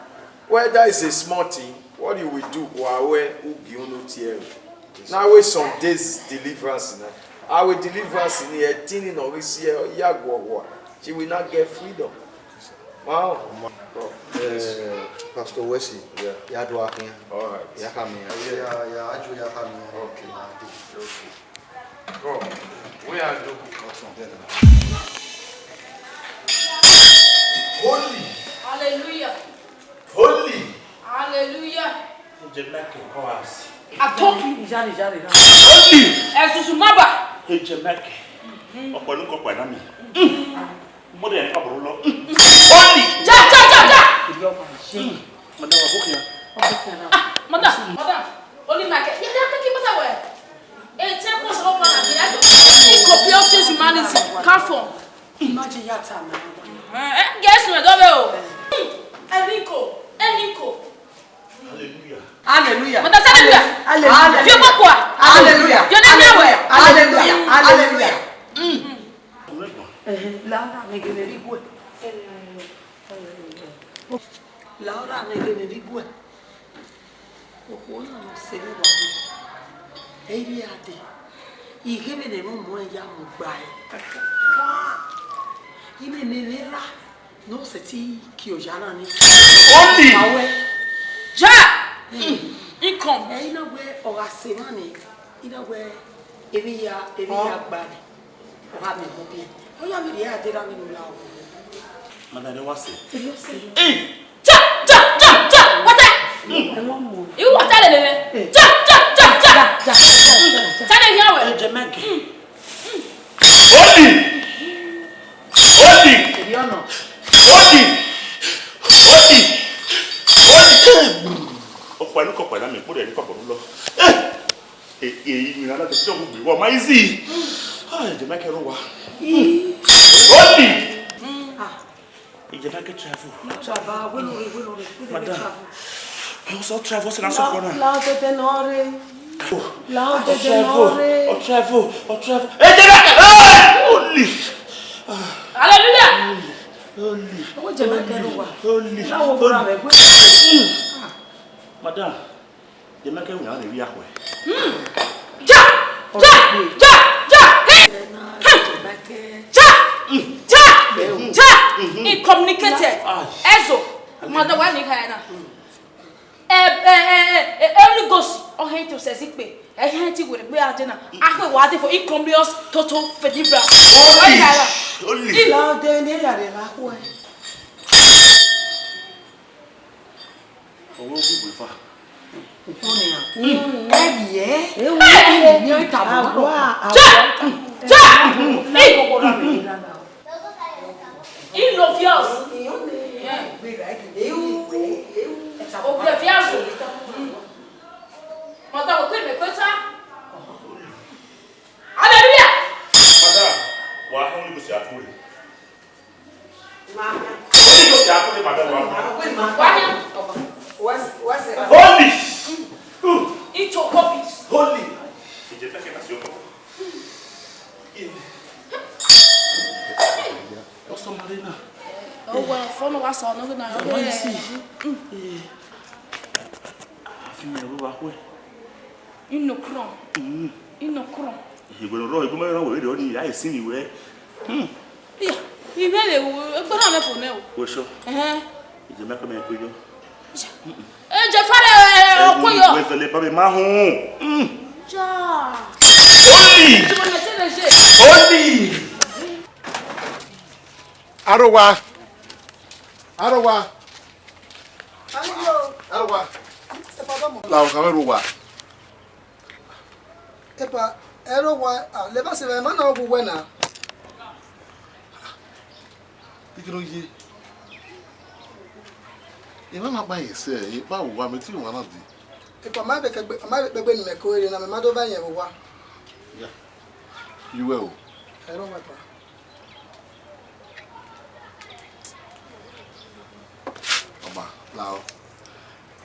Whether it's a small thing, what you will do, wa wẹ ugi unu tie ẹre. Na wẹ some days deliverance na. A wẹ deliverance ni ẹtin ni nọ ghi si ẹ, ya guọghọ. She will not get freedom. Wow. Eh, Pastor Wesley, yeah, ya do akhin. All right. Ya kha mi. Yeah, yeah, ajo ya kha mi. Okay. Okay. Come. Where are you? Holy. Hallelujah. Holy. Hallelujah. Ejemeke, come as. Atoki. Ijari, ijari, na. Holy. Ẹsusu maba. Ejemeke. Ọkpẹnu kọkpẹ na mi. Mo de ka boro lọ. Holy. Ja, ja, ja, ja. Madam, wa bokia. Ah, madam, madam. Holy Michael. Ye da kiki mata we. E te ko so pa na bi ajo. Ko bi o ti si mani si. Come for. Imagine ya ta na. Eh, eh, guess we do be o. Eniko, Eniko. Hallelujah. Hallelujah. Mata hallelujah. Hallelujah. Fi ọkọ kua. Hallelujah. Fi ọdẹ mi awẹ. Hallelujah. Hallelujah. Hallelujah. Ẹhẹn, la ọra mwẹ ghe mwẹ vbe igue. La ọra mwẹ ghe mwẹ vbe igue. Okhuo na ne ọ sẹ vbe wa. Ẹ i vbe a dee. I ghe vbene ẹmwẹ ọmọ ya mu gba ẹe. Imẹ ne erha ne ọ sẹtin kie oya na ni. Only. Wẹ. Ja. Income. Ẹ, I na wẹ ọ gha sẹ emwa ni, I na wẹ emwi ya, emwi ya gba nẹ. Ọ gha miẹn ọmọ biẹ. Ọ ya vbe rhie a dee ra vbe ne u la o. Madam, wa sẹ. Erriọ sẹ. Hey! Ja, ja, ja, ja, wata. I wata lele mẹ. Ja, ja, ja, ja. Tade hia wẹ. Ejemeke. Holy! Holy! Holy! Holy! Holy! Ọkpa ẹnu kọkpa na mi kpo de ni kọkpa lọ. Eh! Eh, eh, mi na na tẹ sọ gbogbo wa ma easy. Ah, Ejemeke ro wa. Holy! Ah. Ejemeke travel. Baba, we no re, we no re, we no re. Madam. Travel. I also travel, so that's all for now. La odede nọ rre. Oh. La odede nọ rre. Ọ travel, ọ travel. Ejemeke! Hey! Holy! Hallelujah! Holy! Ọwọ Ejemeke ro wa. Holy! La wo bra me gbe. Madam. Ejemeke wẹ na rhie vbe akhuẹ. Ja! Ja! Ja! Ja! Hey! Ja! Ja! Ja! Incommunicated. Ezo. Mother, why me kaya na? Eh, eh, eh, eh, eh, Holy Ghost, ọ hẹn to sẹsi kpe. Ẹ hẹn ti were gbe ade na. Akhuẹ wa de for incomplious total fedibra. Holy. Holy. Ila ode ne ya re ma khuẹ. Ọwẹ ogibo efa. Ẹ yẹ. Ewu. Ẹ yẹ ta bọ. Awa, awa. Ja! Ja! Ilovious. Ewu. Ovious. Mọta, o kwe mẹ kwe ta. Hallelujah. Father, wa hon ni ko si akure. Holy Ghost ya kule madam wa. Wa hia. Holy. Into copies. Holy. Ije fẹ́ kẹ́ na si ọkọ. Ọsọ Marina. Ọwọ fọnọ wa sọ ọnọ na. Ọmọ yìí sì. Àfihàn ló wá pẹ́. Inokron. Inokron. Ìgbọ̀nà rọ ìgbọ́n mẹ́rin wẹ̀ rẹ̀ ni ìyá ìsìn ìwẹ́. Iya, ìwé lè wo ẹgbẹ́ náà mẹ́fọ̀ náà o. Wọ́n sọ. Ẹ̀hẹ́n. Ìjẹ́ mẹ́kọ́ mẹ́rin pé yọ. Ẹ jẹ́ fárẹ̀ ọkọ yọ. Wẹ́n fẹ́lẹ̀ bá mi máa hùn. Ja. Holy. Holy. Arowa. Arowa. Ayo. Arowa. Epa, come on. La o kha vbe rre owa. Epa, ẹ rre owa, ah, leba sẹ vbe, ma na gu wẹ na. Dikino ye. Emwa na kpa ye sẹ, e kpa owa, mẹ te owa na dee. Epa, ma vbe kẹgbe, ma vbe kpegbe ne imẹ ko rre na, mẹ ma do va yẹn vbe owa. Ya. Ye uwẹ o. Ẹ rre owa, epa. Ọma, lao.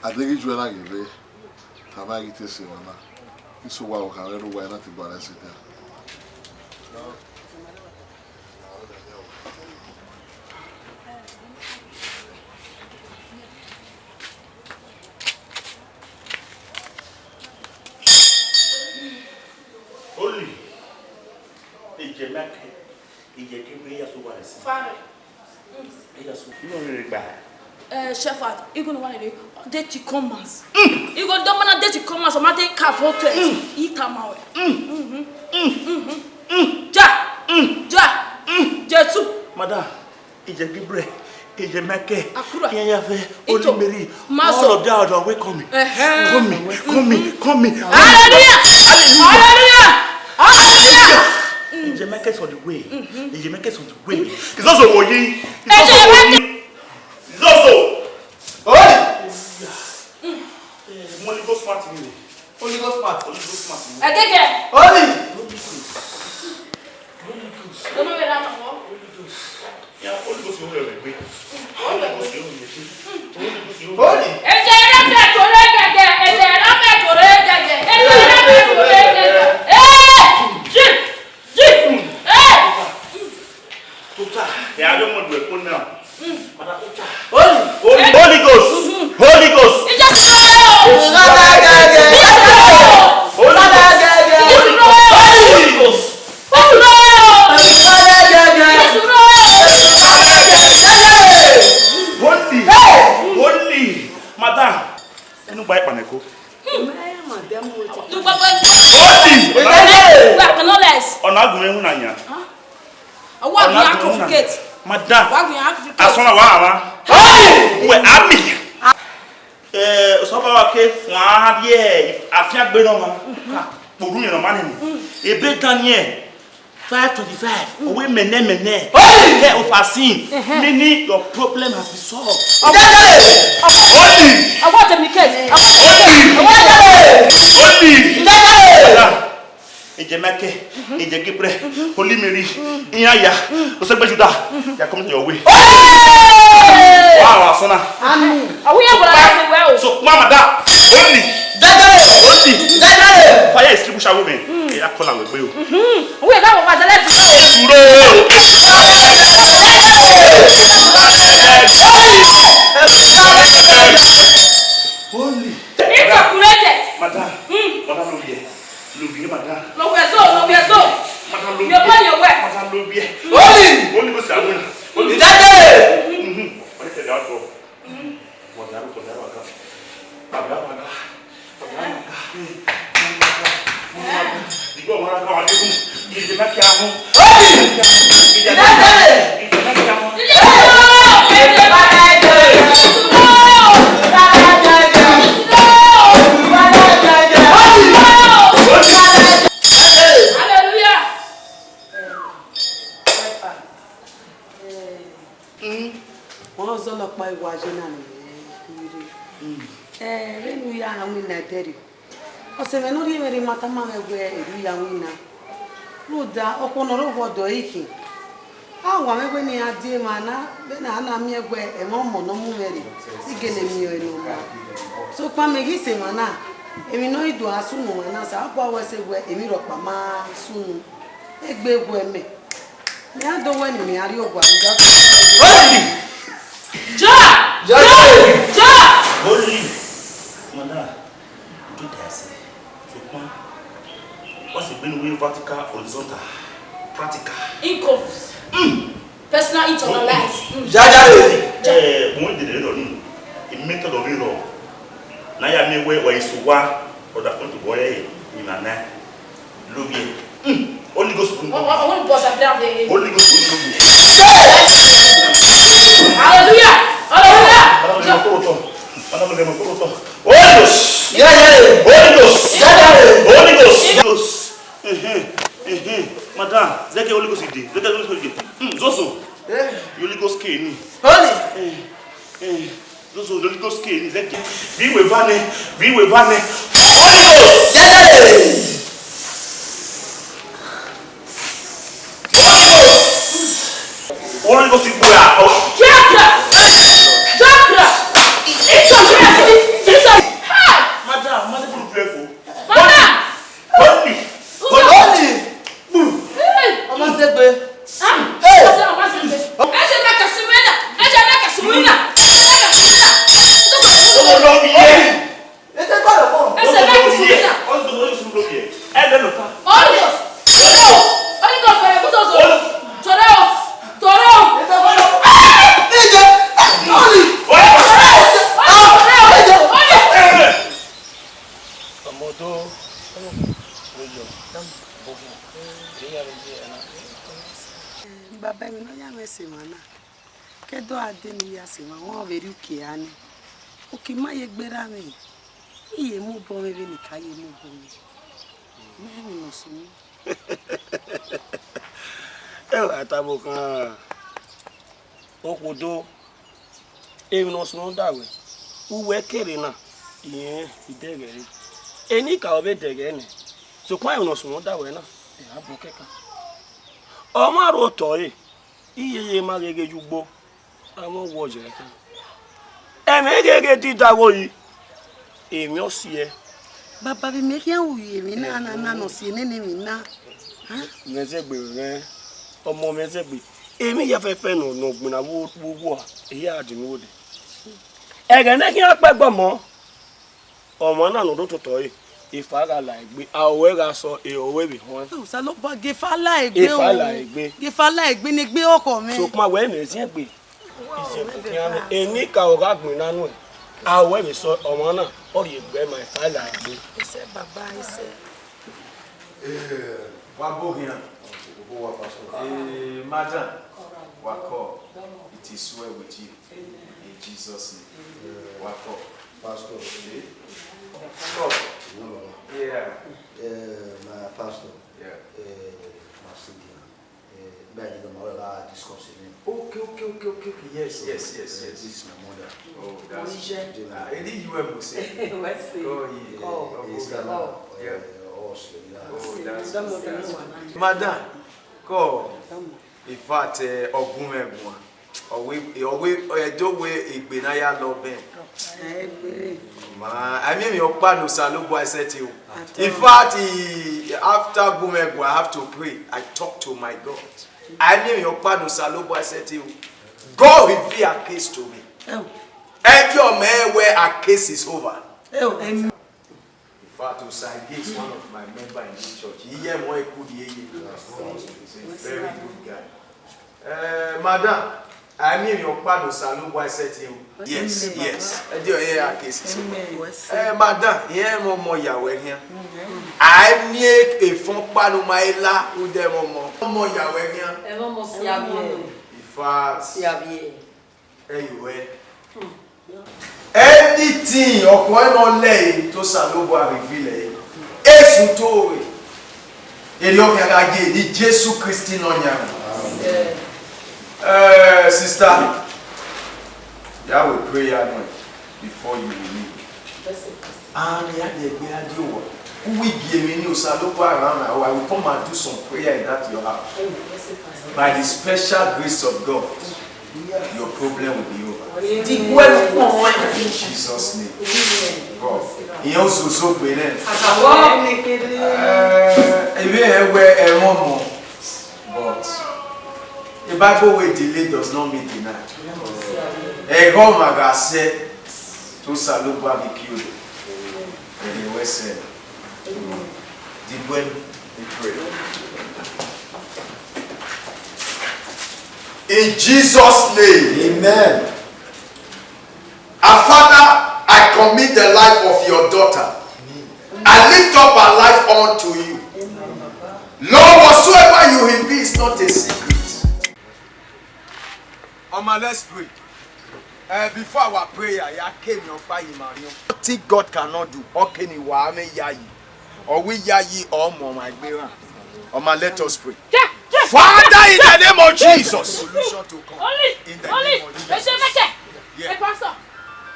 A deghẹ I ju ẹre na ghe rre, tama ghi te sẹ emwa na. I sẹ owa, ọ kha vbe rre owa, I na te gba rẹn sẹ dia. Holy, Ejemake, Ijekegbe, I ya sẹ owa rẹn sẹ. Father. I ya sẹ owa. I ya sẹ owa. Eh, shepherd, I ghi ne uwa rhie dirty commands. I ghi do ma na dirty commands, ọ ma de ka vote. I tama wẹ. Ja, ja, Jesu. Madam, Ijegbe, Ijemake, Akura. Iyafe, Holy Mary, all of them are welcome. Come in, come in, come in. Hallelujah! Hallelujah! Hallelujah! Ijemake is on the way. Ijemake is on the way. It's also Woyi. It's also Woyi. It's also. Holy! Eh, Holy Ghost smart me. Holy Ghost smart. Holy Ghost smart me. Ẹgẹgẹ. Holy! Holy Ghost. Holy Ghost. Ló máa bẹ̀rẹ̀ àná mọ́. Holy Ghost. Ya, Holy Ghost yóò rẹ̀ wẹ̀ gbé. Holy Ghost yóò rẹ̀ gbé. Holy Ghost yóò rẹ̀. Holy. Ẹ̀jẹ̀ rẹ̀ fẹ́ kórè gẹ̀gẹ̀. Ẹ̀jẹ̀ rẹ̀ fẹ́ kórè gẹ̀gẹ̀. Ẹ̀jẹ̀ rẹ̀ fẹ́ kórè gẹ̀gẹ̀. Ẹ! Jì! Jì! Ẹ! Tota. Ẹ á yọ ọmọ ìlú ẹ̀kọ́ náà. Holy, Holy, Holy Ghost, Holy Ghost. Holy Ghost. Holy Ghost. Holy, Holy, madam. Ẹnu gba ẹkpa nẹko. Holy. Ọna gun ẹhun na yan. Ọwọ mi a confiscate. Madam. Wa gun ya confiscate. Asọna wa ama. Wẹ ami. Eh, osọba wa ke fun a rhie afiangbe nọ ma. Kpuru yẹn nọ ma nini. Ebe Daniel five twenty-five. Owe mẹnẹ mẹnẹ. Kẹ ofasin. Meaning your problem has been solved. Holy. Ọwọ tẹ mi case. Holy. Holy. Madam. Ejemake, Ejegibra, Holy Mary, iran ya, Osegbe Juda, they are coming to your way. Hey! Wow, Asona. Amen. Are we able to ask the well? So, Mama, da, Holy. Daddy! Holy. Daddy! Fire is triple shower, man. Ẹ ya kọla wẹ gbe o. We got one, let's go. Suro. Holy. It's a great. Madam, madam, no, yeah. Lobie, madam. Lobie so, lobie so. Madam, lobie. Your boy, your wife. Madam, lobie. Holy. Holy Ghost, I will. Holy. Daddy. Mm-hmm. What is the outcome? What the outcome? What the outcome? What the outcome? Holy. Daddy. Hallelujah. Wẹ ọzọ nọkpa iwa ye na ni mẹ rre. Ẹ, vbene u ya winna ẹdẹrriọ. Ọse mwẹ ne ọ rhie mwẹ rre, ma tama mwẹ wẹ erha u ya winna. Rhunmwuda ọkhuo ne ọ rre owa ọdọ ẹre khin. A wa mwẹ wẹ ne iran die emwa na, vbene a na miẹn wẹ ẹmwẹ ọmọ ne ọ mu mwẹ rre, I gele miẹn ọre ne ọ maa. Sokpan mẹ ghi sẹ emwa na, emwi ne ọ ghi do a sunu emwa na, Osanobua wẹ sẹ wẹ emwi rhọkpa ma sunu. Egbe wẹ mẹ. Mẹ a do wẹ ne mẹ a rrie owa vbe Holy! Ja! Ja! Ja! Holy! Madam, do that. Sokpan, what's the meaning of vertical, horizontal, practical? Income. Mm. Personal, it on life. Mm. Ja, ja, ja. Eh, mo ń dèrè lọ nù. Èmi tọ̀dọ̀ mi lọ. Na ya mi wẹ, wẹ isu wa, ọ̀dà fún ti bọ̀ ẹ́, ìmọ̀ náà. Lobie. Mm. Holy Ghost. Oh, oh, Holy Ghost, I'm down there. Holy Ghost, Holy Ghost. Hey! Keni. Holy. Eh, eh, those Holy Ghost keni, let it. Vbe iweva nẹ, vbe iweva nẹ. Holy Ghost. Yay! Holy Ghost. Holy Ghost, you go out. Jabra! Jabra! It's a miracle. It's a, hey! Madam, madam, pray for. Madam! Holy! Holy! Hey! Ọmọ Zegbe. Ah! Hey! Ọmọ Zegbe. Ẹ jẹ́ mẹ kẹsì wí nà. Ẹ jẹ́ mẹ kẹsì wí nà. Ẹ jẹ́ mẹ kẹsì wí nà. Ọmọ lọ bí yẹ. Ẹ jẹ́ gbọ́dọ̀ mọ̀. Ẹ jẹ́ mẹ kẹsì wí nà. Ọmọ lọ bí yẹ. Ẹ jẹ́ lọ pa. Holy Ghost. Holy Ghost, fẹrẹ kú sọsọ. Tọrọ. Tọrọ. Ẹ jẹ́ gbọ́dọ̀. Ẹ jẹ́. Holy. Holy. Holy. Holy. Ọmọ ọdọ, ọmọ ọdọ, ọmọ ọdọ. Baba, emwi ne ọ ya mwẹ sẹ emwa na, ke ẹdẹ ọ gha dee ne I ya sẹ emwa, ọ vbe rrie uki ra nẹ. Uki ma ye gberra mwẹ, I ye mu obọ mwẹ vbene I ka ye mu obọ mwẹ. Mẹ emwi ne ọ sunu. Ẹ wa tama okhan, okhuo do, emwi ne ọ sunu da wẹ, uwẹ kere na, irẹn idẹghẹ re. Enikaro vbe dẹghẹ nẹ, sokpan emwi ne ọ sunu da wẹ na, ẹ gha bọ kẹkan. Ọ ma rho otọ ẹre, iyeye ma gheghe ye ugbo, a mwẹ ọwọjẹ ẹkan. Ẹmwẹ gheghe didagho yi, emwi ọ siẹ. Baba, vbe imẹ khian ru ye emwi na, na, na, ne ọ si nene emwi na. Mwẹ zẹgbe mwẹ, ọmọ mwẹ zẹgbe. Emwi hia fẹfẹ nọ, ne ọ gbinna vbe uwu, ehia a dinmwi odẹ. Ẹghẹ ne khian kpẹgbẹ ọmọ, ọmọ na ne ọ do totọ ẹre, efa gha la egbe, a ru ẹre gha sẹ ọre vbe họn. Osanobua, ghe efa la egbe o. Efa la egbe. Ghe efa la egbe ne egbe ọkhọ mwẹ. Sokpan wẹ mẹ ziẹn egbe. Iye khian mwẹ, enikaro gha gbinna nuẹn, a ru ẹre vbe sẹ ọmwa na, ọ rhie egbe ma efa la egbe. Isẹ baba, isẹ. Eh, wa bo khian. Wa pastor. Eh, madam, wa kọ. It is well with you. In Jesus' name. Wa kọ. Pastor. Eh? Kọ. No, no, no. Yeah. Eh, my pastor. Yeah. Eh, my sister. Eh, me and you, my brother, discuss it. Okay, okay, okay, okay, okay. Yes, yes, yes, eh, yes. This is my mother. Oh, that's good. Ah, any you ever say? What's it? Oh, yeah. Oh, eh, it's kind of, yeah, eh, us, you know. Oh, that's good. Madam, come. In fact, eh, Ogunmegua. Owe, owe, eh, do we egbe na ya lọ bẹn. Egbe. Ma, I mean, your pa no Osanobua sẹtin o. In fact, he, after Ogunmegua, I have to pray. I talk to my God. I mean, your pa no Osanobua sẹtin o. God reveal a case to me. Oh. Every man where a case is over. Oh, amen. In fact, Osagie is one of my member in this church. He hear more good, he hear. He's a very good guy. Eh, madam, I mean, your pa no Osanobua sẹtin o. Yes, yes. Ẹ di ọyẹ a case is over. Eh, madam, I hear more, more ya wẹ here. I make a phone pa no my la, who dem more, more ya wẹ here. Ẹ mọ mọ si avie. In fact, si avie. Ẹ yo wẹ. Anything ọkpọ ẹre ne ọ lẹ ẹre, to Osanobua reveal ẹre. Esu to re. Erriọ khian gha ye ni Jesu Kristi Nọyaẹnmwa. Eh, sister, ya wẹ prayer nuẹn before you leave. And ya de egbe a di owa. Uwu igiemwi ni Osanobua rhan na, I will come and do some prayer in that your house. By the special grace of God, your problem will be over. Di guẹ nu kpọn. In Jesus' name. God. Iran ozozo gbe nẹ. Eh, ebe ẹ wẹ ẹmwẹ ọmọ, but the Bible wey delay does not mean deny. Ẹghẹ ọmwa gha sẹ, to Osanobua ghi kiole. Ẹghẹ wẹ sẹ. Di guẹ nu. We pray. In Jesus' name. Amen. Our Father, I commit the life of your daughter. I lift up her life unto you. Lord, whatsoever you reveal is not a secret. Oma, let's pray. Eh, before our prayer, ya kemi ọkpa yi ma riọn. Nothing God cannot do. Ọ keni wa mwẹ yayi. Ọ wẹ yayi, ọ mu ọmwa egbe rran. Oma, let us pray. Father, in the name of Jesus. Holy, holy, ese mẹkẹ. Ẹ pastor.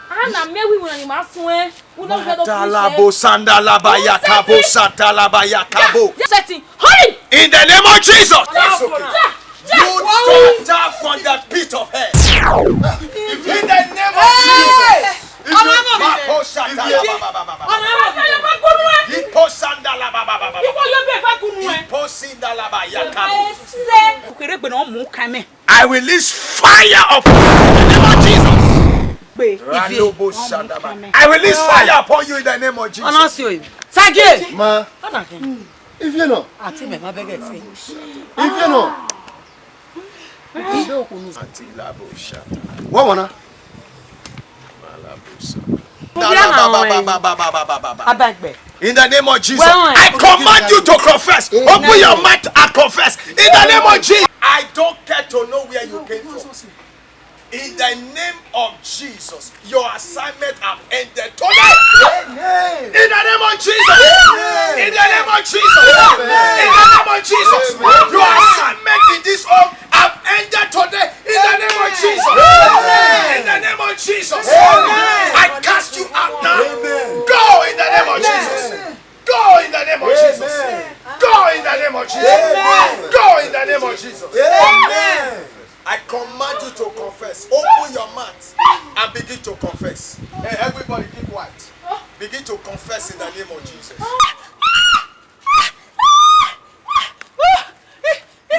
A na miẹn wẹ iwinna ni ma suẹn. Una wẹ do. Madalabo sandalaba yakabo satalaba yakabo. Setting. Holy. In the name of Jesus. You daughter from the pit of hell. In the name of Jesus. Ipo sandalaba. Ipo sandalaba. Ipo sandalaba yakabo. Ukere gbe na mu kan mẹ. I release fire upon you in the name of Jesus. Gbe, Ralobo Shandaba. I release fire upon you in the name of Jesus. Ọna si oyi. Sagie. Ma. Ọna kẹ. If you know. Àti mẹ ma bẹgẹ fi. If you know. Àti Labo Shata. Wọ́n wọ̀n na. Malabusa. Abegbe. In the name of Jesus, I command you to confess. Open your mouth and confess. In the name of Jesus. I don't care to know where you came from. In the name of Jesus, your assignment have ended today. In the name of Jesus. In the name of Jesus. In the name of Jesus. Your assignment in this home have ended today. In the name of Jesus. In the name of Jesus. I cast you out now. Go in the name of Jesus. Go in the name of Jesus. Go in the name of Jesus. Go in the name of Jesus. I command you to confess. Open your mouth and begin to confess. Hey, everybody, keep quiet. Begin to confess in the name of Jesus.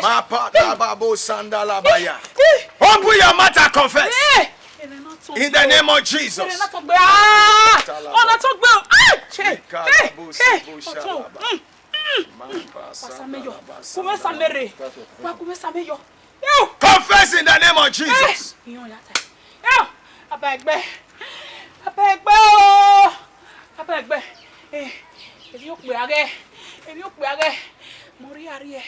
Mapa kababo sandalabaya. Open your mouth and confess. In the name of Jesus. Ọna tó gbé o. Ọtún. Pasamẹyọ. Kúmẹsà mẹrẹ. Wa kúmẹsà mẹyọ. Confess in the name of Jesus. Iyan ya ta. Yo, Abegbe. Abegbe o. Abegbe. Eh, ebi okpe aghe. Ebi okpe aghe. Mo ri ari e.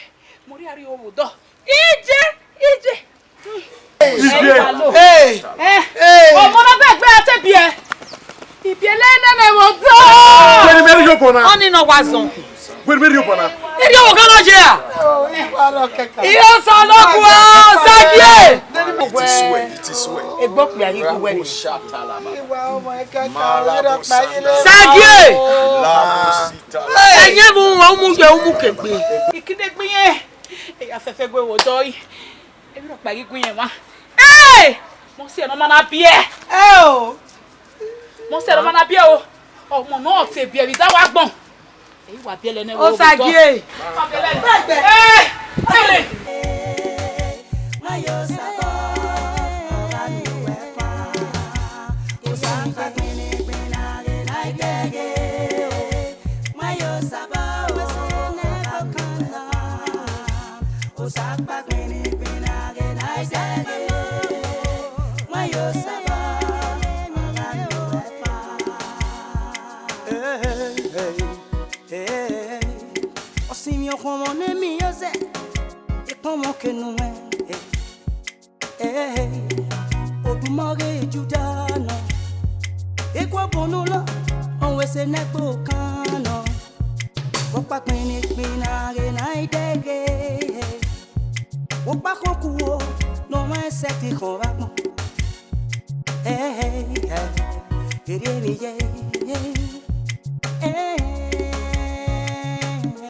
Mo ri ari owo do. Ije, ije. Ije. Hey. Eh. Ọmọ na Abegbe ate biẹ. Ibiẹlẹ nene mo do. Wẹrẹ mẹrẹ yo bona. Ọni nọ wa zọn. Wẹrẹ mẹrẹ yo bona. Eri owo kan nọ je a. Iyo sọ lọ ku o, Sagie. It is well, it is well. Egbe okpia yi ku wẹ ni. Sagie. Ẹyẹ mu wọn mu ye umu kegbe. Ikide gbin yẹn. Eya fẹfẹ gbe wo dọ yi. Emwi rhọkpa ghi gu iran mwa. Hey! Mọ si ẹre ne ọ ma na biẹ. Ẹ o. Mọ si ẹre ne ọ ma na biẹ o. Ọmọ ne ọ te biẹ vbe idawa agbọn. Eyi wa biẹlẹ nẹ. Osagie. Wa biẹlẹ nẹ. Hey! Hey! Ọsinmwi ọkhọnmwọ ne emi yọ zẹ, ekpọnmwọ ke nuẹn. Odumọghe Juda nọ, ikuobonu lọ, ọnwese ne ẹgbe okan nọ. Ọkpa kpinnigbin na ghe na i dẹghe, ọkpa khọkuo ne ọ mwẹ sẹtin khọn vbe agbọn. Erriọ emwi ye,